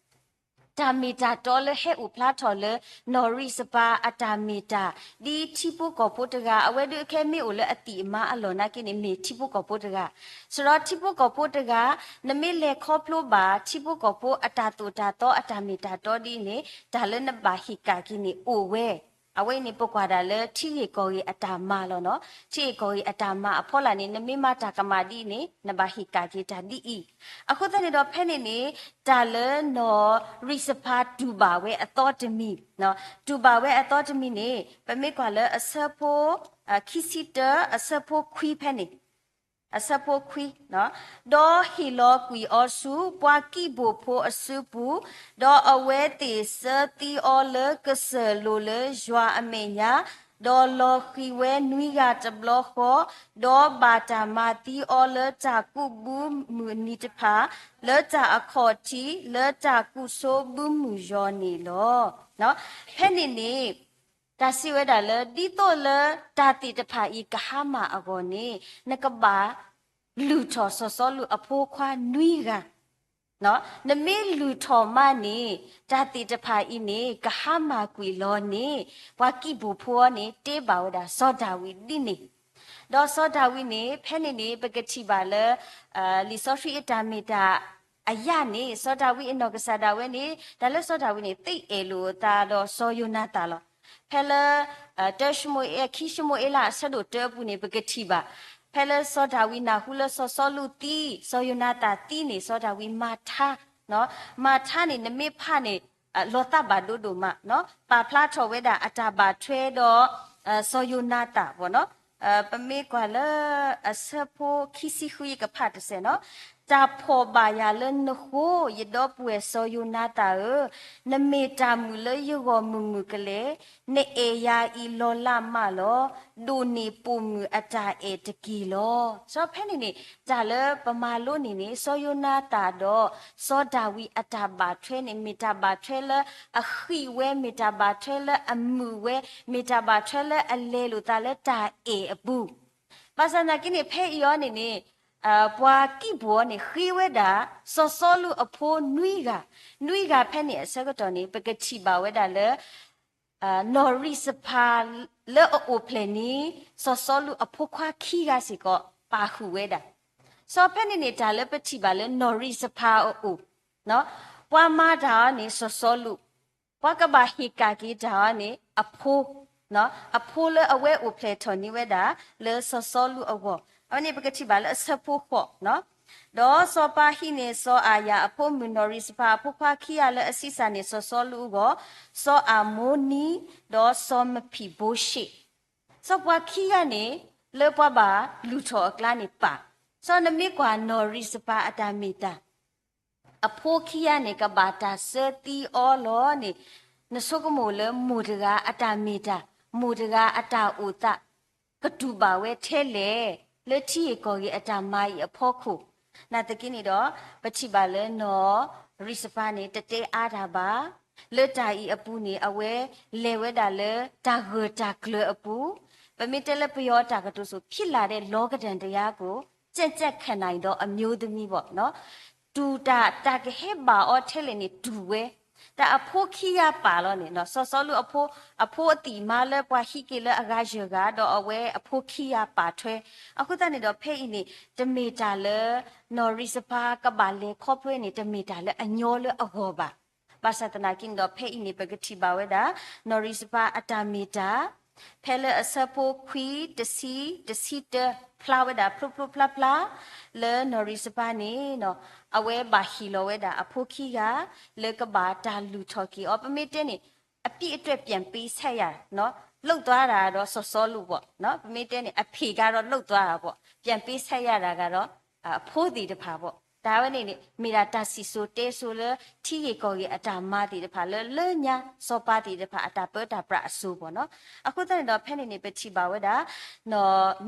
တၢ်မ့ၢ်တၢ်တီလၢဟဲအိၣ်ဖျါထီၣ်လၢ နီၢ်ရံးစပၤအတၢ်မ့ၢ်တၢ်, ဒ်ထံဖိကီၢ်ဖိတဂၤ, အဝဲဒုးအခဲမ့ၢ်အိၣ်လၢအသံၣ်အမါအလီၢ်နာ်က့န့ၣ် မ့ၢ်ထံဖိကီၢ်ဖိတဂၤ, စးထီၣ်ထံဖိကီၢ်ဖိတဂၤ, နမ့ၢ်လဲၤခီဖျိဘၣ် ထံဖိကီၢ်ဖိအတၢ်သိၣ်တၢ်သီအတၢ်မ့ၢ်တၢ်တီဒ်အံၤန့ၣ် တၢ်လၢနဘၣ်ဟ့ၣ်ကၣ်က့ၤန့ၣ်အိၣ်ဝဲ, အဝဲအံၤန့ၣ် ပကွၢ်ဒၣ်လၢထံဂ့ၢ်ကီၢ်ဂ့ၢ်အတၢ်မၤလီၤနီၤ, ထံဂ့ၢ်ကီၢ်ဂ့ၢ်အတၢ်မၤအဖီလာ်န့ၣ် နမ့ၢ်မၤတၢ်ကမၣ်ဒ်အံၤန့ၣ် နဘၣ်ဟ့ၣ်ကၣ်က့ၤတၢ်ဒ်အံၤ, အဃိသတးန့ၣ်ဒီးဖဲန့ၣ်န့ၣ် တၢ်လၢနီၢ်ရံးစပၤတူၢ်ဘၣ်ဝဲအသီတမံၤ, တူၢ်ဘၣ်ဝဲအသီတမံၤန့ၣ် ပမ့ၢ်ကွၢ်လၢအဆၢဖိ ခံဆံတၢ အဆၢဖိခွံဖဲန့ၣ်, အဆၢဖိခွံ, ဒီးဟ့ၣ်လီၤကွံာ်အီၤဆူပှၤကံၣ်ဘိၣ်ဖိအစုပူၤ, ဒီးအဝဲသ့ၣ်စၢသံအီၤလၢကစၢၢ်လိၤလၢယွၤအမဲာ်ညါ, ဒီးလီၤဃံၤဝဲနွံဂၤတဘျီဃီ, ဒီးဘၣ်တၢ်မၤသံအီၤလၢတၢ်ကူးဘုမုၢ်နံၤတဖၣ်, လၢတၢ်အခီၣ်ထံး, လၢတၢ်ကူးဆိဘုမုၢ်ယီၤန့ၣ်လီၤ. ဖဲန့ၣ်န့ၣ် တၢ်စံးဝဲဒၣ်လၢ ဒ်သိးလၢတၢ်သ့ၣ်တဖၣ်အံၤကဟါမၢ်အဂီၢ်န့ၣ် နကဘၣ်လုၢ်ထီၣ်စီၤစီလူးအဖိခွါနွံဂၤ, နမ့ၢ်လုၢ်ထီၣ်မးန့ၣ် တၢ်သ့ၣ်တဖၣ်အံၤန့ၣ် ကဟါမၢ်ကွံာ်လီၤန့ၣ် ပှၤကံၣ်ဘိၣ်ဖိအံၤန့ၣ် တဲဘၣ်ဝဲဒၣ်စီၤဒၤဝံးဒ်န့ၣ်, ဒီးစီၤဒၤဝံးန့ၣ် ဖဲန့ၣ်န့ၣ် ပကထံၣ်ဘၣ်လၢ လံာ်စီဆှံအတၢ်မ့ၢ်တၢ် အယၣ်န့ၣ် စီၤဒၤဝံးအနီၢ်ကစၢ်ဒၣ်ဝဲန့ၣ် တၢ်လၢစီၤဒၤဝံးန့ၣ် သ့အဲၣ်လိာ်အသးဒီးစီၤယိၤနၤသၣ်လီၤ. ဖဲလၢ တၢ ခံၡမူၤအ့လးအဆၢဒိၣ်တၢအပူၤန့ၣ် ပကထံၣ်ဘၣ်, ဖဲလၢစီၤဒၤဝံးနၢ်ဟူလၢစီၤစီလူးသံ, စီၤယိၤနၤသၣ်သံန့ၣ် စီၤဒၤဝံးမၤထါ, မၤထါန့ၣ် နမ့ၢ်ဖးန့ၣ် လီၤသးဘၣ်ဒိဒိၣ်မး, ပာ်ဖျါထီၣ်ဝဲဒၣ်အတၢ်ဘၣ်ထွဲဒီး စီၤယိၤနၤသၣ်ဘၣ်နီၤ. ပမ့ၢ်ကွၢ်လၢ အဆၢဖိခံဆံဃု ယကဖးတစဲးနီၤ. တၢ်ဖှီၣ်ဘၣ်ယၤလၢနဃိ, ယဒီပုၢ်ဝဲၢ်စီၤယိၤနၤသၣ်ဧၢ, နမ့ၢ်တၢ်မုာ်လၢယဂီၢ်မုာ်မုာ်ကလဲာ်, နအဲၣ်ယၤအံၤလီၤလးမးလီၤ. ဒိၣ်န့ၢ်ပိာ်မုၣ်အတၢ်အဲၣ်တက့ၢ်လီၤ. စီၤဖဲန့ၣ်န့ၣ် တၢ်လၢပမၤလိန့ၢ်န့ၣ် စီၤယိၤနၤသၣ်ဒီး စီၤဒၤဝံးအတၢ်ဘၣ်ထွဲန့ၣ် မ့ၢ်တၢ်ဘၣ်ထွဲလၢအဃံးဝဲ, မ့ၢ်တၢ်ဘၣ်ထွဲလၢအမုာ်ဝဲ, မ့ၢ်တၢ်ဘၣ်ထွဲလၢအလဲၤလိာ်သးလၢတၢ်အဲၣ်အပူၤ ဘၣ်ဆၣ်သနာ်က့န့ၣ် ဖဲအံၤအီၤန့ၣ်န့ၣ် ပှၤကံးပှီၤန့ၣ် ဃ့ဝဲဒၣ် စီၤစီလူးအဖိနွံဂၤ, နွံဂၤဖဲန့ၣ်အဆၢကတီၢ်န့ၣ် ပကထံၣ်ဘၣ်ဝဲဒၣ်လၢ နီၢ်ရံးစဖၤ လၢအအိၣ်ဖျဲၣ်န့ၣ် စီၤစီလူးအဖိခွါခံဂၤစ့ၢ်ကီး ပာ်ဃုာ်ဝဲဒၣ်. စီၤဖဲန့ၣ်န့ၣ် တၢ်လၢပထံၣ်ဘၣ်လၢနီၢ်ရံးစဖၤအအိၣ် ပှၤမၤတၢ်အီၤန့ၣ် စီၤစီလူး, ပှၤကဘၣ်ဟ့ၣ်ကၣ်က့ၤတၢ်အီၤန့ၣ် အဖိ, အဖိလၢအဝဲအိၣ်ဖျဲၣ်ထီၣ်န့ၢ်ဝဲဒၣ် လၢစီၤစီလူးအဂီၢ်, အဝဲန့ၣ်ပကထံၣ်ဘၣ်လၢအဆၢဖိဃိး, ဒီးစီၤပၤဟံးန့ၢ်စီၤအၤယၤအဖိမုၣ်နီၢ်ရံးစဖၤအဖိခွါခံဂၤလၢအဆံးစၢ်န့ၢ်စီၤစီလူးအဂီၢ်, စီၤအၤမိနံ, ဒီးစီၤမဖံးဘိရှ့, စီၤပှၤခံဂၤန့ၣ် လၢပှၤဘၣ်လုၢ်ထီၣ်အကျါန့ၣ်ပၢ်, စီၤနမ့ၢ်ကွၢ်နီၢ်ရံးစဖၤအတၢ်မ့ၢ်တၢ် အဖိခံဂၤန့ၣ် ကဘၣ်တၢ်ဆၢသံအီၤလီၤန့ၣ်, နဆိကမိၣ်လၢမိၢ်တဂၤအတၢ်မ့ၢ်တၢ်, မိၢ်တဂၤအတၢ်အိၣ်သး ကတူၢ်ဘၣ်ဝဲထဲလဲၣ်, လၢထံဂ့ၢ်ကီၢ်ဂ့ၢ်အတၢ်မၤအံၤအဖီခိၣ်, နာ်သက့န့ၣ်ဒီး ပထံၣ်ဘၣ်လၢနီၢ်ရံးစဖၤန့ၣ် တတဲအါတၢ်ဘၣ်, လၢတၢ်အံၤအပူၤန့ၣ် အဝဲလဲၤဝဲဒၣ်လၢတၢ်ဂၢၢ်တၢ်ကျၢၤအပူၤ, ပမ့ၢ်တဲလၢပယီၤတၢ်ကတိၤစိၤ ဖံးလာ်ဒဲးလီၤကဒၢၣ်တယါကိၣ် ကြံ့ကြံ့ခံနိုင်သောအမျိုးသမီးဘၣ် တူၢ်တၢ် တၢ်ကဟဲဘၣ်အီၤထဲလဲၣ်န့ၣ်တူၢ်ဝဲ, တၢ်အဖိခံဂၤပာ်လီၤန့ၣ် စီၤစီလူးအဖိ, အဖိအသံၣ်မါလၢပှၤဟံးက့ၤလၢအဂၤယဲၢ်ဂၤ ဒီးအဝဲအဖိခံဂၤပာ်ထွဲ, အဃိသတးန့ၣ်ဒီးဖဲအံၤန့ၣ် တမ့ၢ်တၢ်လၢ နီၢ်ရံးစဖၤကဘၣ်လဲၤခီဖျိန့ၣ် တမ့ၢ်တၢ်လၢအညီလၢအဂီၢ်ဘၣ်. ဘၣ်ဆၣ်သနာ်က့န့ၣ်ဒီး ဖဲအံၤန့ၣ် ပကထံၣ်ဘၣ်ဝဲဒၣ် နီၢ်ရံးစဖၤအတၢ်မ့ၢ်တၢ်, ဖဲလၢအဆၢဖိခွံ တဆံ တဆံတၢ ဖျါဝဲဒၣ်ဖျိဖျိဖျါဖျါ လၢနီၢ်ရံးစဖၤန့ၣ် အဝဲဘၣ်ဟ့ၣ်လီၤဝဲဒၣ်အဖိခံဂၤ လၢကဘၣ်တၢ်လုၢ်ထီၣ်က့ၤအီၤ ပမ့ၢ်တဲန့ၣ် အပံၣ်အတွဲၣ် ပြန်ပေးဆပ်ရတာ, လိၣ်သွားတာဒီးစီၤစီလူးဘၣ်, ပမ့ၢ်တဲန့ၣ် အဖံးကါဒီးလိၣ်သွားဘၣ်, ပြန်ပေးဆပ်ရတာကဒီး အဖိသ့ၣ်တဖၣ်ဘၣ်. တၢ်ဝဲန့ၣ်န့ၣ် မ့ၢ်ဒၣ်တၢ်စံၣ်စိၤတဲစိၤလၢ ထံဂ့ၢ်ကီၢ်ဂ့ၢ်အတၢ်မၤသ့ၣ်တဖၣ်လၢ လၢညါစီၤပၤသ့ၣ်တဖၣ်အတၢ်ပၢတၢ်ပြးအစိၤဘၣ်နီၤ. အဃိသတးန့ၣ်ဒီး ဖဲန့ၣ်န့ၣ် ပထံၣ်ဘၣ်ဝဲဒၣ် နီၢ်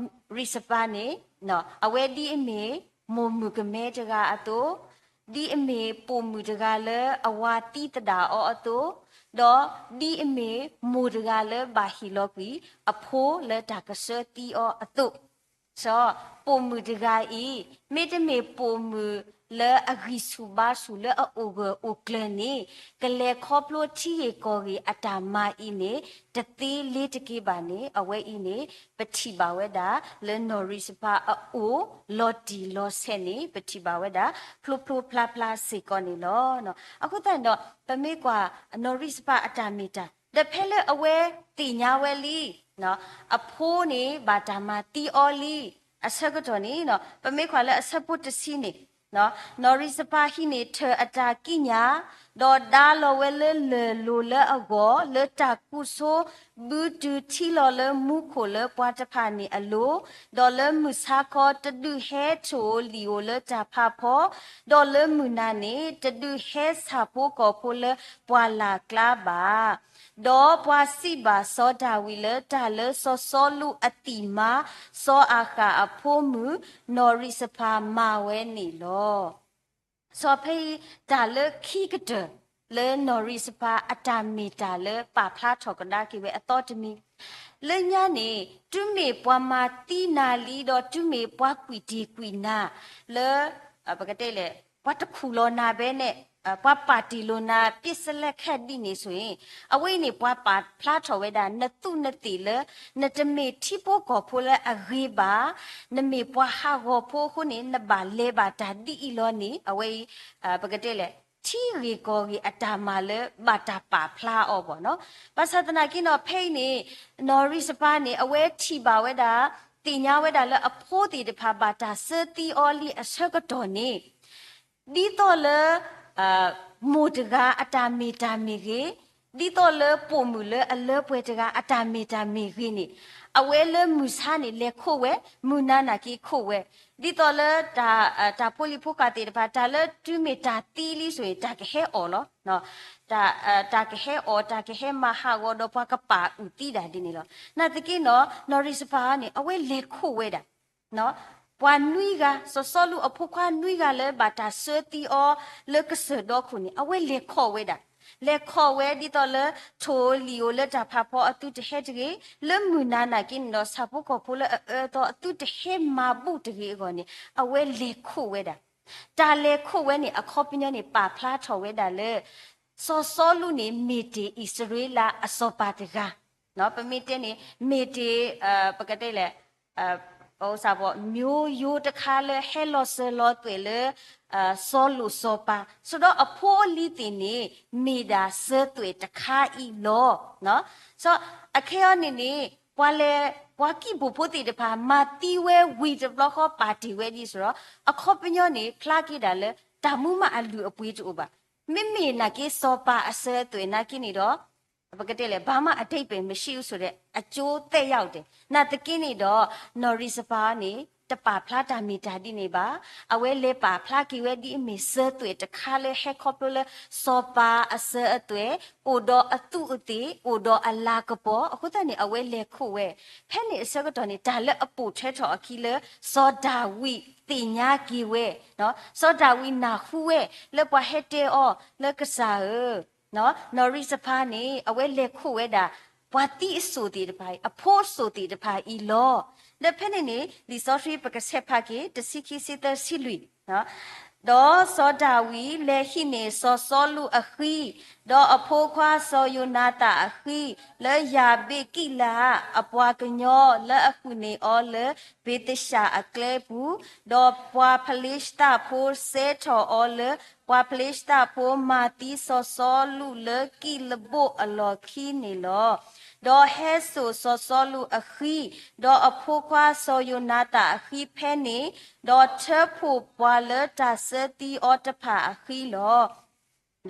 ရံးစဖၤန့ၣ် အဝဲဒ်အမ့ၢ် မိၢ်မုၣ်ကမဲတဂၤအသိး, ဒ်အမ့ၢ်ပိာ်မုၣ်တဂၤလၢအဝၤသံသဒၣ်အီၤအသိး, ဒီးဒ်အမ့ၢ်မိၢ်တဂၤလၢဘၣ်ဟ့ၣ်လီၤကွံာ်အဖိလၢတၢ်ကဆၢသံအီၤအသိး, စီၤပိာ်မုၣ်တဂၤအံၤ မ့တမ့ၢ်ပိာ်မုၣ်လၢအဂံၢ်ဆူၣ်ဘါဆူၣ်လၢအအိၣ်ဂၢၢ်အိၣ်ကျၢၤန့ၣ် ကလဲၤခီဖျိထံဂ့ၢ်ကီၢ်ဂ့ၢ်အတၢ်မၤအံၤန့ၣ် တသ့လ့ၤတက့ၤဘၣ်န့ၣ် အဝဲအံၤန့ၣ် ပထံၣ်ဘၣ်ဝဲဒၣ် လၢနီၢ်ရံးစဖၤအအိၣ်လီၤတံၢ်လီၤဆဲးန့ၣ် ပထံၣ်ဘၣ်ဝဲဒၣ် ဖျိဖျိဖျါဖျါစ့ၢ်ကီးန့ၣ်လီၤ. အဃိသတးန့ၣ်ဒီး ပမ့ၢ်ကွၢ် နီၢ်ရံးစဖၤအတၢ်မ့ၢ်တၢ် ဒီးဖဲလၢအဝဲသ့ၣ်ညါဝဲလံ အဖိန့ၣ် ဘၣ်တၢ်မၤသံအီၤလံ အဆၢကတီၢ်န့ၣ် ပမ့ၢ်ကွၢ်လၢအဆၢဖိတဆံန့ၣ် နီၢ်ရံးစဖၤဟံးန့ၢ်ထၢၣ်အတၢ်ကံးညာ်, ဒီးဒါလီၤဝဲလၢလၢၢ်လိၤလၢအဂီၢ် လၢတၢ်ကူၣ်ဆိ ဘုတုၤထံလီၤလၢမူခိၣ်လၢပှၤတဖၣ်န့ၣ်အလိၤ, ဒီးလၢမုၢ်ဆါခီ တဒုးဟဲထိၣ်ဧိၤလံၣ်ဧိၤလၢတၢ်ဖးဖီ, ဒီးလၢမုၢ်နၤန့ၣ် တဒုးဟဲဆၣ်ဖိကီၢ်ဖိလၢပှၢ်လၢ်ကျါဘၣ်. ဒီးပှၤစံးဘၣ်စီၤဒၤဝံးလၢ တၢ်လၢစီၤစီလူးအသံၣ်မါ စီၤအၤဃၣ်အဖိမုၣ် နီၢ်ရံးစဖၤမၤဝဲန့ၣ်လီၤ. စီၤဖဲအံၤ တၢ်လၢခံကတၢၢ် လၢနီၢ်ရံးစဖၤအတၢ်မ့ၢ်တၢ်လၢပာ်ဖျါထီၣ်ကဒါက့ၤဝဲအသီတမံၤ, လၢညါန့ၣ် တုၤမ့ၢ်ပှၤမၤသံနၤလံ ဒီးတုၤမ့ၢ်ပှၤကွံာ်တ့ၢ်ကွံာ်နၤ လၢ ပကတဲလဲၣ် ပှၤတခူၣ်လီၤနၤဘဲန့ၣ် ပှၤပာ်တ့ၢ်လိာ်နၤ ပစ်စလဲခတ်ဒံးန့ၣ်ဆိၣ်အံၤ, အဝဲအံၤန့ၣ် ပှၤပာ်ဖျါထီၣ်ဝဲဒၣ် နသူးနသ့ၣ်လၢ နတမ့ၢ်ထံဖိကီၢ်ဖိလၢအဂ့ၤဘၣ်, နမ့ၢ်ပှၤဟးဂီၤဖိအဃိန့ၣ် နဘၣ်လဲၤဘၣ်တၢ်ဒ်အံၤလီၤန့ၣ် အဝဲအံၤ ပကတဲလဲၣ် ထံဂ့ၢ်ကီၢ်ဂ့ၢ်အတၢ်မၤလၢဘၣ်တၢ်ပာ်ဖျါအီၤဘၣ်နီၤ. ဘၣ်ဆၣ်သနာ်က့နီၤ ဖဲအံၤန့ၣ် နီၢ်ရံးစဖၤန့ၣ် အဝဲထံၣ်ဘၣ်ဝဲဒၣ် သ့ၣ်ညါဝဲဒၣ်လၢအဖိသ့ၣ်တဖၣ်ဘၣ်တၢ်ဆၢသံအီၤလံအဆၢကတီၢ်န့ၣ် ဒ်သိးလၢ မိၢ်တဂၤအတၢ်မ့ၢ်တၢ်မ့ၢ်ဂ့ၤ, ဒ်သိးလၢပိာ်မုၣ်လၢအလၢပှဲၤတဂၤအတၢ်မ့ၢ်တၢ်မ့ၢ်ဂ့ၤန့ၣ်, အဝဲလၢမုၢ်ဆါန့ၣ် လဲၤခိးဝဲ, မုၢ်နၤနာ်က့ခိးဝဲ, ဒ်သိးလၢ တၢ်ဖိလံၤဖိဃာ်သ့ၣ်တဖၣ် တၢ်လၢတုၤမ့ၢ်တၢ်သံလံစိၤန့ၣ် တၢ်ကဟဲအီၣ်လီၤ. တၢ်ကဟဲအီၣ်, တၢ်ကဟဲမၤဟးဂီၤဒီးပှၤကပာ်အုၣ်သံဒၣ်ဒ်န့ၣ်လီၤ. နာ်သက့နီၤ နီၢ်ရံၣ်စဖၢန့ၣ် အဝဲလဲၤခိးဝဲဒၣ် ပှၤနွံဂၤ, စီၤစီလူးအဖိခွါနွံဂၤလၢဘၣ်တၢ်ဆှၢသံအီၤလၢကစၢၢ်ဒီခိၣ်န့ၣ် အဝဲလဲၤခိးဝဲဒၣ်, လဲၤခိးဝဲဒ်သိးလၢ ထိၣ်ဧိၤလံၣ်ဧိၤလၢတၢ်ဖးဖီအသုတဟဲတဂ့ၤ, လၢမုၢ်နၤနာ်က့န့ၣ်ဒီး ဆၣ်ဖိကီၢ်ဖိလၢအအၢအသီအသုတဟဲမၤဘူၣ်တဂ့ၤအဂီၢ်န့ၣ် အဝဲလဲၤခိးဝဲဒၣ်. တၢ်လဲၤခိးဝဲန့ၣ် အခီပညီန့ၣ် ပာ်ဖျါထီၣ်ဝဲဒၣ်လၢ စီၤစီလူးန့ၣ် မ့ၢ်တ့ၢ်အံၣ်စရ့လးအစီၤပၤတဂၤ ပမ့ၢ်တဲန့ၣ် မ့ၢ်တ့ၢ် ပကတဲလဲၣ် မျိုးရိုးတခါလၢဟဲလီၤစၢၤလီၤသွဲၣ်လၢ စီၤလိာ်စီၤပၤ, ဆိုတော့ အဖိအလံၤသ့ၣ်န့ၣ် မ့ၢ်ဒၣ်စၢၤသွဲၣ်တခါအံၤလီၤ. အခဲအံၤန့ၣ်န့ၣ် ပှၤလဲၤ ပှၤကံၢ်ဘိၣ်ဖိသ့ၣ်တဖၣ် မၤသံဝဲဝံၤတဘျီဃီ ပာ်တ့ၢ်ဝဲဒ်သိးဒီး အခီပညီန့ၣ် ဖျါက့ၤဒၣ်လၢ တၢ်မူမးအလုၢ်အပှ့ၤတအိၣ်ဘၣ်. မ့မ့ၢ်နာ်က့စီၤပၤအစၢၤအသွဲၣ်နာ်က့န့ၣ်ဒီး ပကတဲလဲၣ် ဘာမှအဓိပ္ပာယ်မရှိဘူးဆိုတဲ့ အကျိုးသက်ရောက်တယ်. နာ်သက့န့ၣ်ဒီး နီၢ်ရံၣ်စဖၢန့ၣ် တပာ်ဖျါတၢ်မ့ၢ်တၢ်ဒ်န့ၣ်ဘၣ်. အဝဲလဲၤပာ်ဖျါက့ၤဝဲဒ်အမ့ၢ်စၢၤသွဲၣ်တခါလၢဟဲခီဖျိလၢ စီၤပၤအစၢၤအသွဲၣ် အိၣ်ဒီးအသူးအသ့ၣ် အိၣ်ဒီးအလၤကပီၤ အဃိသတးန့ၣ် အဝဲလဲၤခိးဝဲ. ဖဲန့ၣ်အဆၢကတီၢ်န့ၣ် တၢ်လၢအပိာ်ထွဲထီၣ်အခံလၢ စီၤဒၤဝံးသ့ၣ်ညါက့ၤဝဲ စီၤဒၤဝံးနၢ်ဟူဝဲ လၢပှၤဟဲတဲအီၤလၢကစၢ်ဧၢ နီၢ်ရံၣ်စဖၢန့ၣ် အဝဲလဲၤခိးဝဲဒၣ် ပှၤသံအစိၣ်သ့ၣ်တဖၣ်အံၤ အဖိအစိၣ်သ့ၣ်တဖၣ်အံၤလီၤ. ဒီးဖဲန့ၣ်န့ၣ် လံာ်စီဆှံပကဆဲးဖးက့ၤ တဆံခံဆံသၢဆံလွံၢ် ဒီးစီၤဒၤဝံးလဲၤဟံးန့ၢ်စီၤစီလူးအဃံ, ဒီးအဖိခွါစီၤယိၤနၤသၣ်အဃံ, လၢယၤဘ့းကံးလးအပှၤကညီလၢအဃုာ်န့ၢ်အီၤလၢ ဘ့းသၡၣ်အကျဲပူၤ, ဒီးပှၤဖလ့ၡသးဖိစဲထီၣ်အီၤလၢ ပှၤဖလ့ၡသးဖိမၤသံစီၤစီလူးလၢကံးလဘိၣ်အလီၢ်ခံန့ၣ်လီၤ. ဒီးဟဲစိာ်စီၤစီလူးအဃံ, ဒီးအဖိခွါစီၤယိၤနၤသၣ်အဃံဖဲန့ၣ်, ဒီးထၢဖှိၣ်ပှၤလၢတၢ်ဆှၢသံအီၤတဖၣ်အဃံလီၤ.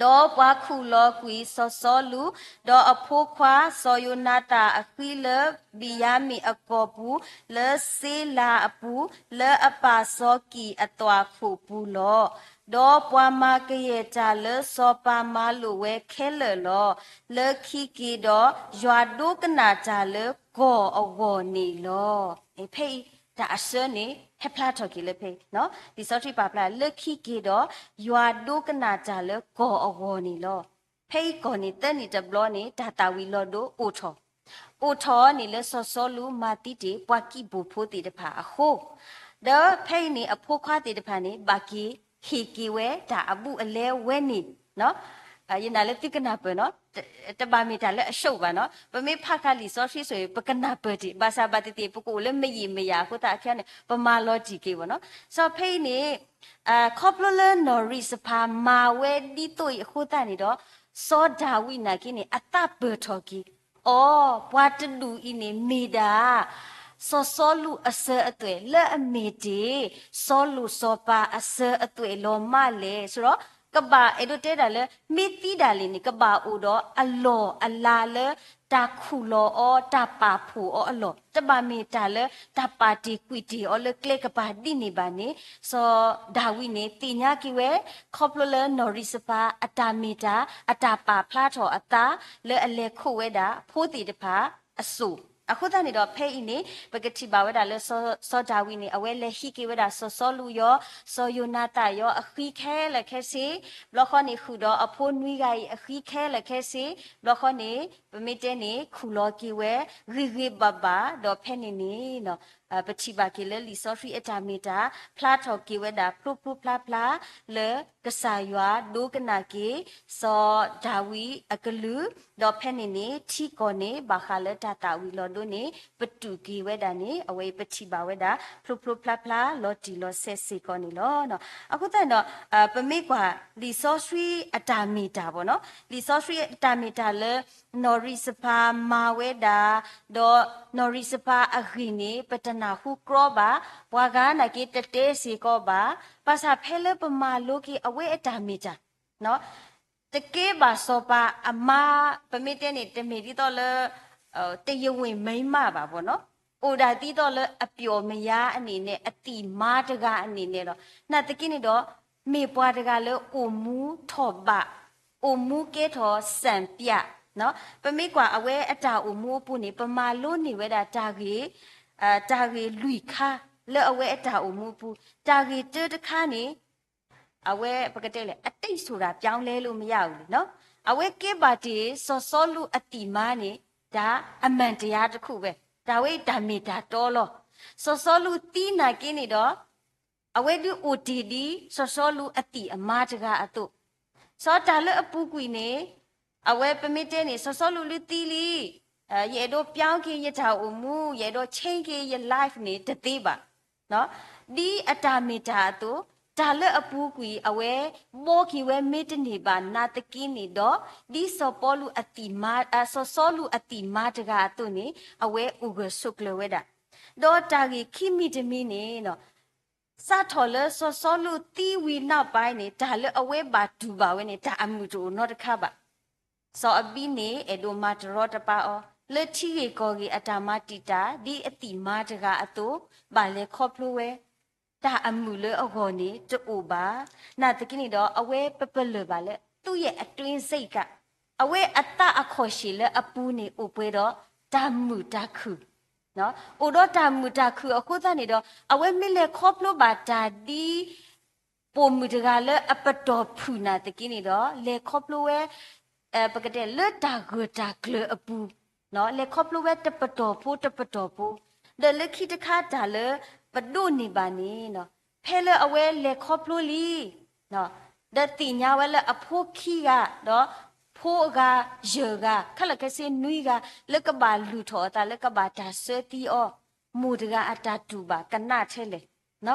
ဒီးပှၤခူၣ်လီၤကွံာ်စီၤစီလူး, ဒီးအဖိခွါစီၤယိၤနၤသၣ်အဃံလၢ ဘံၣ်ယၤမံၣ်အကီၢ်ပူၤ, လၢစ့လၤအပူၤ, လၢအပၢ်စီၤကံာ်အသွၣ်ခိၣ်ပူၤလီၤ. ဒီးပှၤမၤကယဲၢ်တၢ်လၢစီၤပၤမၤလိာ်ဝဲခဲလၢာ်လီၤ. လၢခံက့ၤဒီး ယွၤဒိကနၣ်တၢ်လၢကီၢ်အဂီၢ်န့ၣ်လီၤ. ဖဲအံၤ တၢ်အဆၢန့ၣ် ဟဲဖျါထီၣ်က့ၤလၢဖဲအံၤ, လံာ်စီဆှံပာ်ဖျါ လၢခံက့ၤဒီး ယွၤဒိကနၣ်တၢ်လၢကီၢ်အဂီၢ်န့ၣ်လီၤ. ဖဲအံၤကီၢ်န့ၣ် သၢနံၣ်တဘျီန့ၣ် တၢ်သၣ်ဝံၤလီၤဒိအိၣ်ထီၣ်, အိၣ်ထီၣ်န့ၣ်လၢစီၤစီလူးမၤသံတ့ၢ် ပှၤကံၢ်ဘိၣ်ဖိသ့ၣ်တဖၣ်အဃိ, ဒီးဖဲအံၤန့ၣ် အဖိခွါသ့ၣ်တဖၣ်န့ၣ် ဘၣ်က့ၤဟ့ၣ်က့ၤဝဲတၢ်အဘူးအလဲဝဲန့ၣ် ယနာ်လၢသုကနၢ်ပၢၢ်နီၤ, တဘၣ်မ့ၢ်တၢ်လၢအရှုံးဘၣ်နီၤ, ပမ့ၢ်ဖးဃာ်လံာ်စီဆှံဆိၣ်ဂ့ၤ ပကနၢ်ပၢၢ်တ့ၢ်, ဘၣ်ဆၣ်ဘၣ်သ့ၣ်သ့ၣ် ပကအိၣ်လၢမယံာ်မယၤအဃိသတး အခဲအံၤန့ၣ် ပမၤလီၤတံၢ်က့ၤဘၣ်နီၤ. စီၤဖဲအံၤန့ၣ် ခီဖျိလၢနီၢ်ရံၣ်စဖၢမၤဝဲဒ်သိးအံၤအဃိသတးန့ၣ်ဒီး စီၤဒၤဝံးနာ်က့န့ၣ် အသးပၢၢ်ထီၣ်က့ၤ, အိ, ပှၤတဒူၣ်အံၤန့ၣ်မ့ၢ်ဒၣ် စီၤစီလူးအစၢၤအသွဲၣ်လၢအမ့ၢ်တ့ၢ် စီၤလိာ်စီၤပၤအစၢၤအသွဲၣ်လီၤမးလဲၣ်. ဆိုတော့ ကဘၣ်အဲၣ်ဒိးတဲဒၣ်လၢ မ့ၢ်သံဒၣ်လဲာ်န့ၣ် ကဘၣ်အိၣ်ဒီးအလီၢ်အလၤလၢ တၢ်ခူၣ်လီၤအီၤ တၢ်ပာ်ဖှိၣ်အီၤအလီၢ်, တဘၣ်မ့ၢ်တၢ်လၢ တၢ်ပာ်တ့ၢ်ကွံာ်တ့ၢ်အီၤလၢကျဲကပၤဒ်န့ၣ်ဘၣ်န့ၣ် စီၤဒၤဝံးန့ၣ် သ့ၣ်ညါက့ၤဝဲ ခီဖျိလၢနီၢ်ရံၣ်စဖၢ အတၢ်မ့ၢ်တၢ် အတၢ်ပာ်ဖျါထီၣ်အသး လၢအလဲၤခိးဝဲဒၣ် ဖိသ့ၣ်တဖၣ်အစိၣ်, အဃိသတးန့ၣ်ဒီး ဖဲအံၤန့ၣ် ပကထံၣ်ဘၣ်ဝဲဒၣ်လၢ စီၤဒၤဝံးန့ၣ် အဝဲလဲၤဟံးက့ၤဝဲဒၣ် စီၤစီလူးယီၤ စီၤယိၤနၤသၣ်ယီၤ အဃံခဲလၢာ်ခဲဆ့, ဘျီဃီန့ၣ် ဃုာ်ဒီးအဖိနွံဂၤအံၤ အဃံခဲလၢာ်ခဲဆ့, ဘျီဃီန့ၣ် ပမ့ၢ်တဲန့ၣ် ခူၣ်လီၤက့ၤဝဲ ဂ့ၤဂ့ၤဘၣ်ဘၣ် ဒီးဖဲန့ၣ်န့ၣ် ပထံၣ်ဘၣ်က့ၤလၢလံာ်စီဆှံအတၢ်မ့ၢ်တၢ် ဖျါထီၣ်က့ၤဝဲဒၣ် ဖျိဖျိဖျါဖျါ လၢကစၢ်ယွၤဒိကနၣ်က့ၤ စီၤဒၤဝံးအကလုၢ်, ဒီးဖဲန့ၣ်န့ၣ် ထံကီၢ်န့ၣ် ဘၣ်ဃးလၢတၢ်သၣ်ဝံၤလီၤဒိန့ၣ် ပတုာ်က့ၤဝဲဒၣ်န့ၣ် အဝဲအံၤပထံၣ်ဘၣ်ဝဲဒၣ် ဖျိဖျိဖျါဖျါ လီၤတံၢ်လီၤဆဲးစ့ၢ်ကီးန့ၣ်လီၤ. အဃိသတးဒီး ပမ့ၢ်ကွၢ် လံာ်စီဆှံအတၢ်မ့ၢ်တၢ်ဘၣ်နီၤ, လံာ်စီဆှံအတၢ်မ့ၢ်တၢ်လၢ နီၢ်ရံၣ်စဖၢမၤဝဲဒၣ်, ဒီးနီၢ်ရံၣ်စဖၢအဂ့ၢ်န့ၣ် ပတနၢ်ဟူကြီဘၣ်, ပှၤဂၤနာ်က့တတဲစ့ၢ်ကီးဘၣ်, ဘၣ်ဆၣ်ဖဲလၢပမၤလိက့ၤအဝဲအတၢ်မ့ၢ်တၢ် တကဲဘၣ်စီၤပၤအမါ, ပမ့ၢ်တဲန့ၣ် တမ့ၢ်ဒ်သိးလၢ တရားဝင်မိန်းမ ဘၣ်ပေါ့နော်, အိၣ်ဒၣ်ဒ်သိးလၢအပျီၢ်မယါအန့ၣ်န့ၣ် အသံၣ်မါတဂၤအန့ၣ်န့ၣ်လီၤ. နာ်သက့န့ၣ်ဒီး မ့ၢ်ပှၤတဂၤလၢအိၣ်မူထီၣ်ဘး, အိၣ်မူကဲထီၣ်စံပြး, ပမ့ၢ်ကွၢ်အဝဲအတၢ်အိၣ်မူအပူၤန့ၣ် ပမၤလိန့ၢ်ဝဲဒၣ်တၢ်ဂ့ၢ်, တၢ်ဂ့ၢ်လွံၢ်ခါ လၢအဝဲအတၢ်အိၣ်မူအပူၤ, တၢ်ဂ့ၢ်တၢတခါန့ၣ် အဝဲပကတဲလဲၣ် အတိတ်ဆိုတာပြောင်းလဲလို့မရဘူးလေနော်, အဝဲကဲဘၣ်တ့ၢ် စီၤစီလူးအသံၣ်မါန့ၣ် တၢ်အမှန်တရားတစ်ခုပဲ, တၢ်ဝဲအံၤတၢ်မ့ၢ်တၢ်တီလီၤ. စီၤစီလူးသံနာ်က့န့ၣ်ဒီး အဝဲဒုးအိၣ်တ့ၢ်ဒ် စီၤစီလူးအသံၣ်အမါတဂၤအသိး, စီၤတၢ်လၢအပူၤကွံာ်န့ၣ် အဝဲပမ့ၢ်တဲန့ၣ် စီၤစီလူးလၢသံလံ, ယအဲၣ်ဒိးပြောင်းက့ၤယတၢ်အိၣ်မူ, ယအဲၣ်ဒိး change က့ၤယ life န့ၣ် တသ့ဘၣ်. ဒ်အတၢ်မ့ၢ်တၢ်အသိး, တၢ်လၢအပူၤကွံာ် အဝဲဘှီက့ၤဝဲမ့ၢ်တန့ၢ်ဘၣ်နာ်သက့န့ၣ်ဒီး, ဒ်စီၤပီလူးအသံၣ်မါ, စီၤစီလူးအသံၣ်မါတဂၤအသိးန့ၣ် အဝဲအိၣ်ဂၢၢ်ဆိးကျၢၤဝဲဒၣ်. ဒီးတၢ်ဂ့ၢ်ခံမံၤတမံၤန့ၣ် စးထီၣ်လၢစီၤစီလူးသံဝံၤနောက်ပိုင်းန့ၣ် တၢ်လၢအဝဲဘၣ်တူၢ်ဘၣ်ဝဲန့ၣ် တၢ်အမုာ်တအိၣ်နီတခါဘၣ်. စီၤအဘံးန့ၣ် အဲၣ်ဒိးမၤတရီတပါအီၤ, လၢထံဂ့ၢ်ကီၢ်ဂ့ၢ်အတၢ်မၤတံာ်တာ် ဒ်အသံၣ်မါတဂၤအသိး ဘၣ်လဲၤခီဖျိဝဲ, တၢ်အမုာ်လၢအဂီၢ်န့ၣ် တအိၣ်ဘၣ်. နာ်သက့န့ၣ်ဒီး အဝဲပပလၢၢ်ဘၣ်လၢ သူ့ရဲ့အတွင်းစိတ်က အဝဲအသးအခီၣ်ရှ့ၣ်လၢအပူၤန့ၣ် အိၣ်ပှဲၤဒီးတၢ်မုာ်တၢ်ခုၣ် အိၣ်ဒီးတၢ်မုာ်တၢ်ခုၣ်အဃိသတးန့ၣ်ဒီး အဝဲမ့ၢ်လဲၤခီဖျိဘၣ်တၢ်ဒ် ပိာ်မုၣ်တဂၤလၢအပတီၢ်ဖုၣ်နာ်သက့န့ၣ်ဒီး လဲၤခီဖျိဝဲ ပကတဲလၢတၢ်ဂၢၢ်တၢ်ကျၢၤအပူၤ, လဲၤခီဖျိဝဲတပတီၢ်ဖိတပတီၢ်ဖိ, ဒီးလၢခံတခါတၢ်လၢပဒိးန့ၢ်ဘၣ်န့ၣ် ဖဲလၢအဝဲလဲၤခီဖျိလံ ဒီးသ့ၣ်ညါဝဲလၢအဖိခံဂၤ ဒီးဖိအဂၤ ယဲၢ်ဂၤ ခဲလၢာ်ခဲဆ့နွံဂၤ လၢကဘၣ်လုၢ်ထီၣ်အသးလၢကဘၣ်တၢ်ဆၢသံအီၤ, မိၢ်တဂၤအတၢ်တူၢ်ဘၣ်ကနးထဲလဲၣ်.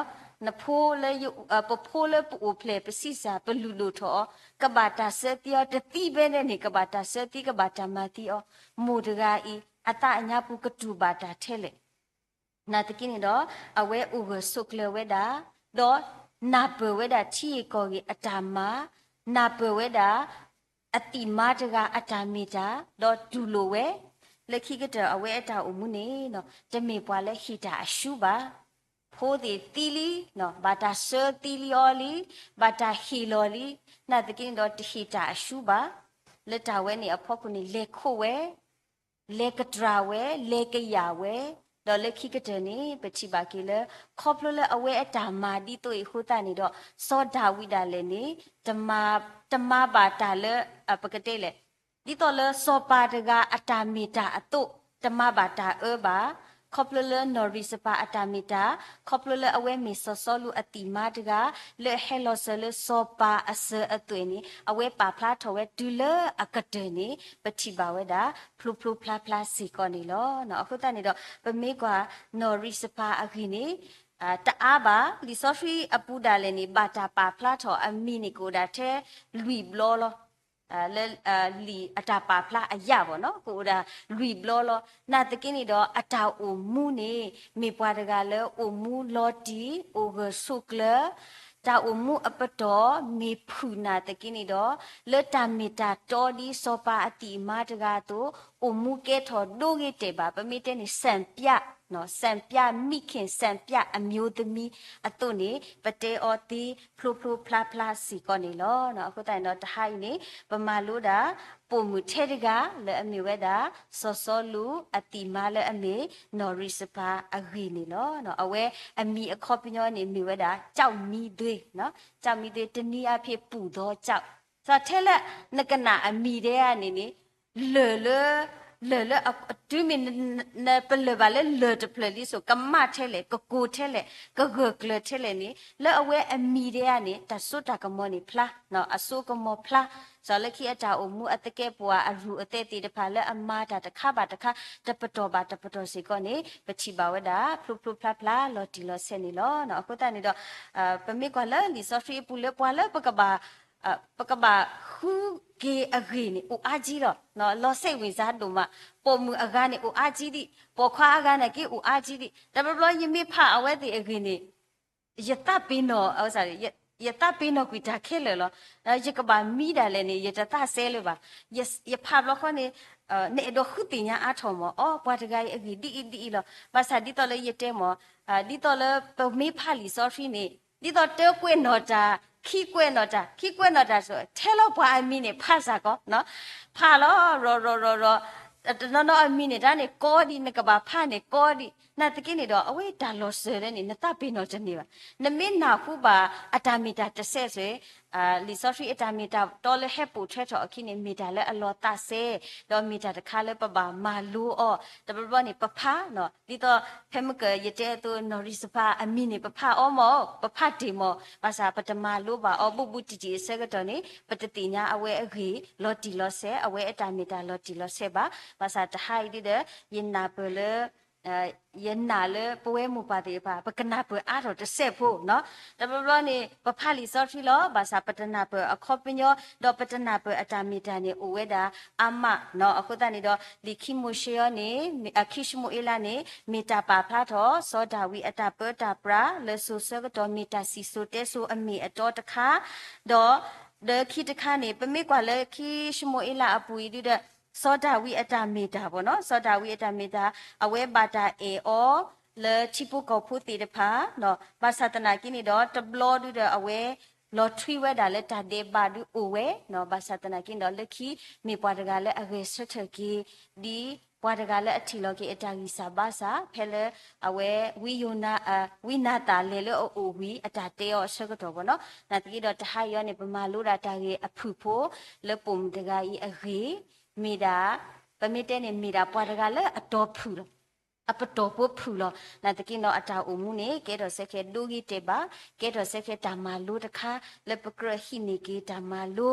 နဖိလၢ ပဖိလၢပအိၣ်ဖျဲၣ်ပဆံးစၢ် ပလုၢ်ဒိၣ်ထီၣ်အီၤ ကဘၣ်တၢ်ဆၢသံအီၤ တသံဘဲန့ၣ်န့ၣ် ကဘၣ်တၢ်ဆၢသံ ကဘၣ်တၢ်မၤသံအီၤ, မိၢ်တဂၤအံၤ အသးအညါပူၤကတူၢ်ဘၣ်တၢ်ထဲလဲၣ်. နာ်သက့န့ၣ်ဒီး အဝဲအိၣ်ဂၢၢ်ဆိးကျၢၤဝဲဒၣ်, ဒီးနၢ်ပၢၢ်ဝဲဒၣ်ထံဂ့ၢ်ကီၢ်ဂ့ၢ်အတၢ်မၤ, နၢ်ပၢၢ်ဝဲဒၣ် အသံၣ်မါတဂၤအတၢ်မ့ၢ်တၢ်, ဒီးတူၢ်လိာ်ဝဲ, လၢခံကတၢၢ်အဝဲအတၢ်အိၣ်မူန့ၣ် တမ့ၢ်ပှၤလၢဟ့ၣ်တၢ်အရှုံးဘၣ်. ဖိသ့ၣ်သံလံ, ဘၣ်တၢ်ဆၢသံလံအီၤလံ, ဘၣ်တၢ်ဟ့ၣ်လီၤလံ, နာ်သက့န့ၣ်ဒီးတဟ့ၣ်တၢ်အရှုံးဘၣ်. လၢတၢ်ဝဲန့ၣ်အဖီခိၣ်န့ၣ် လဲၤခိးဝဲ လဲၤကတြၢ်ဝဲ, လဲၤကယာ်ဝဲ, ဒီးလၢခံကတၢၢ်န့ၣ် ပထံၣ်ဘၣ်က့ၤလၢ ခီဖျိလၢအဝဲအတၢ်မၤဒ်သိးအံၤအဃိသတးန့ၣ်ဒီး စီၤဒၤဝံးဒၣ်လဲာ်န့ၣ် တမၤ, တမၤဘၣ်တၢ်လၢ ပကတဲလဲၣ်, ဒ်သိးလၢစီၤပၤတဂၤအတၢ်မ့ၢ်တၢ်အသိး တမၤဘၣ်တၢ်အၢဘၣ်. ခီဖျိလၢနီၢ်ရံးစပၤအတၢ်မ့ၢ်တၢ်, ခီဖျိလၢအဝဲမ့ၢ်စီၤစီလူးအသံၣ်မါတဂၤ လၢအဟဲလီၤစၢၤလၢစီၤပၤအစၢၤအသွဲၣ်န့ၣ် အဝဲပာ်ဖျါထီၣ်ဝဲတုၤလၢအကတၢၢ်န့ၣ် ပထံၣ်ဘၣ်ဝဲဒၣ် ဖျိဖျိဖျါဖျါစ့ၢ်ကီးန့ၣ်လီၤ. အဃိသတးန့ၣ်ဒီး ပမ့ၢ်ကွၢ်နီၢ်ရံးစပၤအဂ့ၢ်န့ၣ် တအါဘၣ်, လံာ်စီဆှံအပူၤဒၣ်လဲာ်န့ၣ် ဘၣ်တၢ်ပာ်ဖျါထီၣ်အမံၤန့ၣ် ကအိၣ်ဒၣ်ထဲလွံၢ်ဘျီလီၤ. လၢလံာ်အတၢ်ပာ်ဖျါအယၢ်ဘၣ်နီၤ ကအိၣ်ဒၣ်လွံၢ်ဘျီလီၤ. နာ်သက့န့ၣ်ဒီး အတၢ်အိၣ်မူန့ၣ် မ့ၢ်ပှၤတဂၤလၢအိၣ်မူလီၤတံၢ် အိၣ်ဂၢၢ်ဆိးကျၢၤ, တၢ်အိၣ်မူအပတီၢ်မ့ၢ်ဖုၣ်နာ်သက့န့ၣ်ဒီး လၢတၢ်မ့ၢ်တၢ်တီဒ်စီၤပၤအသံၣ်အမါတဂၤအသိး အိၣ်မူကဲထီၣ်ဒိဂ့ၤတဲာ်ဘၣ် ပမ့ၢ်တဲန့ၣ် စံပြ, စံပြမိခင် စံပြအမျိုးသမီးအသိးန့ၣ် ပတဲအီၤသ့ဖျိဖျိဖျါဖျါစ့ၢ်ကီးန့ၣ်လီၤ. အဃိသတးန့ၣ်ဒီး တဟါအံၤန့ၣ် ပမၤလိဒၣ် ပိာ်မုၣ်ထဲတဂၤလၢအမ့ၢ်ဝဲဒၣ် စီၤစီလူးအသံၣ်မါလၢအမ့ၢ်နီၢ်ရံးစပၤအဂ့ၢ်န့ၣ်လီၤ. အဝဲအမံၤအခီပညီန့ၣ်မ့ၢ်ဝဲဒၣ် ကျောက်မီးသွေး, ကျောက်မီးသွေး တနည်းအားဖြင့် ပူၣ်သောကျောက်. စီၤထဲလၢနကနၣ်အမံၤဒဲဧါန့ၣ်န့ၣ် လၢၢ်လၢ လၢၢ်လၢ တုၤမ့ၢ် ပလၢၢ်ဘၣ်လၢလၢၢ်တဖျၢၣ်လံစိၤ ကမၣ်ထဲလဲၣ် ကကိၤထဲလဲၣ် ကဂၢၢ်ကျၢၤထဲလဲၣ်န့ၣ် လၢအဝဲအမံၤဒဲဧါန့ၣ် တၢ်စိတၢ်ကမီၤန့ၣ်ဖျါ, အစိကမီၤဖျါ. စီၤလၢခံအတၢ်အိၣ်မူအသကဲးပဝးအရူၢ်အသဲးသ့ၣ်တဖၣ်လၢအမၤတၢ်တခါဘၣ်တခါ တပတီၢ်ဘၣ်တပတီၢ်စ့ၢ်ကီးန့ၣ် ပထံၣ်ဘၣ်ဝဲဒၣ် ဖျိဖျိဖျါဖျါလီၤတံၢ်လီၤဆဲးန့ၣ်လီၤ. အဃိသတးန့ၣ်ဒီး ပမ့ၢ်ကွၢ်လၢလံာ်စီဆှံအပူၤလၢပှၤလၢပကဘၣ် ပကဘၣ်ဃုက့ၤအဂ့ၢ်န့ၣ် အိၣ်အါကံလီၤ. လီၤစဲးဝံၤစါဒိၣ်မး ပိာ်မုၣ်အဂၤန့ၣ်အိၣ်အါကံဒံး ပိာ်ခွါအဂၤန့ၣ်က့အိၣ်အါကံဒံး တဘျီဘျီယမ့ၢ်ဖးအဝဲသ့ၣ်အဂ့ၢ်န့ၣ် ယသးပ့ၤနီၣ် အဝဲစး ယသးပ့ၤနီၣ်ကွံာ်တၢ်ခဲလၢာ်လီၤ. ယကဘၣ်မံဒၣ်လဲာ်န့ၣ် ယတသးစဲလၢၤဘၣ်. ယဖးဘျီဃီန့ၣ် နအဲၣ်ဒိးဃုသ့ၣ်ညါအါထီၣ်မး အိ ပှၤတဂၤအံၤအဂ့ၢ်ဒ်အံၤဒ်အံၤလီၤ. ဘၣ်ဆၣ်ဒ်သိးလၢယတဲမး ဒ်သိးလၢပမ့ၢ်ဖးလံာ်စီဆှံန့ၣ် ဒ်သိးတၢ်ကွဲးနီၣ်တၢ် ခံကွဲးနီၣ်တၢ် ခံကွဲးနီၣ်တၢ် ထဲလီၤပှၤအမံၤန့ၣ် ဖးစ့ၢ်ကီး ဖးလီၤ ရီၤရီၤရီၤရီၤ တနီၤနီၤအမံၤန့ၣ် တၢ်န့ၣ်ကီဒံး နကဘၣ်ဖးန့ၣ်ကီဒံး နာ်သက့န့ၣ်ဒီး အဝဲတၢ်လီၤစၢၤလၢန့ၣ် နသးပ့ၤနီၣ်တန့ၢ်ဘၣ်. နမ့ၢ်နၢ်ဟူဘၣ်အတၢ်မ့ၢ်တၢ်တစဲးစ့ၢ် လံာ်စီဆှံအတၢ်မ့ၢ်တၢ်တီလၢဟဲပိာ်ထွဲထီၣ်အခံန့ၣ် မ့ၢ်တၢ်လၢအလီၤသးစဲ ဒီးမ့ၢ်တၢ်တခါလၢပဘၣ်မၤလိအီၤ တဘျီဘျီန့ၣ် ပဖး ဒ်သိးဖဲမုၢ်ကၢၢ်ယတဲအသိး နီၢ်ရံၣ်စဖါအမံၤန့ၣ် ပဖးအီၤမး ပဖးတ့ၢ်မး ဘၣ်ဆၣ်ပတမၤလိဘၣ်အီၤဘူးဘူးတံၢ်တံၢ်အဆၢကတီၢ်န့ၣ် ပတသ့ၣ်ညါအဝဲအဂ့ၢ် လီၤတံၢ်လီၤဆဲး အဝဲအတၢ်မ့ၢ်တၢ်လီၤတံၢ်လီၤဆဲးဘၣ်. ဘၣ်ဆၣ်တဟါအံၤဒ်ဒီး ယနၢ်ပၢၢ်လၢ ယနာ်လၢပဝဲမိၢ်ပၢ်သ့ၣ်တဖၣ် ပကနၢ်ပၢၢ်အါထီၣ်တစဲးဖိနီၤ. တဘျီဘျီန့ၣ် ပဖးလံာ်စီဆှံလီၤ ဘၣ်ဆၣ်ပတနၢ်ပၢၢ်အခီပညီ ဒီးပတနၢ်ပၢၢ်အတၢ်မ့ၢ်တၢ်န့ၣ် အိၣ်ဝဲဒၣ်အါမးနီၤ. အဃိသတးန့ၣ်ဒီး လံာ်ခံမိၤၡ့အံၤန့ၣ် အခံၡမူၤအ့လးန့ၣ် မ့ၢ်တၢ်ပာ်ဖျါထီၣ် စီၤဒၤဝံးအတၢ်ပၢတၢ်ပြး လၢစိၤဆၢကတီၢ် မ့ၢ်တၢ်စံၣ်စိၤတဲစိၤအမ့ၢ်အတီတခါ ဒီး ဒီးခံတခါန့ၣ် ပမ့ၢ်ကွၢ်လၢခံၡမူၤအ့လးအပူၤအံၤဒုဒီး စီၤဒၤဝံးအတၢ်မ့ၢ်တၢ်ဘၣ်နီၤ, စီၤဒၤဝံးအတၢ်မ့ၢ်တၢ် အဝဲဘၣ်တၢ်အဲၣ်အီၤ လၢထံဖိကီၢ်ဖိသ့ၣ်တဖၣ်, ဘၣ်ဆၣ်သနာ်က့န့ၣ်ဒီး တဘျီဒုဒီးအဝဲ လီၤထွံဝဲဒၣ်လၢတၢ်ဒဲးဘးဒုအိၣ်ဝဲ, ဘၣ်ဆၣ်သနာ်က့န့ၣ်ဒီး လၢခံမ့ၢ်ပှၤတဂၤလၢအဂဲၤဆၢထၢၣ်က့ၤ ဒ်ပှၤတဂၤလၢအထံၣ်လီၤက့ၤအတၢ်ဂံၢ်စၢ်ဘါစၢ် ဖဲလၢအဝဲ ဝံယိၤနၤ ဝံနၤသၣ်လဲၤလၢအအိၣ်ဝံၤ အတၢ်တဲအီၤအဆၢကတီၢ်ဘၣ်နီၤ. နာ်သက့ဒီးတဟါအံၤအံၤန့ၣ် ပမၤလိဒၣ်တၢ်ဂ့ၢ်အဖုၣ်ဖိ လၢပိာ်မုၣ်တဂၤအံၤအဂ့ၢ်, မ့ၢ်ဒၣ် ပမ့ၢ်တဲန့ၣ် မ့ၢ်ဒၣ်ပှၤတဂၤလၢအတီၤဖုၣ်လီၤ, အပတီၢ်ဖိဖုၣ်လီၤ. နာ်သက့ဒီးအတၢ်အိၣ်မူန့ၣ် ကဲထီၣ်စ့ၢ်ကီးဒိဂ့ၤတဲာ်ဘၣ်, ကဲထီၣ်စ့ၢ်ကီးတၢ်မၤလိတခါ လၢပကြၢးဟံးန့ၢ်က့ၤတၢ်မၤလိ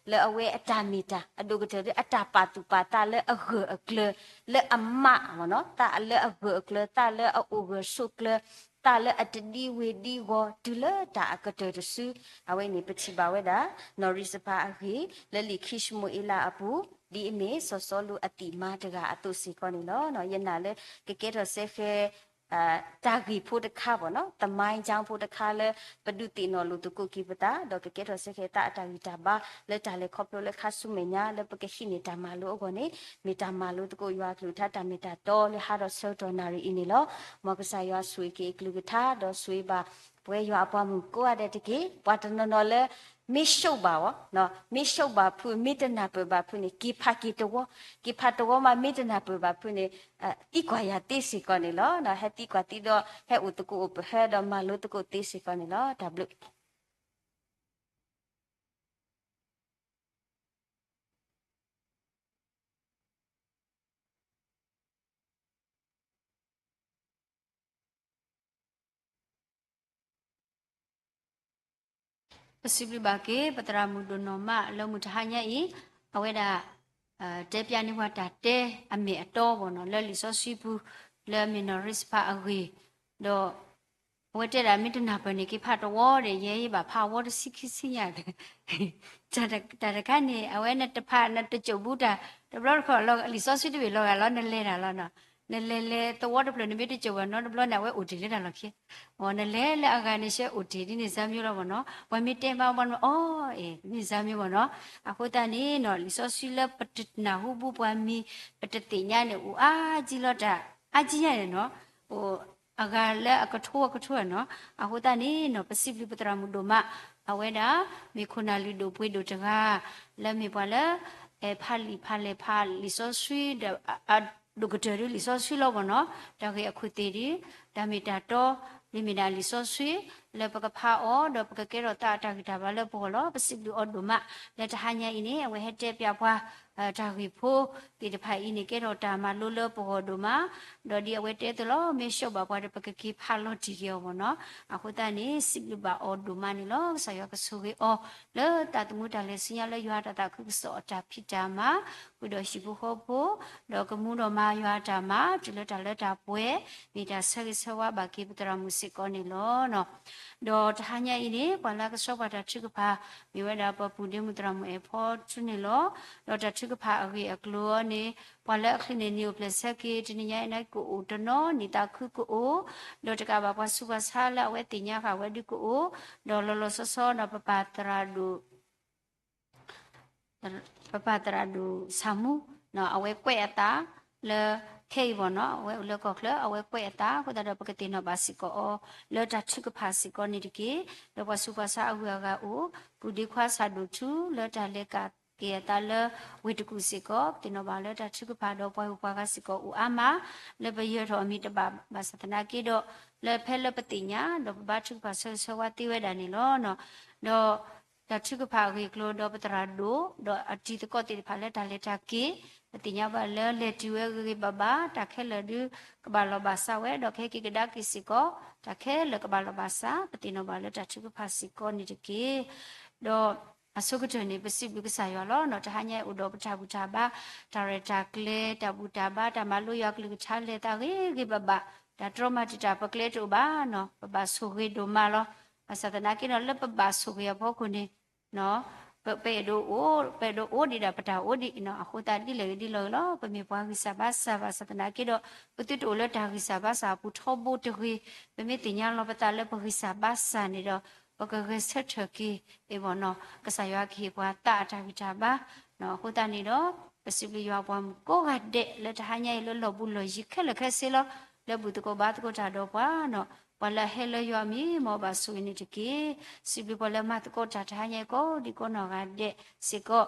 လၢအဝဲအတၢ်မ့ၢ်တၢ် အဒိၣ်ကတၢၢ်လၢအတၢ်ပာ်သူၣ်ပာ်သးလၢအဂၢၢ်အကျၢၤ လၢအမးနီၤ, သးလၢအဂၢၢ်အကျၢၤ သးလၢအအိၣ်ဂၢၢ်ဆိးကျၢၤ သးလၢအတဒံဝ့ၤဒံဂီၤ တုၤလၢတၢ်အကတၢၢ်တစု, အဝဲန့ၣ် ပထံၣ်ဘၣ်ဝဲဒၣ် နီၢ်ရံၣ်စဖါအဂ့ၢ် လၢလံာ်ခံၡမူၤအ့လးအပူၤ ဒ်အမ့ၢ်စီၤစီလူးအသံၣ်မါတဂၤအသိးစ့ၢ်ကီးန့ၣ်လီၤ. ယနာ်လၢကကဲထီၣ်စ့ၢ်ကီး တၢ်ဂ့ၢ်ဖိတခါဘၣ်နီၤ, သမိုင်းကြောင်းဖိတခါလၢ ပဒုးသ့ၣ်နီၣ်လိာ်သကိးက့ၤပသး ဒီးကကဲထီၣ်စ့ၢ်ကီးသးအတၢ်ဂံၢ်တၢ်ဘါ လၢတၢ်လဲၤခီဖျိလၢခါဆူမဲာ်ညါ လၢပကဟံးန့ၢ်တၢ်မၤလိအဂီၢ်န့ၣ် မ့ၢ်တၢ်မၤလိသကိးယွၤအကလုၢ်ကထါတၢ်မ့ၢ်တၢ်တီလၢဟးထီၣ်ဆၢကတီၢ်နၣ်ရံၣ်အံၤန့ၣ်လီၤ. မ်ကစၢ်ယွၤဆိၣ်ဂ့ၤက့ၤအကလုၢ်ကထါ ဒီးဆိၣ်ဂ့ၤဘၣ် ပဝဲယွၤအပှၤမုၣ်ကိးဂၤဒဲးတက့ၢ်. ပှၤတနီၤနီၤလၢ မ့ၢ်ဆိးဘၣ်ဝဲ, မ့ၢ်ဆိးဘၣ်ဖုး မ့ၢ်တနၢ်ပၢၢ်ဘၣ်ဖုးန့ၣ် က့ၤဖးက့ၤတဝီ, က့ၤဖးတဝီမး မ့ၢ်တနၢ်ပၢၢ်ဘၣ်ဖုးန့ၣ် သံကွၢ်ယၤသ့စ့ၢ်ကီးန့ၣ်လီၤ. ဟဲသံကွၢ်သံဒီး ဟဲအိၣ်သကိးအိၣ်ပဟၢဒီးမၤလိသကိးသ့စ့ၢ်ကီးန့ၣ်လီၤ. တၢ်ဘျုးပစံးဘျုးဘၣ်က့ၤ ပသရၣ်မုၣ်ဒိၣ်နီၢ်မး လၢမုၢ်တဟါညါအံၤ အဝဲဒၣ် တဲပၠးန့ၢ်ပှၤတၢ်တဲအမ့ၢ်အတီဘၣ်နီၤ လၢလံာ်စီဆှံပူၤ လၢအမ့ၢ်နီၢ်ရံၣ်စဖါအဂ့ၢ်, ဒီး အဝဲတဲဒၣ်မ့ၢ်တနၢ်ပၢၢ်န့ၣ် က့ၤဖးတဝီဒီး ယဲယဘၣ်ဖးဝီတဆံခံဆံညါ တၢ်တခါန့ၣ် အဝဲနတဖးနတစိာ်ဘူးတၢ် တဘျီတခီၣ်လီၤ လံာ်စီဆှံတဘ့ၣ်လီၤဂာ်လီၤ နလဲၤတၢ်လီၤနီၤ, နလဲၤလဲၤသဝီတဖျၢၣ် နမ့ၢ်တစိာ်ဘၣ်နီတဘျီန့ၣ် အဝဲအိၣ်တ့ၢ်လၢတၢ်လီၢ်ခံ, နလဲၤလၢအဂၤန့ၣ် ရှဲအိၣ်တ့ၢ်ဒ်န့ၣ် စၢ်မံလီၤဘၣ်နီၤ, ပှၤမ့ၢ်တဲဘၣ်ဘၣ်နီၤ အီၤ အ့ၣ် န့ၣ်စၢ်မံဘၣ်နီၤ. အဃိသတးန့ၣ်နီၤ လံာ်စီဆှံလၢပတနၢ်ဟူဘူးပှၤမံၤ ပတသ့ၣ်ညါန့ၣ် အိၣ်အါကံလီၤတၢ် အါကံညါန့ၣ်နီၤ အိၣ်အဂၤလၢအကထိအကထိနီၤ. အဃိသတးန့ၣ်နီၤ ပစံးဘျုးပသရၣ်မုၣ်ဒိၣ်မး အဝဲဒၣ် မ့ၢ်ခိၣ်နၢ်လုၢ်ဒိၣ်ပှ့ၤဒိၣ်တဂၤ လၢမ့ၢ်ပှၤလၢ အဲၣ်ဖးလံာ်ဖးလဲၢ်ဖးလံာ်စီဆှံဒီး အဒိၣ်ကတၢၢ်ဒ်လံာ်စီဆှံလီၤဘၣ်နီၤ, တၢ်ဂ့ၢ်အခိၣ်သ့ၣ်ဒီး တၢ်မ့ၢ်တၢ်တီ ဒ်မ့ၢ်ဒၣ်လံာ်စီဆှံ လၢပကဖးအီၤ ဒီးပကကဲထီၣ်သးအတၢ်ဂံၢ်တၢ်ဘါလၢပဂီၢ်လီၤ. ပစံးဘျုးအီၤဒိၣ်မး လၢတဟါညါအံၤန့ၣ် အဝဲဟဲတဲပၠးပှၤ တၢ်ဂ့ၢ်ဖိသ့ၣ်တဖၣ်အံၤန့ၣ် ကဲထီၣ်တၢ်မၤလိလၢပဂီၢ်ဒိၣ်မး, ဒီးဒ်အဝဲတဲသိးလီၤ မ့ၢ်ဆိးဘၣ်ပှၤဒီး ပကက့ၤဖးလီၤတံၢ်က့ၤအီၤဘၣ်နီၤ. အဃိသတးန့ၣ် စံးဘျုးဘၣ်အီၤဒိၣ်မးန့ၣ်လီၤ. ကစၢ်ယွၤကဆိၣ်ဂ့ၤအီၤ လၢသးသမူတၢ်လဲၤဆူညါလၢယွၤတၢ်သးခုကစီၣ်အတၢ်ဖံးတၢ်မၤ ဃုာ်ဒီးဟံၣ်ဖိဃီဖိ ဒီးကမူဒီးမၤယွၤအတၢ်မၤ တုၤလၢတၢ်လၢတၢ်ပှဲၤ မ့ၢ်တၢ်ဆၢဂ့ၤဆၢဝါဘၣ်က့ၤပသရၣ်မုၣ်စ့ၢ်ကီးန့ၣ်လီၤ. ဒီးတဟါညါအံၤန့ၣ် ပှၤလၢအကဆှၢပှၤတၢ်ထုကဖၣ် မ့ၢ်ဝဲဒၣ်ပပုၢ်ဒ့မုၣ်သရၣ်မုၣ်အဲၣ်ဖီထူန့ၣ်လီၤ. ဒီးတၢ်ထုကဖၣ်အဂ့ၢ်အကျိၤအံၤန့ၣ် ပှၤလၢအချုးန့ၢ်နံၤအိၣ်ဖျဲၣ်ဆၢက့ၤ တနံၤညါအံၤန့ၣ်ကအိၣ်တနီၤ နံၣ်သးခုကအိၣ်, ဒီးတကးဘၣ်ပှၤဆူးပှၤဆါလၢအဝဲသ့ၣ်ညါဃာ်ဝဲဒုကအိၣ်, ဒီးလီၤလီၤဆီဆီဒီးပပၢ်သရၣ်ဒိၣ် ပပၢ်သရၣ်ဒိၣ်ဆၣ်မူ အဝဲကွဲးအသးလၢခဲအံၤဘၣ်နီၤ အဝဲအိၣ်လၢကီၢ်ချၢ အဝဲကွဲးအသးအဃိသတးဒီး ပကသ့ၣ်နီၣ်ဘၣ်စ့ၢ်ကီးအီၤ လၢတၢ်ထုကဖၣ်စ့ၢ်ကီးန့ၣ်တက့ၢ်. ဒီးပှၤဆူးပှၤဆါအဂုၤအဂၤအိၣ် ပုၢ်ဒ့ခွါဆၣ်ဒိၣ်ထူ လၢတၢ်လဲၤကးက့ၤအသးလၢဝ့ၢ်တကူၣ်စ့ၢ်ကီး ပသ့ၣ်နီၣ်ဘၣ်လၢတၢ်ထုကဖၣ် ဒီးပှၤဂုၤပှၤဂၤစ့ၢ်ကီးအိၣ်အါမး လၢပယၢၤထီၣ်အမံၤတဘၣ် ဘၣ်ဆၣ်သနာ်က့ဒီး လၢဖဲလၢပသ့ၣ်ညါ ဒီးပဘါထုကဖၣ်ဆၢဂ့ၤဆၢဝါသ့ဝဲဒၣ်န့ၣ်လီၤ. ဒီး တၢ်ထုကဖၣ်အဂ့ၢ်အကျိၤ ဒီးပသရၣ်ဒိၣ် ဒီးအတံၤသကိးသ့ၣ်တဖၣ်လၢတၢ်လဲၤတၢ်က့ၤ ပသ့ၣ်ညါဘၣ်လၢလဲၤတုၤဝဲဂ့ၤဂ့ၤဘၣ်ဘၣ် တၢ်ခဲလၢာ်ဒုးကဘၣ်လီၢ်ဘၣ်စးဝဲ ဒီးကဟဲက့ၤကဒါက့ၤစ့ၢ်ကီး တၢ်ခဲလၢာ်ကဘၣ်လီၢ်ဘၣ်စး ပသ့ၣ်နီၣ်ဘၣ်လၢတၢ်ထုကဖၣ်စ့ၢ်ကီးန့ၣ်တက့ၢ်. ဒီးအဆိကတၢၢ်န့ၣ် ပစံးဘျုးကစၢ်ယွၤလီၤ. တဟါညါအံၤအိၣ်ဒီးပတၢ်ဘူၣ်တၢ်ဘါ တၢ်ရဲၣ်တၢ်ကျဲၤ တၢ်ဘူၣ်တၢ်ဘါ တၢ်မၤလိယွၤကလုၢ်ကထါလဲၤသးဂ့ၤဂ့ၤဘၣ်ဘၣ် တၢ်တြီမၤတံာ်တာ်ပကျဲတအိၣ်ဘၣ်နီၤ ပဘၣ်ဆိၣ်ဂ့ၤဒိၣ်မးလီၤ. ဘၣ်ဆၣ်သနာ်က့ဒီး လၢပဘၣ်ဆိၣ်ဂ့ၤအဖီခိၣ်န့ၣ် ပအဲၣ်ဒိးအိၣ် ပအဲၣ်ဒိးအိၣ်ဒံးဒၣ်ပတၢ်အိၣ်ဒံးနီၤ အဃိသတးဒ်လဲၣ်ဂ့ၤဒ်လဲၣ်ဂ့ၤလီၤ ပမ့ၢ်ပှၤဂံၢ်စၢ်ဘါစၢ်ဘၣ်ဆၣ်သနာ်က့ဒီး ပသုတအိၣ်လၢတၢ်ဂံၢ်စၢ်ဘါစၢ်အပူၤထီဘိတဂ့ၤ ပမ့ၢ်သ့ၣ်ညါလီၤပသးလၢပဂံၢ်စၢ်ဘါစၢ်န့ၣ်ဒီး ပကဂဲၤဆၢထၢၣ်က့ၤ အ့ၣ်ဘၣ်နီၤ ကစၢ်ယွၤကဟ့ၣ်ပှၤသးအတၢ်ဂံၢ်တၢ်ဘါ အဃိသတးန့ၣ်ဒီး ပစံးဘျုးယွၤပှၤမုၣ်ကိးဂၤဒဲး လၢတဟါညါအံၤလၢလီၢ်ဘူးလီၢ်ယံၤခဲလၢာ်ခဲဆ့လီၤ လၢဘူၣ်သကိးဘါသကိးတၢ်ဒီးပှၤနီၤ ပှၤလၢအဟဲလၢယွၤအမံၤ မ်အဘၣ်ဆိၣ်ဂ့ၤန့ၣ်တက့ၢ်. စံးဘျုးပှၤလၢမၤသကိးတၢ်တဟါညါအံၤကိးဒံကိးနီၢ်ဂၤဒဲးစ့ၢ်ကီး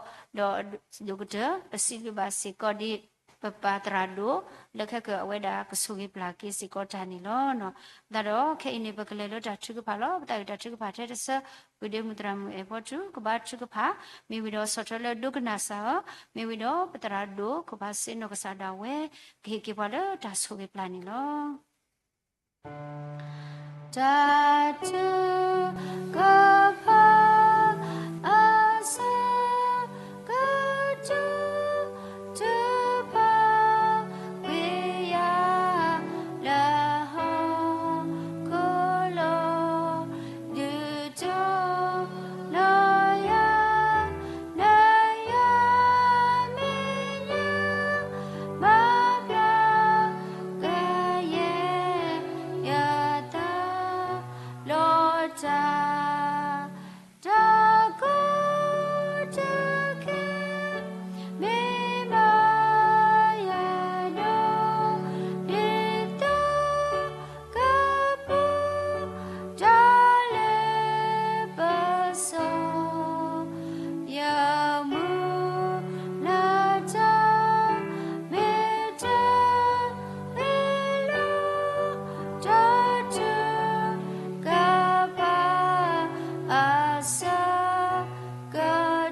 ဒီးဒိၣ်ကတၢၢ် ပစံးဘျုးဘၣ်စ့ၢ်ကီးဒ် ပပၢ်သရၣ်ဒိၣ် လၢခဲကၢၤအဝဲဒၣ်ကဆိၣ်ဂ့ၤပျၢ်က့ၤစ့ၢ်ကီးတၢ်န့ၣ်လီၤ. သတးဒီးခဲအံၤန့ၣ် ပကလဲၤလၢတၢ်ထုကဖၣ်လီၤ. ပသးဝံၣ်တၢ်ထုကဖၣ်ထဲတဆၢ ပုၢ်ဒ့မုၣ်သရၣ်မုၣ်အဲၣ်ဖီထူ ကဘါထုကဖၣ် မ့ၢ်ဝံၤဒီးဆီၣ်ထွဲလၢဒိကနၣ်စၢ်ဧၢ, မ့ၢ်ဝံၤဒီးပသရၣ်ဒိၣ်ခိၣ်ဖးစ့နီၢ်ကစၢ်ဒၣ်ဝဲ ကဟ့ၣ်က့ၤပှၤလၢတၢ်ဆိၣ်ဂ့ၤပျၢ်န့ၣ်လီၤ. တၢ်ထုကဖၣ် အဆၢကတီၢ် ထုကဖၣ်ကွံာ်ယၤ လၢဟီၣ်ခိၣ်လီၤ ဒုးတီၤလီၤယၤ နယွၤမ့ၢ်ညါ မၤပျၢ်ကယဲၢ်ယသး လီၤတၢ် တၢ်ကီတၢ်ခဲ မ့ၢ်မၤယၤဒိၣ် ဒ်သိးကပူၤ တၢ်လၢပစီၤ ယမုၢ်လၢ်တၢ် မ့ၢ်တၢ်မ့ၢ်လီၤ တၢ်ထုကဖၣ် အဆၢက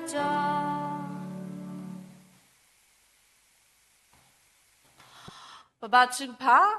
တီၢ် ပဘါထုကဖၣ်,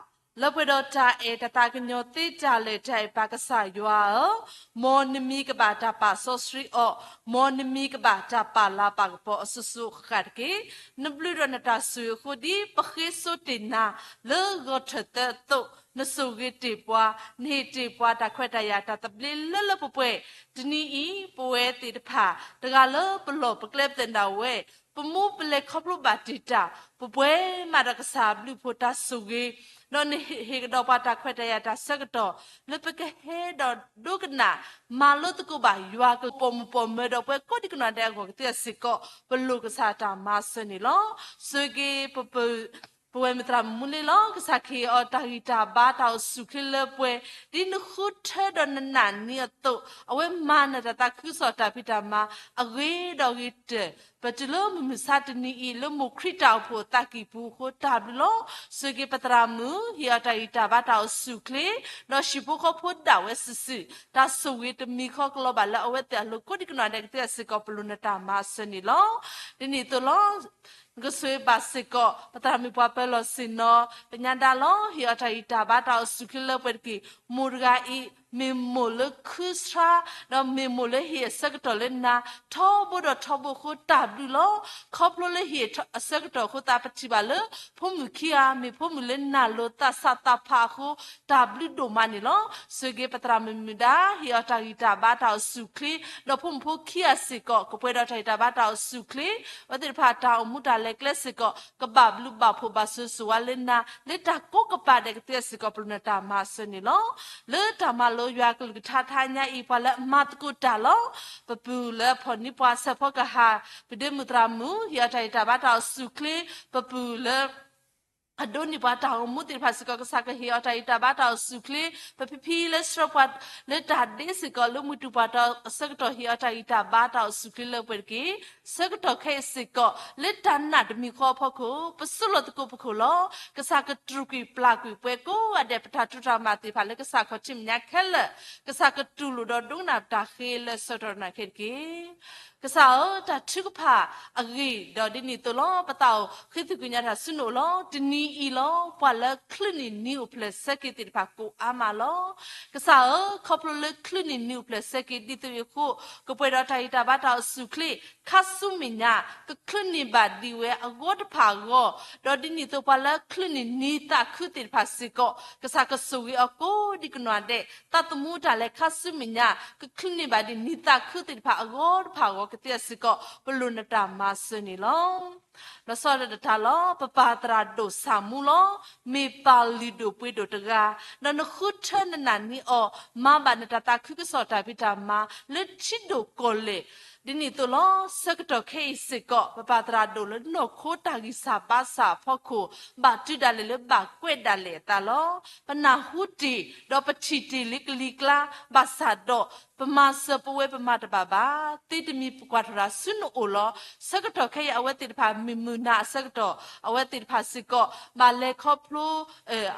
လၢပှဲၤဒီးတၢ်အဲၣ်တၢ်သးကညီၤသ့တၢ်လၢာ် တၢ်အဲၣ်ပၢ်ကစၢ်ယွၤဧၢ, မ်နမံၤကဘၣ်တၢ်ပာ်စီဆှံအီၤ, မ်နမံၤကဘၣ်တၢ်ပာ်လၤပာ်ကပီၤအစိၤစိၤအဃၣ်ဃၣ်တက့ၢ်. နဘျုးဒီးနတၢ်ဆိၣ်ဂ့ၤအဃိ ဒ်ပဃ့စိတ့ၢ်နၤလၢဂီၤထၢၣ်သၢအသိး, နဆိၣ်ဂ့ၤတ့ၢ်ပှၤ, နဟ့ၣ်တ့ၢ်ပှၤတၢ်ခွဲးတၢ်ယာ်တၢ်သဘျ့လၢလၢပှဲၤပှဲၤ, တနံၤအံၤ ပဝဲသ့ၣ်တဖၣ် တဂၤလၢပလီၢ်ပကျဲပသ့ၣ်ဒၣ်ဝဲ ပမူပလဲၤခီဖျိဘၣ်တ့ၢ်တၢ်, ပပှဲၤမးဒီးကစၢ်အဘျုးအဖှိၣ်တၢ်ဆိၣ်ဂ့ၤ, ဒီးနဟ့ၣ်ကဒီးပှၤတၢ်ခွဲးတၢ်ယာ်တၢ်ဆၢကတီၢ် လၢပကဟဲဒီးဒိကနၣ် မၤလိသကိးဘၣ်ယွၤကလုၢ် ပိာ်မုၣ်ပိာ်မၢၤဒီးပှၤကိးဒံကနီၤဒဲးအဂီၢ်ကသ့စ့ၢ်ကီး ပလိၣ်ကစၢ်တၢ်မၤစၢၤန့ၣ်လီၤ. ဆိၣ်ဂ့ၤ ပဝဲမုၢ်သရၣ်မုၣ်မူလ့လီၤ. ကစၢ်ခ့အီၤတၢ်ဂံၢ်တၢ်ဘါတၢ်အိၣ်ဆူၣ်အိၣ်ချ့လၢပှဲၤ, ဒ်နဃုထၢဒီးနနာ်န့ၢ်အသိး, အဝဲမၤနၢၤတၢ်သးခုကစီၣ်တၢ်ဖံးတၢ်မၤ အဂ့ၤဒီးအဂ့ၤကတၢၢ် ပတုၤလၢမုၢ်မဆါတနံၤအံၤ လၢမိၢ်ခရံာ်တၢ်အိၣ်ဖှိၣ်အသးကံၢ်ပူၤအဃိတၢ်ဘျုးလီၤ. ဆိၣ်ဂ့ၤပသရၣ်မုၣ် ဟ့ၣ်အီၤတၢ်ဂံၢ်တၢ်ဘါတၢ်အိၣ်ဆူၣ်အိၣ်ချ့, ဒီးဟံၣ်ဖိဃီဖိဒၣ်ဝဲစုာ်စုာ်, တၢ်ဆိၣ်ဂ့ၤတမံၤဃီကလီၤဘၣ်လၢအဝဲသ့ၣ်အလိၤကိးဒံကနီၤဒဲးကသ့စ့ၢ်ကီး ပလိၣ်နတၢ်မၤစၢၤန့ၣ်လီၤ. ဒ်န့ၣ်အသိးလီၤ. နကဆိၣ်ဂ့ၤဘၣ်စ့ၢ်ကီး ပသရၣ်မုၣ်ပှၤပၢၤလီၢ်ဆ့ၣ်နီၤ ပညါဒါလီၤ. ဟ့ၣ်အီၤတၢ်ဂံၢ်တၢ်ဘါတၢ်အိၣ်ဆူၣ်အိၣ်ချ့လၢပှဲၤတက့ၢ်. မိၢ်တဂၤအံၤ မ့ၢ်မိၢ်လၢခုဆါ, ဒီးမ့ၢ်မိၢ်လၢဟ့ၣ်အဆၢကတီၢ်လၢနၤ ထီဘိဒီးထီဘိအဃိ တၢ်ဘျုးလီၤ. ခီဖျိလၢဟ့ၣ်အဆၢကတီၢ်အဃိသတး ပထံၣ်ဘၣ်လၢ ဖိမုၣ်ခံဂၤ မ့ၢ်ဖိမုၣ်လၢနၢ်လိၤသးဆးသးဖးအဃိ တၢ်ဘျုးဒိၣ်မးန့ၣ်လီၤ. ဆိၣ်ဂ့ၤပသရၣ်မုၣ်မုၣ်ဒါ ဟ့ၣ်အီၤတၢ်ဂံၢ်တၢ်ဘါတၢ်အိၣ်ဆူၣ်အိၣ်ချ့, ဒီးဖိမုၣ်ဖိခံဂၤစ့ၢ်ကီး ကပှဲၤဒီးတၢ်ဂံၢ်တၢ်ဘါတၢ်အိၣ်ဆူၣ်အိၣ်ချ့, အဝဲသ့ၣ်တဖၣ်တၢ်အိၣ်မူတၢ်လဲၤကျဲစ့ၢ်ကီး ကဘၣ်ဘျုးဘၣ်ဖှိၣ်ဘၣ်ဆိၣ်ဂ့ၤဆိၣ်ဝါလၢနၤ လၢတၢ်ကိးကပၤဒဲးကသ့စ့ၢ်ကီး ပလိၣ်နတၢ်မၤစၢၤန့ၣ်လီၤ. လၢတၢ်မၤလိယွၤကလုၢ်ကထါတဟါညါအံၤ ပှၤလၢအမၤသကိးတၢ်လီၤ. ပပုၢ်လၢအဖီၣ်န့ၢ်ပှၤစဲးဖီကဟၣ် ပဒ့မုၣ်သရၣ်မုၣ် ဟ့ၣ်အီၤတၢ်ဂံၢ်တၢ်ဘါတၢ်အိၣ်ဆူၣ်အိၣ်ချ့, ပပုၢ်လၢ အဒိးန့ၢ်ပှၤတၢ်အိၣ်မူသ့ၣ်တဖၣ်စ့ၢ်ကီး ကစၢ်ကဟ့ၣ်အီၤတၢ်ဂံၢ်တၢ်ဘါတၢ်အိၣ်ဆူၣ်အိၣ်ချ့, ပဖံဖံလၢဆှၢပှၤလၢတၢ်ဒ့စ့ၢ်ကီး လၢမုၢ်တူၢ်ပှၤတီၤအဆၢကတီၢ် ဟ့ၣ်အီၤတၢ်ဂံၢ်တၢ်ဘါတၢ်အိၣ်ဆူၣ်အိၣ်ချ့လၢပှဲၤတက့ၢ်. ဆၢကတီၢ်ခဲအံၤစ့ၢ်ကီး လၢတၢ်နာ်တမံၤဃီအဖီခိၣ် ပဆိးလီၤသကိးပခိၣ်လီၤ. ကစၢ်ကတြူာ်ကွံာ်ပျၢ်ကွံာ်ပှၤကိးဂၤဒဲး ပတၢ်တိၢ်တၢ်မၤသ့ၣ်တဖၣ်လၢကစၢ်ခီၣ်ထံးမဲာ်ညါခဲလၢာ်, ကစၢ်ကတူၢ်လိာ်ဒီးဒိကနၣ်ပတၢ်ဃ့လၢဆၢကတီၢ်နၢ်ခဲတက့ၢ်. ကစၢ်ဧၢ, တၢ်ထုကဖၣ်အဂ့ၢ်ဒီးဒ်န့ၣ်အသိးလီၤ. ပသးအိၣ်ဃ့သုးကညးတၢ်ဆူနအိၣ်လီၤ. တနံၤအံၤလီၤ ပှၤလၢချုးန့ၢ်နံၤအိၣ်ဖျဲၣ်ဆၢက့ၤသ့ၣ်တဖၣ်ကိးအါမးလီၤ. ကစၢ်ဧၢ, ခီဖျိလၢချုးန့ၢ်နံၤအိၣ်ဖျဲၣ်ဆၢက့ၤဒ်သိးအံၤအဃိ, ကပှဲၤဒီးတၢ်ဂံၢ်တၢ်ဘါတၢ်အိၣ်ဆူၣ်အိၣ်ချ့ ခါဆူမဲာ်ညါ ကချုးန့ၢ်ဘၣ်ဒံးဝဲအဂီၢ်တဖၣ်အဂီၢ်, ဒီးဒ်န့ၣ်အသိးပှၤလၢချုးန့ၢ်နံၤသးခုသ့ၣ်တဖၣ်စ့ၢ်ကီး ကစၢ်ကဆိၣ်ဂ့ၤအီၤကိးဒံကနီၢ်ဒဲး, သးသမူတၢ်လဲၤခါဆူမဲာ်ညါ ကချုးန့ၢ်ဘၣ်ဒံးနံၤသးခုသ့ၣ်တဖၣ်အဂီၢ်တဖၣ်အဂီၢ်ကသ့စ့ၢ်ကီး ပလိၣ်နတၢ်မၤစၢၤန့ၣ်လီၤ. လီၤဆီဒၣ်တၢ်လီၤ. ပပၢ်သရၣ်ဒိၣ်ဆၣ်မူလီၤ. မ့ၢ်ပၢ်လုၢ်ဒိၣ်ပှ့ၤဒိၣ်တဂၤ, ဒီးနဃုထၢနနာ်န့ၢ်အီၤ, မၤဘၣ်နတၢ်သးခုကစီၣ်တၢ်ဖံးတၢ်မၤ လၢထံဒိၣ်ကီၢ်လဲၢ် ဒ်န့ၣ်အသိးလီၤ. ဆၢကတီၢ်ခဲအံၤစ့ၢ်ကီး ပပၢ်သရၣ်ဒိၣ်လၢနီၢ်ခိတၢ်ဂံၢ်စၢ်ဘါစၢ်အဖီခိၣ် ဘၣ်တုၤဒၣ်လဲာ်လၢဘၣ်ကွဲးဒၣ်လဲာ်အသးလီၤ. ပနၢ်ဟူတ့ၢ် ဒီးပထံၣ်တ့ၢ်လံကလံၤကျါ ဘၣ်ဆၣ်ဒီး ပမၤစၢၤပဝဲပမၤတဘၣ်ဘၣ်. သ့တမံၤပကွၢ်ထီၣ်တၢ်ဆူနအိၣ်လီၤ. ဆၢကတီၢ်ခဲအံၤအဝဲသ့ၣ်တဖၣ်မ့ၢ်မုၢ်နၤအဆၢကတီၢ် အဝဲသ့ၣ်တဖၣ်စ့ၢ်ကီး ဘၣ်လဲၤခီဖျိ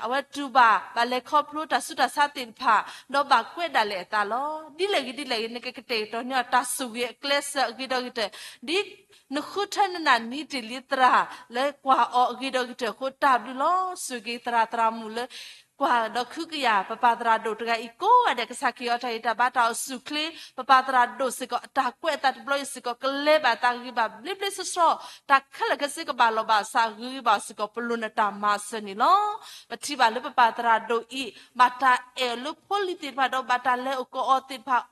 အဝဲတူၢ်ဘၣ် ဘၣ်လဲၤခီဖျိတၢ်ဆူးတၢ်ဆါသ့ၣ်တဖၣ် ဒီးဘၣ်ကွဲးဒၣ်လဲာ်အသးလီၤ. ဒ်လဲၣ်ဂ့ၤဒ်လဲၣ်ဂ့ၤ နကကတဲာ်ကတီၤန့ၢ်အီၤတၢ်ဆိၣ်ဂ့ၤအကျဲစၢၤအဂ့ၤဒီးကတၢၢ် ဒ်နဃုထၢနနာ်န့ၢ်တ့ၢ်လံသရၣ်လၢကွၢ်အီၤအဂ့ၤဒီးကတၢၢ်အဃိ တၢ်ဘျုးလီၤ. ဆိၣ်ဂ့ၤသရၣ်သရၣ်မုၣ်လၢ ကွၢ်ဒီးခုကယာ် ပပၢ်သရၣ်ဒိၣ်တဂၤအံၤကိးဂၤဒဲး ကစၢ်ကဟ့ၣ်အီၤတၢ်ဂံၢ်တၢ်ဘါတၢ်အိၣ်ဆူၣ်အိၣ်ချ့ ပပၢ်သရၣ်ဒိၣ်စ့ၢ်ကီး အတၢ်ကွဲးအသးတဘျီအံၤစ့ၢ်ကီး ကလဲၤဘၣ်သးဂ့ၤဘၣ်ဘျ့ဘျ့ဆှီဆှီ တၢ်ခဲလၢာ်ခဲဆ့ကဘၣ်လီၢ်ဘၣ်စးဂ့ၤဂ့ၤဘၣ်စ့ၢ်ကီး ပလိၣ်နတၢ်မၤစၢၤန့ၣ်လီၤ. ပထံၣ်ဘၣ်လၢပပၢ်သရၣ်ဒိၣ်အံၤ ဘၣ်တၢ်အဲၣ်အီၤလၢဖိလံၤသ့ၣ်တဖၣ်ဒီး ဘၣ်တၢ်လဲၤအိၣ်ကိးအီၤသ့ၣ်တဖၣ်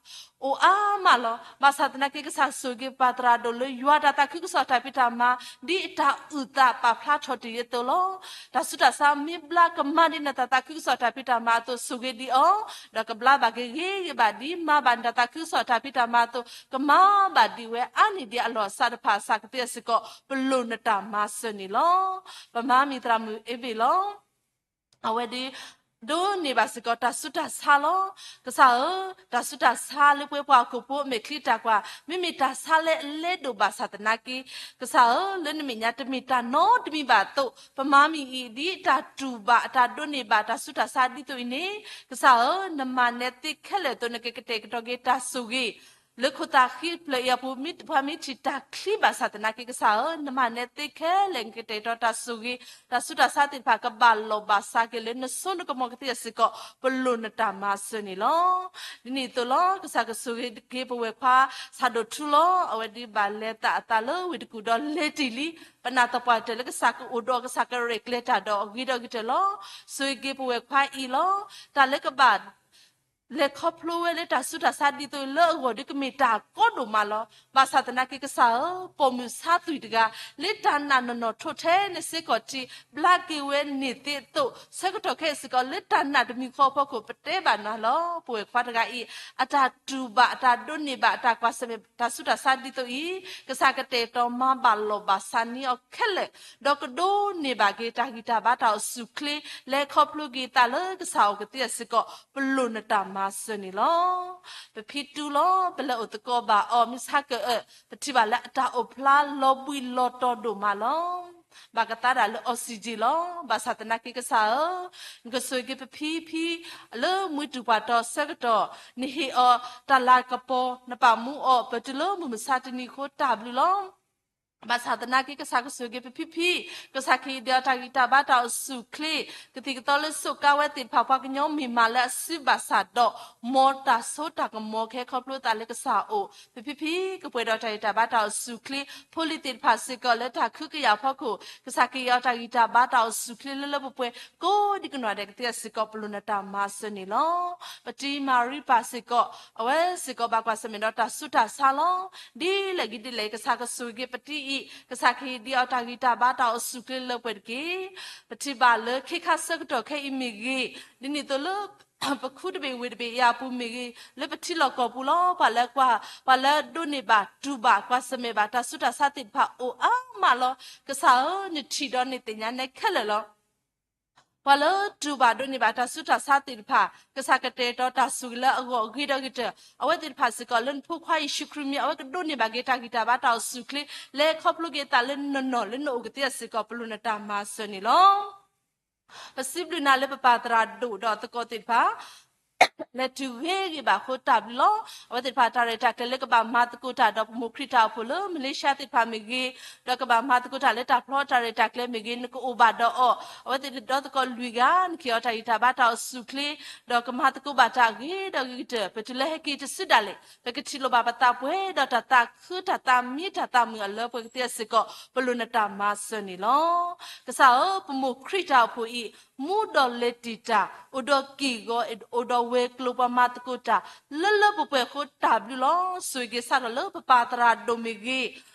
အိၣ်အါမးလီၤ. ဘၣ်ဆၣ်သနာ်က့ ကစၢ်ဆိၣ်ဂ့ၤပပၢ်သရၣ်ဒိၣ်လၢယွၤတၢ်သးခုကစီၣ်တၢ်ဖံးတၢ်မၤ ဒ်အတၢ်အုၣ်သးပာ်ဖျါထီၣ်တ့ၢ်အသိးလီၤ. တၢ်ဆူးတၢ်ဆါမ့ၢ်ဘျါကမၤဒ်နတၢ်သးခုကစီၣ်တၢ်ဖံးတၢ်မၤအသိး ဆိၣ်ဂ့ၤဒံးအီၤ, ဒီးကဘျါဘၣ်က့ၤဂ့ၤဂ့ၤဘၣ်ဒ်မၤဘၣ်နတၢ်သးခုကစီၣ်တၢ်ဖံးတၢ်မၤအသိး ကမၤဘၣ်ဒံးဝဲအါန့ၢ်ဒံးအလီၢ်အစးတဖၣ်အစးကသ့အစ့ၢ်ကီး ပလိၣ်နတၢ်မၤစၢၤန့ၣ်လီၤ. ပမၤမံၤသရၣ်မုၣ်အ့ဘ့ၣ်လီၤ. အဝဲဒၣ် ဒိးန့ၢ်ဘၣ်စ့ၢ်ကီးတၢ်ဆူးတၢ်ဆါလီၤ. ကစၢ်ဧၢ, တၢ်ဆူးတၢ်ဆါလၢပဝဲပှၤဟီၣ်ခိၣ်ဖိအမဲာ်ချံတၢ်ကွၢ် မ့မ့ၢ်တၢ်ဆါလၢအလဲဒိၣ်ဘၣ်ဆၣ်သနာ်က့, ကစၢ်ဧၢ, လၢနမဲာ်ညါတမ့ၢ်တၢ်နီတမံၤဘၣ်အသိး ပမၤမံၤအံၤ ဒ်တၢ်တူၢ်ဘၣ်အတၢ်ဒိးန့ၢ်ဘၣ်တၢ်ဆူးတၢ်ဆါဒ်သိးအံၤန့ၣ်, ကစၢ်ဧၢ, နမၤနၢၤသ့ခဲလၢာ်အသိး နကကတဲာ်ကတီၤက့ၤတၢ်ဆိၣ်ဂ့ၤ လၢခိၣ်သၣ်ဃံဖျၢၣ်အံၤအပူၤ ပှၤမ့ၢ်ထံၣ်တၢ်ချံဘၣ်ဆၣ်သနာ်က့ ကစၢ်ဧၢ, နမၤနၢၤသ့ခဲလၢာ် နကတဲာ်ကတီၤတၢ်ဆိၣ်ဂ့ၤ တၢ်ဆူးတၢ်ဆါသ့ၣ်တဖၣ် ကဘၣ်လီၢ်ဘၣ်စးက့ၤလၢနစိနကမီၤကသ့အစ့ၢ်ကီး ပလိၣ်နတၢ်မၤစၢၤန့ၣ်လီၤ. ဒ်န့ၣ်အသိးလီၤ. ကစၢ်ကဆိၣ်ဂ့ၤက့ၤပဝဲခွါ ဆၣ်ဒိၣ်ထူလီၤ. အဝဲဒၣ်ဘၣ်လဲၤသးအသးလၢဝ့ၢ်တကူၣ်ဒီးလဲၤတ့ၢ်လံ. ပနာ်သပှၢ်တၢၢ်လၢကစၢ်ကအိၣ်ဒီး ကစၢ်ကရဲၣ်ကျဲၤတၢ်ဒီးအဂ့ၤဒီးကတၢၢ်လီၤ. ဆိၣ်ဂ့ၤက့ၤပဝဲခွါအံၤလီၤ. တၢ်လၢကဘၣ် လဲၤခီဖျိဝဲလၢတၢ်ဆူးတၢ်ဆါဒ်သိးလၢအဂီၢ်ဒီး ကမ့ၢ်တၢ်ကီဒိၣ်မးလီၤ. ဘၣ်ဆၣ်သနာ်က့ ကစၢ်ဧၢ, ပိာ်မုၣ်ဆါသွံၣ်တဂၤ လၢတၢ်နာ်နီၢ်နီၢ်ထိးထဲန့ၣ်စ့ၢ်ကီးထံး ဘျါက့ၤဝဲန့ၢ်သ့အသိး, ဆၢကတီၢ်ခဲအံၤစ့ၢ်ကီး လၢတၢ်နာ်တမံၤဃီအဖီခိၣ် ပတဲဘၣ်နၤလီၤ. ပဝဲခွါတဂၤအံၤ အတၢ်တူၢ်ဘၣ် အတၢ်ဒိးန့ၢ်ဘၣ် အတၢ်ကွၢ်ဆၢၣ်မဲာ် တၢ်ဆူးတၢ်ဆါဒ်သိးအံၤ, ကစၢ်ကတဲာ်ကတီၤမၤဘၣ်လီၢ်ဘၣ်စးန့ၢ်အီၤခဲလၢာ်, ဒီးကဒိးန့ၢ်ဘၣ်က့ၤတၢ်ဂံၢ်တၢ်ဘါတၢ်အိၣ်ဆူၣ်အိၣ်ချ့ လဲၤခီဖျိက့ၤသးလၢကစၢ်အအိၣ်ကသ့အစ့ၢ်ကီး ပလိၣ်နတၢ်မၤစၢၤန့ၣ်လီၤ. ပဖံတူလီၤ. ပလဲၤအိၣ်သကိးဘၣ်အီၤ မုၢ်ဆါကအၢၣ် ပထံၣ်ဘၣ်လၢအတၢ်အိၣ်ဖျါလီၤဘှံးလီၤတီၤဒိၣ်မးလီၤ. ဘၣ်ကသါဒၣ်လၢ oxygen လီၤ. ဘၣ်ဆၣ်သနာ်က့ ကစၢ်ဧၢ, နကဆိၣ်ဂ့ၤက့ၤပဖံဖံ လၢမုၢ်တူၢ်ပှၢ်တီၤဆၢကတီၢ်, နဟ့ၣ်အီၤတၢ်လၤကပီၤ, နပာ်မူအီၤ ပတုၤလၢမုၢ်မဆါတနံၤအဃိ တၢ်ဘျုးလီၤ. ဘၣ်ဆၣ်သနာ်က့ ကစၢ်ကဆိၣ်ဂ့ၤပဖံဖံ, ကစၢ်ခရံာ်ဒုးအီၤတၢ်ဂံၢ်တၢ်ဘါတၢ်အိၣ်ဆူၣ်အိၣ်ချ့, ကသံၣ်ကသီလၢစူးကါဝဲသ့ၣ်တဖၣ် ပှၤကညီမ့ၢ်မၤလၢအစုဘၣ်ဆၣ်ဒီး မ်တၢ်စိတၢ်ကမီၤကဟဲခီဖျိသးလၢကစၢ်အအိၣ်, ပဖံဖံကပှဲၤဒီးတၢ်ဂံၢ်တၢ်ဘါတၢ်အိၣ်ဆူၣ်အိၣ်ချ့, ဖိလံၤသ့ၣ်တဖၣ်စ့ၢ်ကီးလၢတၢ်ခုကယာ်အဖီခိၣ်, ကစၢ်ခရံာ်အီၤတၢ်ဂံၢ်တၢ်ဘါတၢ်အိၣ်ဆူၣ်အိၣ်ချ့လၢလၢပှဲၤပှဲၤ ကိးဒံကနီၢ်ဒဲးကသ့စ့ၢ်ကီး ပလိၣ်နတၢ်မၤစၢၤန့ၣ်လီၤ. ပတံၤမၤရံပၢ်စ့ၢ်ကီး, အဝဲစ့ၢ်ကီးဘၣ်ကွၢ်ဆၢၣ်မဲာ်ဒီးတၢ်ဆူးတၢ်ဆါလီၤ. ဒ်လဲၣ်ဂ့ၤဒ်လဲၣ်ဂ့ၤ ကစၢ်ကဆိၣ်ဂ့ၤက့ၤပတံၤအံၤ, ကစၢ်ခရံာ်ဒုးအီၤတၢ်ဂံၢ်တၢ်ဘါတၢ်အိၣ်ဆူၣ်အိၣ်ချ့လၢပှဲၤတက့ၢ်. ပထံၣ်ဘၣ်လၢခ့ခါဆၢကတီၢ်ခဲအံၤမ့ၢ်ဂ့ၤ, ဒ်န့ၣ်အသိးလၢ ပခူတဘ့ၣ်ဝ့ၢ်တဘ့ၣ်အံၤအပူၤမ့ၢ်ဂ့ၤ, လၢပထံလီၢ်ကီၢ်ပူၤလီၤ, ပှၤလၢကွၢ်, ပှၤလၢဒိးန့ၢ်ဘၣ်တူၢ်ဘၣ်ကွၢ်ဆၢၣ်မဲာ်ဘၣ်တၢ်ဆူးတၢ်ဆါသ့ၣ်တဖၣ်အိၣ်အါမးလီၤ. ကစၢ်ဧၢ, နထံၣ်ဒီးနသ့ၣ်ညါနဲခဲလၢာ်လီၤ. ပှၤလၢတူၢ်ဘၣ်ဒိးန့ၢ်ဘၣ်တၢ်ဆူးတၢ်ဆါသ့ၣ်တဖၣ်, ကစၢ်ကတဲာ်ကတီၤတၢ်ဆိၣ်ဂ့ၤလၢအဂီၢ်ဂ့ၤဒီးဂ့ၤတၢၢ်, အဝဲသ့ၣ်တဖၣ်စ့ၢ်ကီးလၢနဖိခွါယ့ၣ်ၡူးခရံာ်မံၤ အဝဲကဒိးန့ၢ်ဘၣ်က့ၤတၢ်ဂံၢ်တၢ်ဘါတၢ်အိၣ်ဆူၣ်အိၣ်ချ့, လဲၤခီဖျိက့ၤသးလၢနနီၢ်လၢနအိၣ်ကသ့စ့ၢ်ကီး ပလိၣ်နတၢ်မၤစၢၤန့ၣ်လီၤ. ပစံးဘျုးနၤလၢပပၢ်သရၣ်ဒိၣ်ဒီးသကိးသ့ၣ်တဖၣ် လဲၤတုၤဂ့ၤဂ့ၤဘၣ်ဃိတၢ်ဘျုးလီၤ. အဝဲသ့ၣ်တဖၣ်တၢ်ရဲၣ်တၢ်ကျဲၤလၢကဘၣ်မၤသကိးတၢ်ဒီးပမိၢ်ခရံာ်တၢ်အိၣ်ဖှိၣ်လၢမလ့ၡါသ့ၣ်တဖၣ်မ့ၢ်ဂ့ၤ, ဒီးကဘၣ်မၤသကိးတၢ်လၢတၢ်ဖျီတၢ်ရဲၣ်တၢ်ကျဲၤမ့ၢ်ဂ့ၤ, နကအိၣ်ဘၣ်ဒီးအီၤ, အဝဲသ့ၣ်ဒီသကိးလွံၢ်ဂၤ နကဟ့ၣ်အီၤတၢ်ဂံၢ်တၢ်ဘါတၢ်အိၣ်ဆူၣ်အိၣ်ချ့, ဒီးကမၤသကိးဘၣ်တၢ်ဂ့ၤဒီးဂ့ၤကတၢၢ်, ပတုၤလၢဟဲက့ၤတစုဒၣ်လဲာ် ပကထံၣ်လိာ်ဘၣ်ပသးပှဲၤဒီးတၢ်သးခုတၢ်သးမံတၢ်သးမုာ်အလၢပှဲၤကသ့စ့ၢ်ကီး ပလိၣ်နတၢ်မၤစၢၤန့ၣ်လီၤ. ကစၢ်ဧၢ, ပမိၢ်ခရံာ်တၢ်အိၣ်ဖှိၣ်အံၤ မူဒီးလဲၤတံာ်တာ်, အိၣ်ဒီးက့ၢ်ဂီၤ, အိၣ်ဒီးဝဲၤကျိၤပှၤမၤသကိးတၢ် လၢလၢပှဲၤပှဲၤအဃိတၢ်ဘျုးလီၤ. ဆိၣ်ဂ့ၤက့ၤစးထီၣ်လၢပပၢ်သရၣ်ဒိၣ်မ့ၢ်ဂ့ၤ,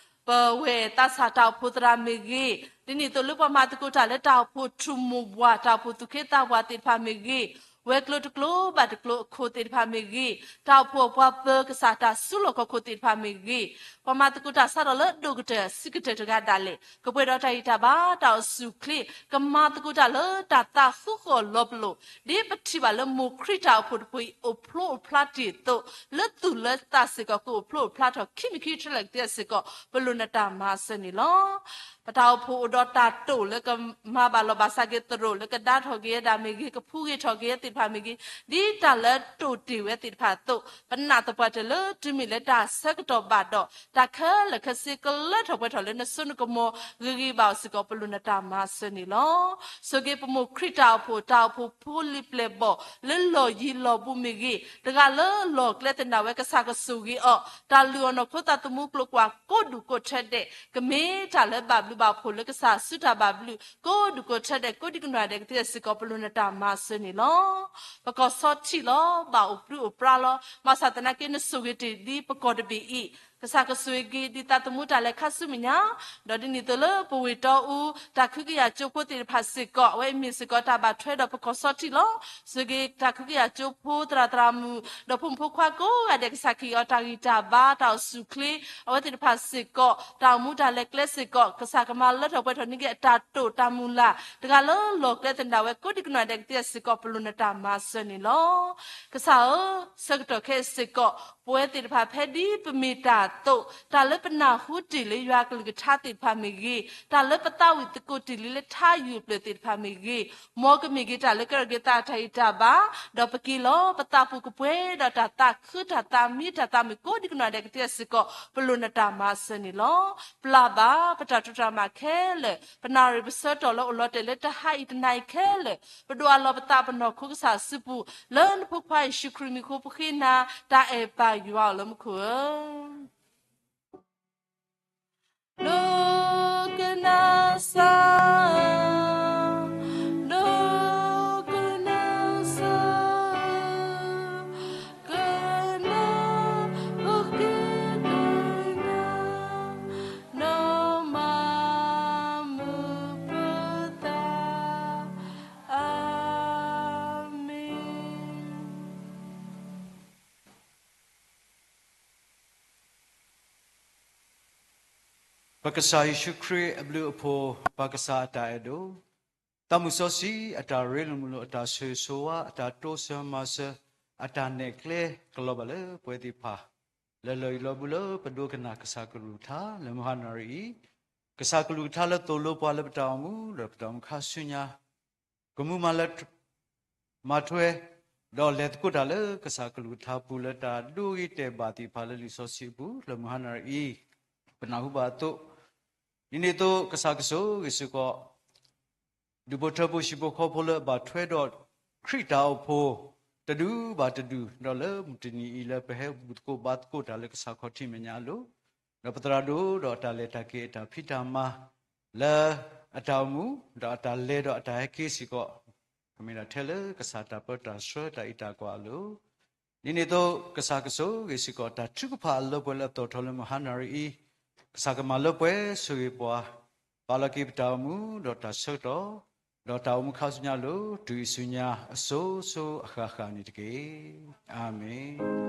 ပဝဲၢ်သးစၢ်တၢ်အိၣ်ဖှိၣ်သရၣ်မ့ၢ်ဂ့ၤ, ဒ်န့ၣ်အသိးလၢပှၤမၤသကိးတၢ်လၢတၢ်အိၣ်ဖှိၣ်ထူၣ်မိၢ်ပှၢ် တၢ်အိၣ်ဖှိၣ်သူၣ်က့သးပှၢ်သ့ၣ်တဖၣ်မ့ၢ်ဂ့ၤ, ဝဲၤကျိၤတကျိၤဘၣ်တကျိၤအခိၣ်သ့ၣ်တဖၣ်မ့ၢ်ဂ့ၤ, တၢ်အိၣ်ဖှိၣ်အပှၤပၢၤကစၢ်တၢ်စုလီၢ်ခီၣ်ခိၣ်သ့ၣ်တဖၣ်မ့ၢ်ဂ့ၤ, ပှၤမၤသကိးတၢ်စးထီၣ်လၢဒိၣ်ကတၢၢ်ဆံးကတၢၢ်တဂၤဒၣ်လဲာ် ကပှဲၤဒီးတၢ်ဂံၢ်တၢ်ဘါတၢ်အိၣ်ဆူၣ်အိၣ်ချ့, ကမၤသကိးတၢ်လၢတၢ်သးဃုဃီၣ်လီၤပလိာ်, ဒ်ပထံၣ်ဘၣ်လၢမိၢ်ခရံာ်တၢ်အိၣ်ဖှိၣ်တဖုအံၤ အိၣ်ဖျိအိၣ်ဖျါတ့ၢ်အသိး, လၢသူၣ်လၢသးစ့ၢ်ကီး ကအိၣ်ဖျိအိၣ်ဖျါထီၣ်ခံမံၤခံဆၢလၢာ်ကသ့စ့ၢ်ကီး ပလိၣ်နတၢ်မၤစၢၤန့ၣ်လီၤ. ပတၢ်အိၣ်ဖှိၣ်အိၣ်ဒီးတၢ်တိာ်လၢကမၤဘၣ်လီၤဘၣ်စးက့ၤသရိာ် လၢကဒါထီၣ်က့ၤဝဲဒၣ်မ့ၢ်ဂ့ၤ, ကဖှူဂ့ၤထီၣ်က့ၤဝဲသ့ၣ်တဖၣ်မ့ၢ်ဂ့ၤ, ဒ်တၢ်လၢတိာ်တ့ၢ်ဝဲသ့ၣ်တဖၣ်အသိး, ပနာ်သပှၢ်တၢၢ်လၢတုၤမ့ၢ်လၢတၢ်ဆၢကတီၢ်ဘၣ်ဒီး တၢ်ခဲလၢာ်ခဲဆ့ကလၢထီၣ်ပှဲၤထီၣ်လၢနစိနကမီၤဂ့ၤဂ့ၤဘၣ်အီၤစ့ၢ်ကီး ပလိၣ်နတၢ်မၤစၢၤန့ၣ်လီၤ. ဆိၣ်ဂ့ၤပမိၢ်ခရံာ်တၢ်အိၣ်ဖှိၣ်, တၢ်အိၣ်ဖှိၣ်ဖိလံၤပျဲၢ်ဘီၣ် လၢလီၢ်ယံၤလီၢ်ဘူးမ့ၢ်ဂ့ၤ, တဂၤလၢလီၢ်ကျဲသနၢၣ်ဝဲ ကစၢ်ကဆိၣ်ဂ့ၤအီၤ, တၢ်လုၢ်အီၣ်နီၢ်ခိသးသမူကျိၤကွာ်ကိးဒူၣ်ကိးထၢဒဲး, ကမ့ၢ်တၢ်လၢဘၣ်ဘျုးဘၣ်ဖှိၣ်လၢကစၢ်စုတၢ်ဘၣ်ဘျုး ကိးဒူၣ်ကိးထၢဒဲးကိးဒံကနီၢ်ဒဲးကသ့စ့ၢ်ကီး ပလိၣ်နတၢ်မၤစၢၤန့ၣ်လီၤ. ပကီၢ်စီထံလီၤ, ဘၣ်အိၣ်ပြူအိၣ်ပြါလီၤ. ဘၣ်ဆၣ်သနာ်က့ နဆိၣ်ဂ့ၤတ့ၢ်ဒ်ပကီၢ်တဘ့ၣ်အံၤ, ကစၢ်ကဆိၣ်ဂ့ၤက့ၤဒ်သးသမူတၢ်လဲၤခါဆူမဲာ်ညါ, ဒီးဒ်န့ၣ်အသိးလၢပဝ့ၢ်တီအူ တၢ်ခုကယာ်ကၠိဖိသ့ၣ်တဖၣ်စ့ၢ်ကီး အဝဲအံၤမ့ၢ်စ့ၢ်ကီးတၢ်ဘၣ်ထွဲဒီးပကီၢ်စီထံလီၤ. ဆိၣ်ဂ့ၤတၢ်ခုကယာ်ကၠိဖိသရၣ်သရၣ်မုၣ် ဒီးဖိမုၣ်ဖိခွါကိးဂၤဒဲး ကစၢ်ကဟ့ၣ်အီၤတၢ်ဂံၢ်တၢ်ဘါ တၢ်အိၣ်ဆူၣ်အိၣ်ချ့, အဝဲသ့ၣ်တဖၣ်စ့ၢ်ကီး တၢ်အိၣ်မူတၢ်လဲၤကျဲစ့ၢ်ကီး ကစၢ်ကမၤလၢထီၣ်ပှဲၤထီၣ်န့ၢ်က့ၤအတၢ်တိာ်တၢ်မုၢ်လၢ်, တဂၤလၢလီၢ်ကျဲသနၢၣ်ဝဲကိးဒံကနီၢ်ဒဲးကသ့စ့ၢ်ကီး ပလိၣ်နတၢ်မၤစၢၤန့ၣ်လီၤ. ကစၢ်ဧၢ, ဆၢကတီၢ်ခဲအံၤစ့ၢ်ကီး ပဝဲသ့ၣ်တဖၣ်ဖဲဒ်ပမ့ၢ်တၢ်အသိး, တၢ်လၢပနၢ်ဟူတ့ၢ်လၢယွၤကလုၢ်ကထါသ့ၣ်တဖၣ်မ့ၢ်ဂ့ၤ, တၢ်လၢပသးဝံၣ်သကိးတ့ၢ်လံလၢထါယူၢ်ပျၢၢ်သ့ၣ်တဖၣ်မ့ၢ်ဂ့ၤ, မ်ကမ့ၢ်က့ၤတၢ်လၢကရၢက့ၤသးအတၢ်ဂံၢ်တၢ်ဘါ, ဒီးပက့ၤလီၤ ပသးပူၤကပှဲၤဒီးတၢ်သးခုတၢ်သးမံတၢ်သးမုာ်ကိးဒံကနီၢ်ဒဲးကသ့စ့ၢ်ကီး ပလိၣ်နတၢ်မၤစၢၤန့ၣ်လီၤ. ပျၢ်ဘၣ်ပတၢ်တိာ်တၢ်မၤခဲလၢာ်, ပနၢ်ရံၣ်ပဆၢထီၣ်လၢအိၣ်လီၤတဲာ်လၢတၢ်ဟးအံၤတနၤအံၤခဲလၢာ်, ပဒိးအလီၢ်ပသးပနီၢ်ခိကစၢ်စုပူၤ, လၢနဖိခွါယ့ၣ်ၡူးခရံာ်မံၤအဃိ ပဃ့နၤတၢ်အဲၣ်ပၢ်ယွၤအိၣ်လၢမူခိၣ်ဧၢ. ဒိကနၣ်စၢ်, ဒိကနၣ်စၢ်, ကနၣ်ပက့ၤကညး, နီၢ်မၤမုာ်ပသး, အၤမ့ၣ်. ပကစၢ်ယ့ၣ်ၡူးခရံာ်အဘျုးအဖှိၣ်, ပၢ်ကစၢ်အတၢ်အဲၣ်ဒိၣ်, သးမုၢ်စီဆှံအတၢ်ရ့လိာ်မုာ်လိာ်, အတၢ်ဆိၣ်ဂ့ၤဆိၣ်ဝါ, အတၢ်တိစၢၤမၤစၢၤ, အတၢ်နဲၣ်ကျဲကလီၤဘၣ်လၢပဝဲသ့ၣ်တဖၣ် လၢလီၢ်ယံၤလီၢ်ဘူးလၢပဒိကနၣ်ကစၢ်ကလုၢ်ကထါလၢမုၢ်ဟါနၣ်ရံၣ်အံၤ, ကစၢ်ကလုၢ်ကထါလၢသိၣ်လိပှၤလၢပတၢ်အိၣ်မူ ဒီးပတၢ်အိၣ်မူခါဆူညါ ကမူမၤလၢ မၤထွဲ, ဒီးလဲၤသကိးတၢ်လၢကစၢ်ကလုၢ်ကထါပူၤ လၢတၢ်ဒိဂ့ၤတဲာ်ဘၣ်သ့ၣ်တဖၣ်လၢလံာ်စီဆှံအပူၤ လၢမုၢ်ဟါနၣ်ရံၣ်အံၤ, ပနၢ်ဟူဘၣ်အသိး, ဒ်န့ၣ်အသိး ကစၢ်ကဆိၣ်ဂ့ၤစ့ၢ်ကီး ဒူၣ်ဖိထၢဖိဟံၣ်ဖိဃီဖိလၢအဘၣ်ထွဲဒီးခရံာ်တၢ်အိၣ်ဖှိၣ် တဒူဘၣ်တဒူၣ်, ဒီးလၢမုၢ်တနံၤအံၤလၢပဟဲဘူၣ်သကိးဘါသကိးတၢ်လၢကစၢ်ခီၣ်ထံးမဲာ်ညါအလိၤ, ဒီးပသရၣ်ဒိၣ်ဒီးအတၢ်လဲၤတၢ်က့ၤအတၢ်ဖံးတၢ်မၤ လၢအတၢ်အိၣ်မူ ဒီးအတၢ်လဲၤဒီးအတၢ်ဟဲက့ၤစ့ၢ်ကီး, ကမ့ၢ်ဒၣ်ထဲလၢကစၢ်တၢ်ပၢတၢ်ဆှၢတၢ်အံးတၢ်ကွၢ်အလိၤ, ဒ်န့ၣ်အသိး ကစၢ်ကဆိၣ်ဂ့ၤစ့ၢ်ကီး တၢ်ထုကဖၣ်အလၢပှဲၤလၢအသီၣ်ထီၣ်လၢမုၢ်ဟါနၣ်ရံၣ်အံၤ, ကစၢ်ကမၤလၢပှဲၤဆိၣ်ဂ့ၤပှၤ, ပာ်လီၤက့ၤပတၢ်အိၣ်မူဒီးတၢ်ဆၢကတီၢ်, ဒီးတၢ်အိၣ်မူခါဆူညါအလိၤ တုၤအံၤဆူညါအစိၤစိၤအဃၣ်ဃၣ်န့ၣ်တက့ၢ်. အၤမ့ၣ်.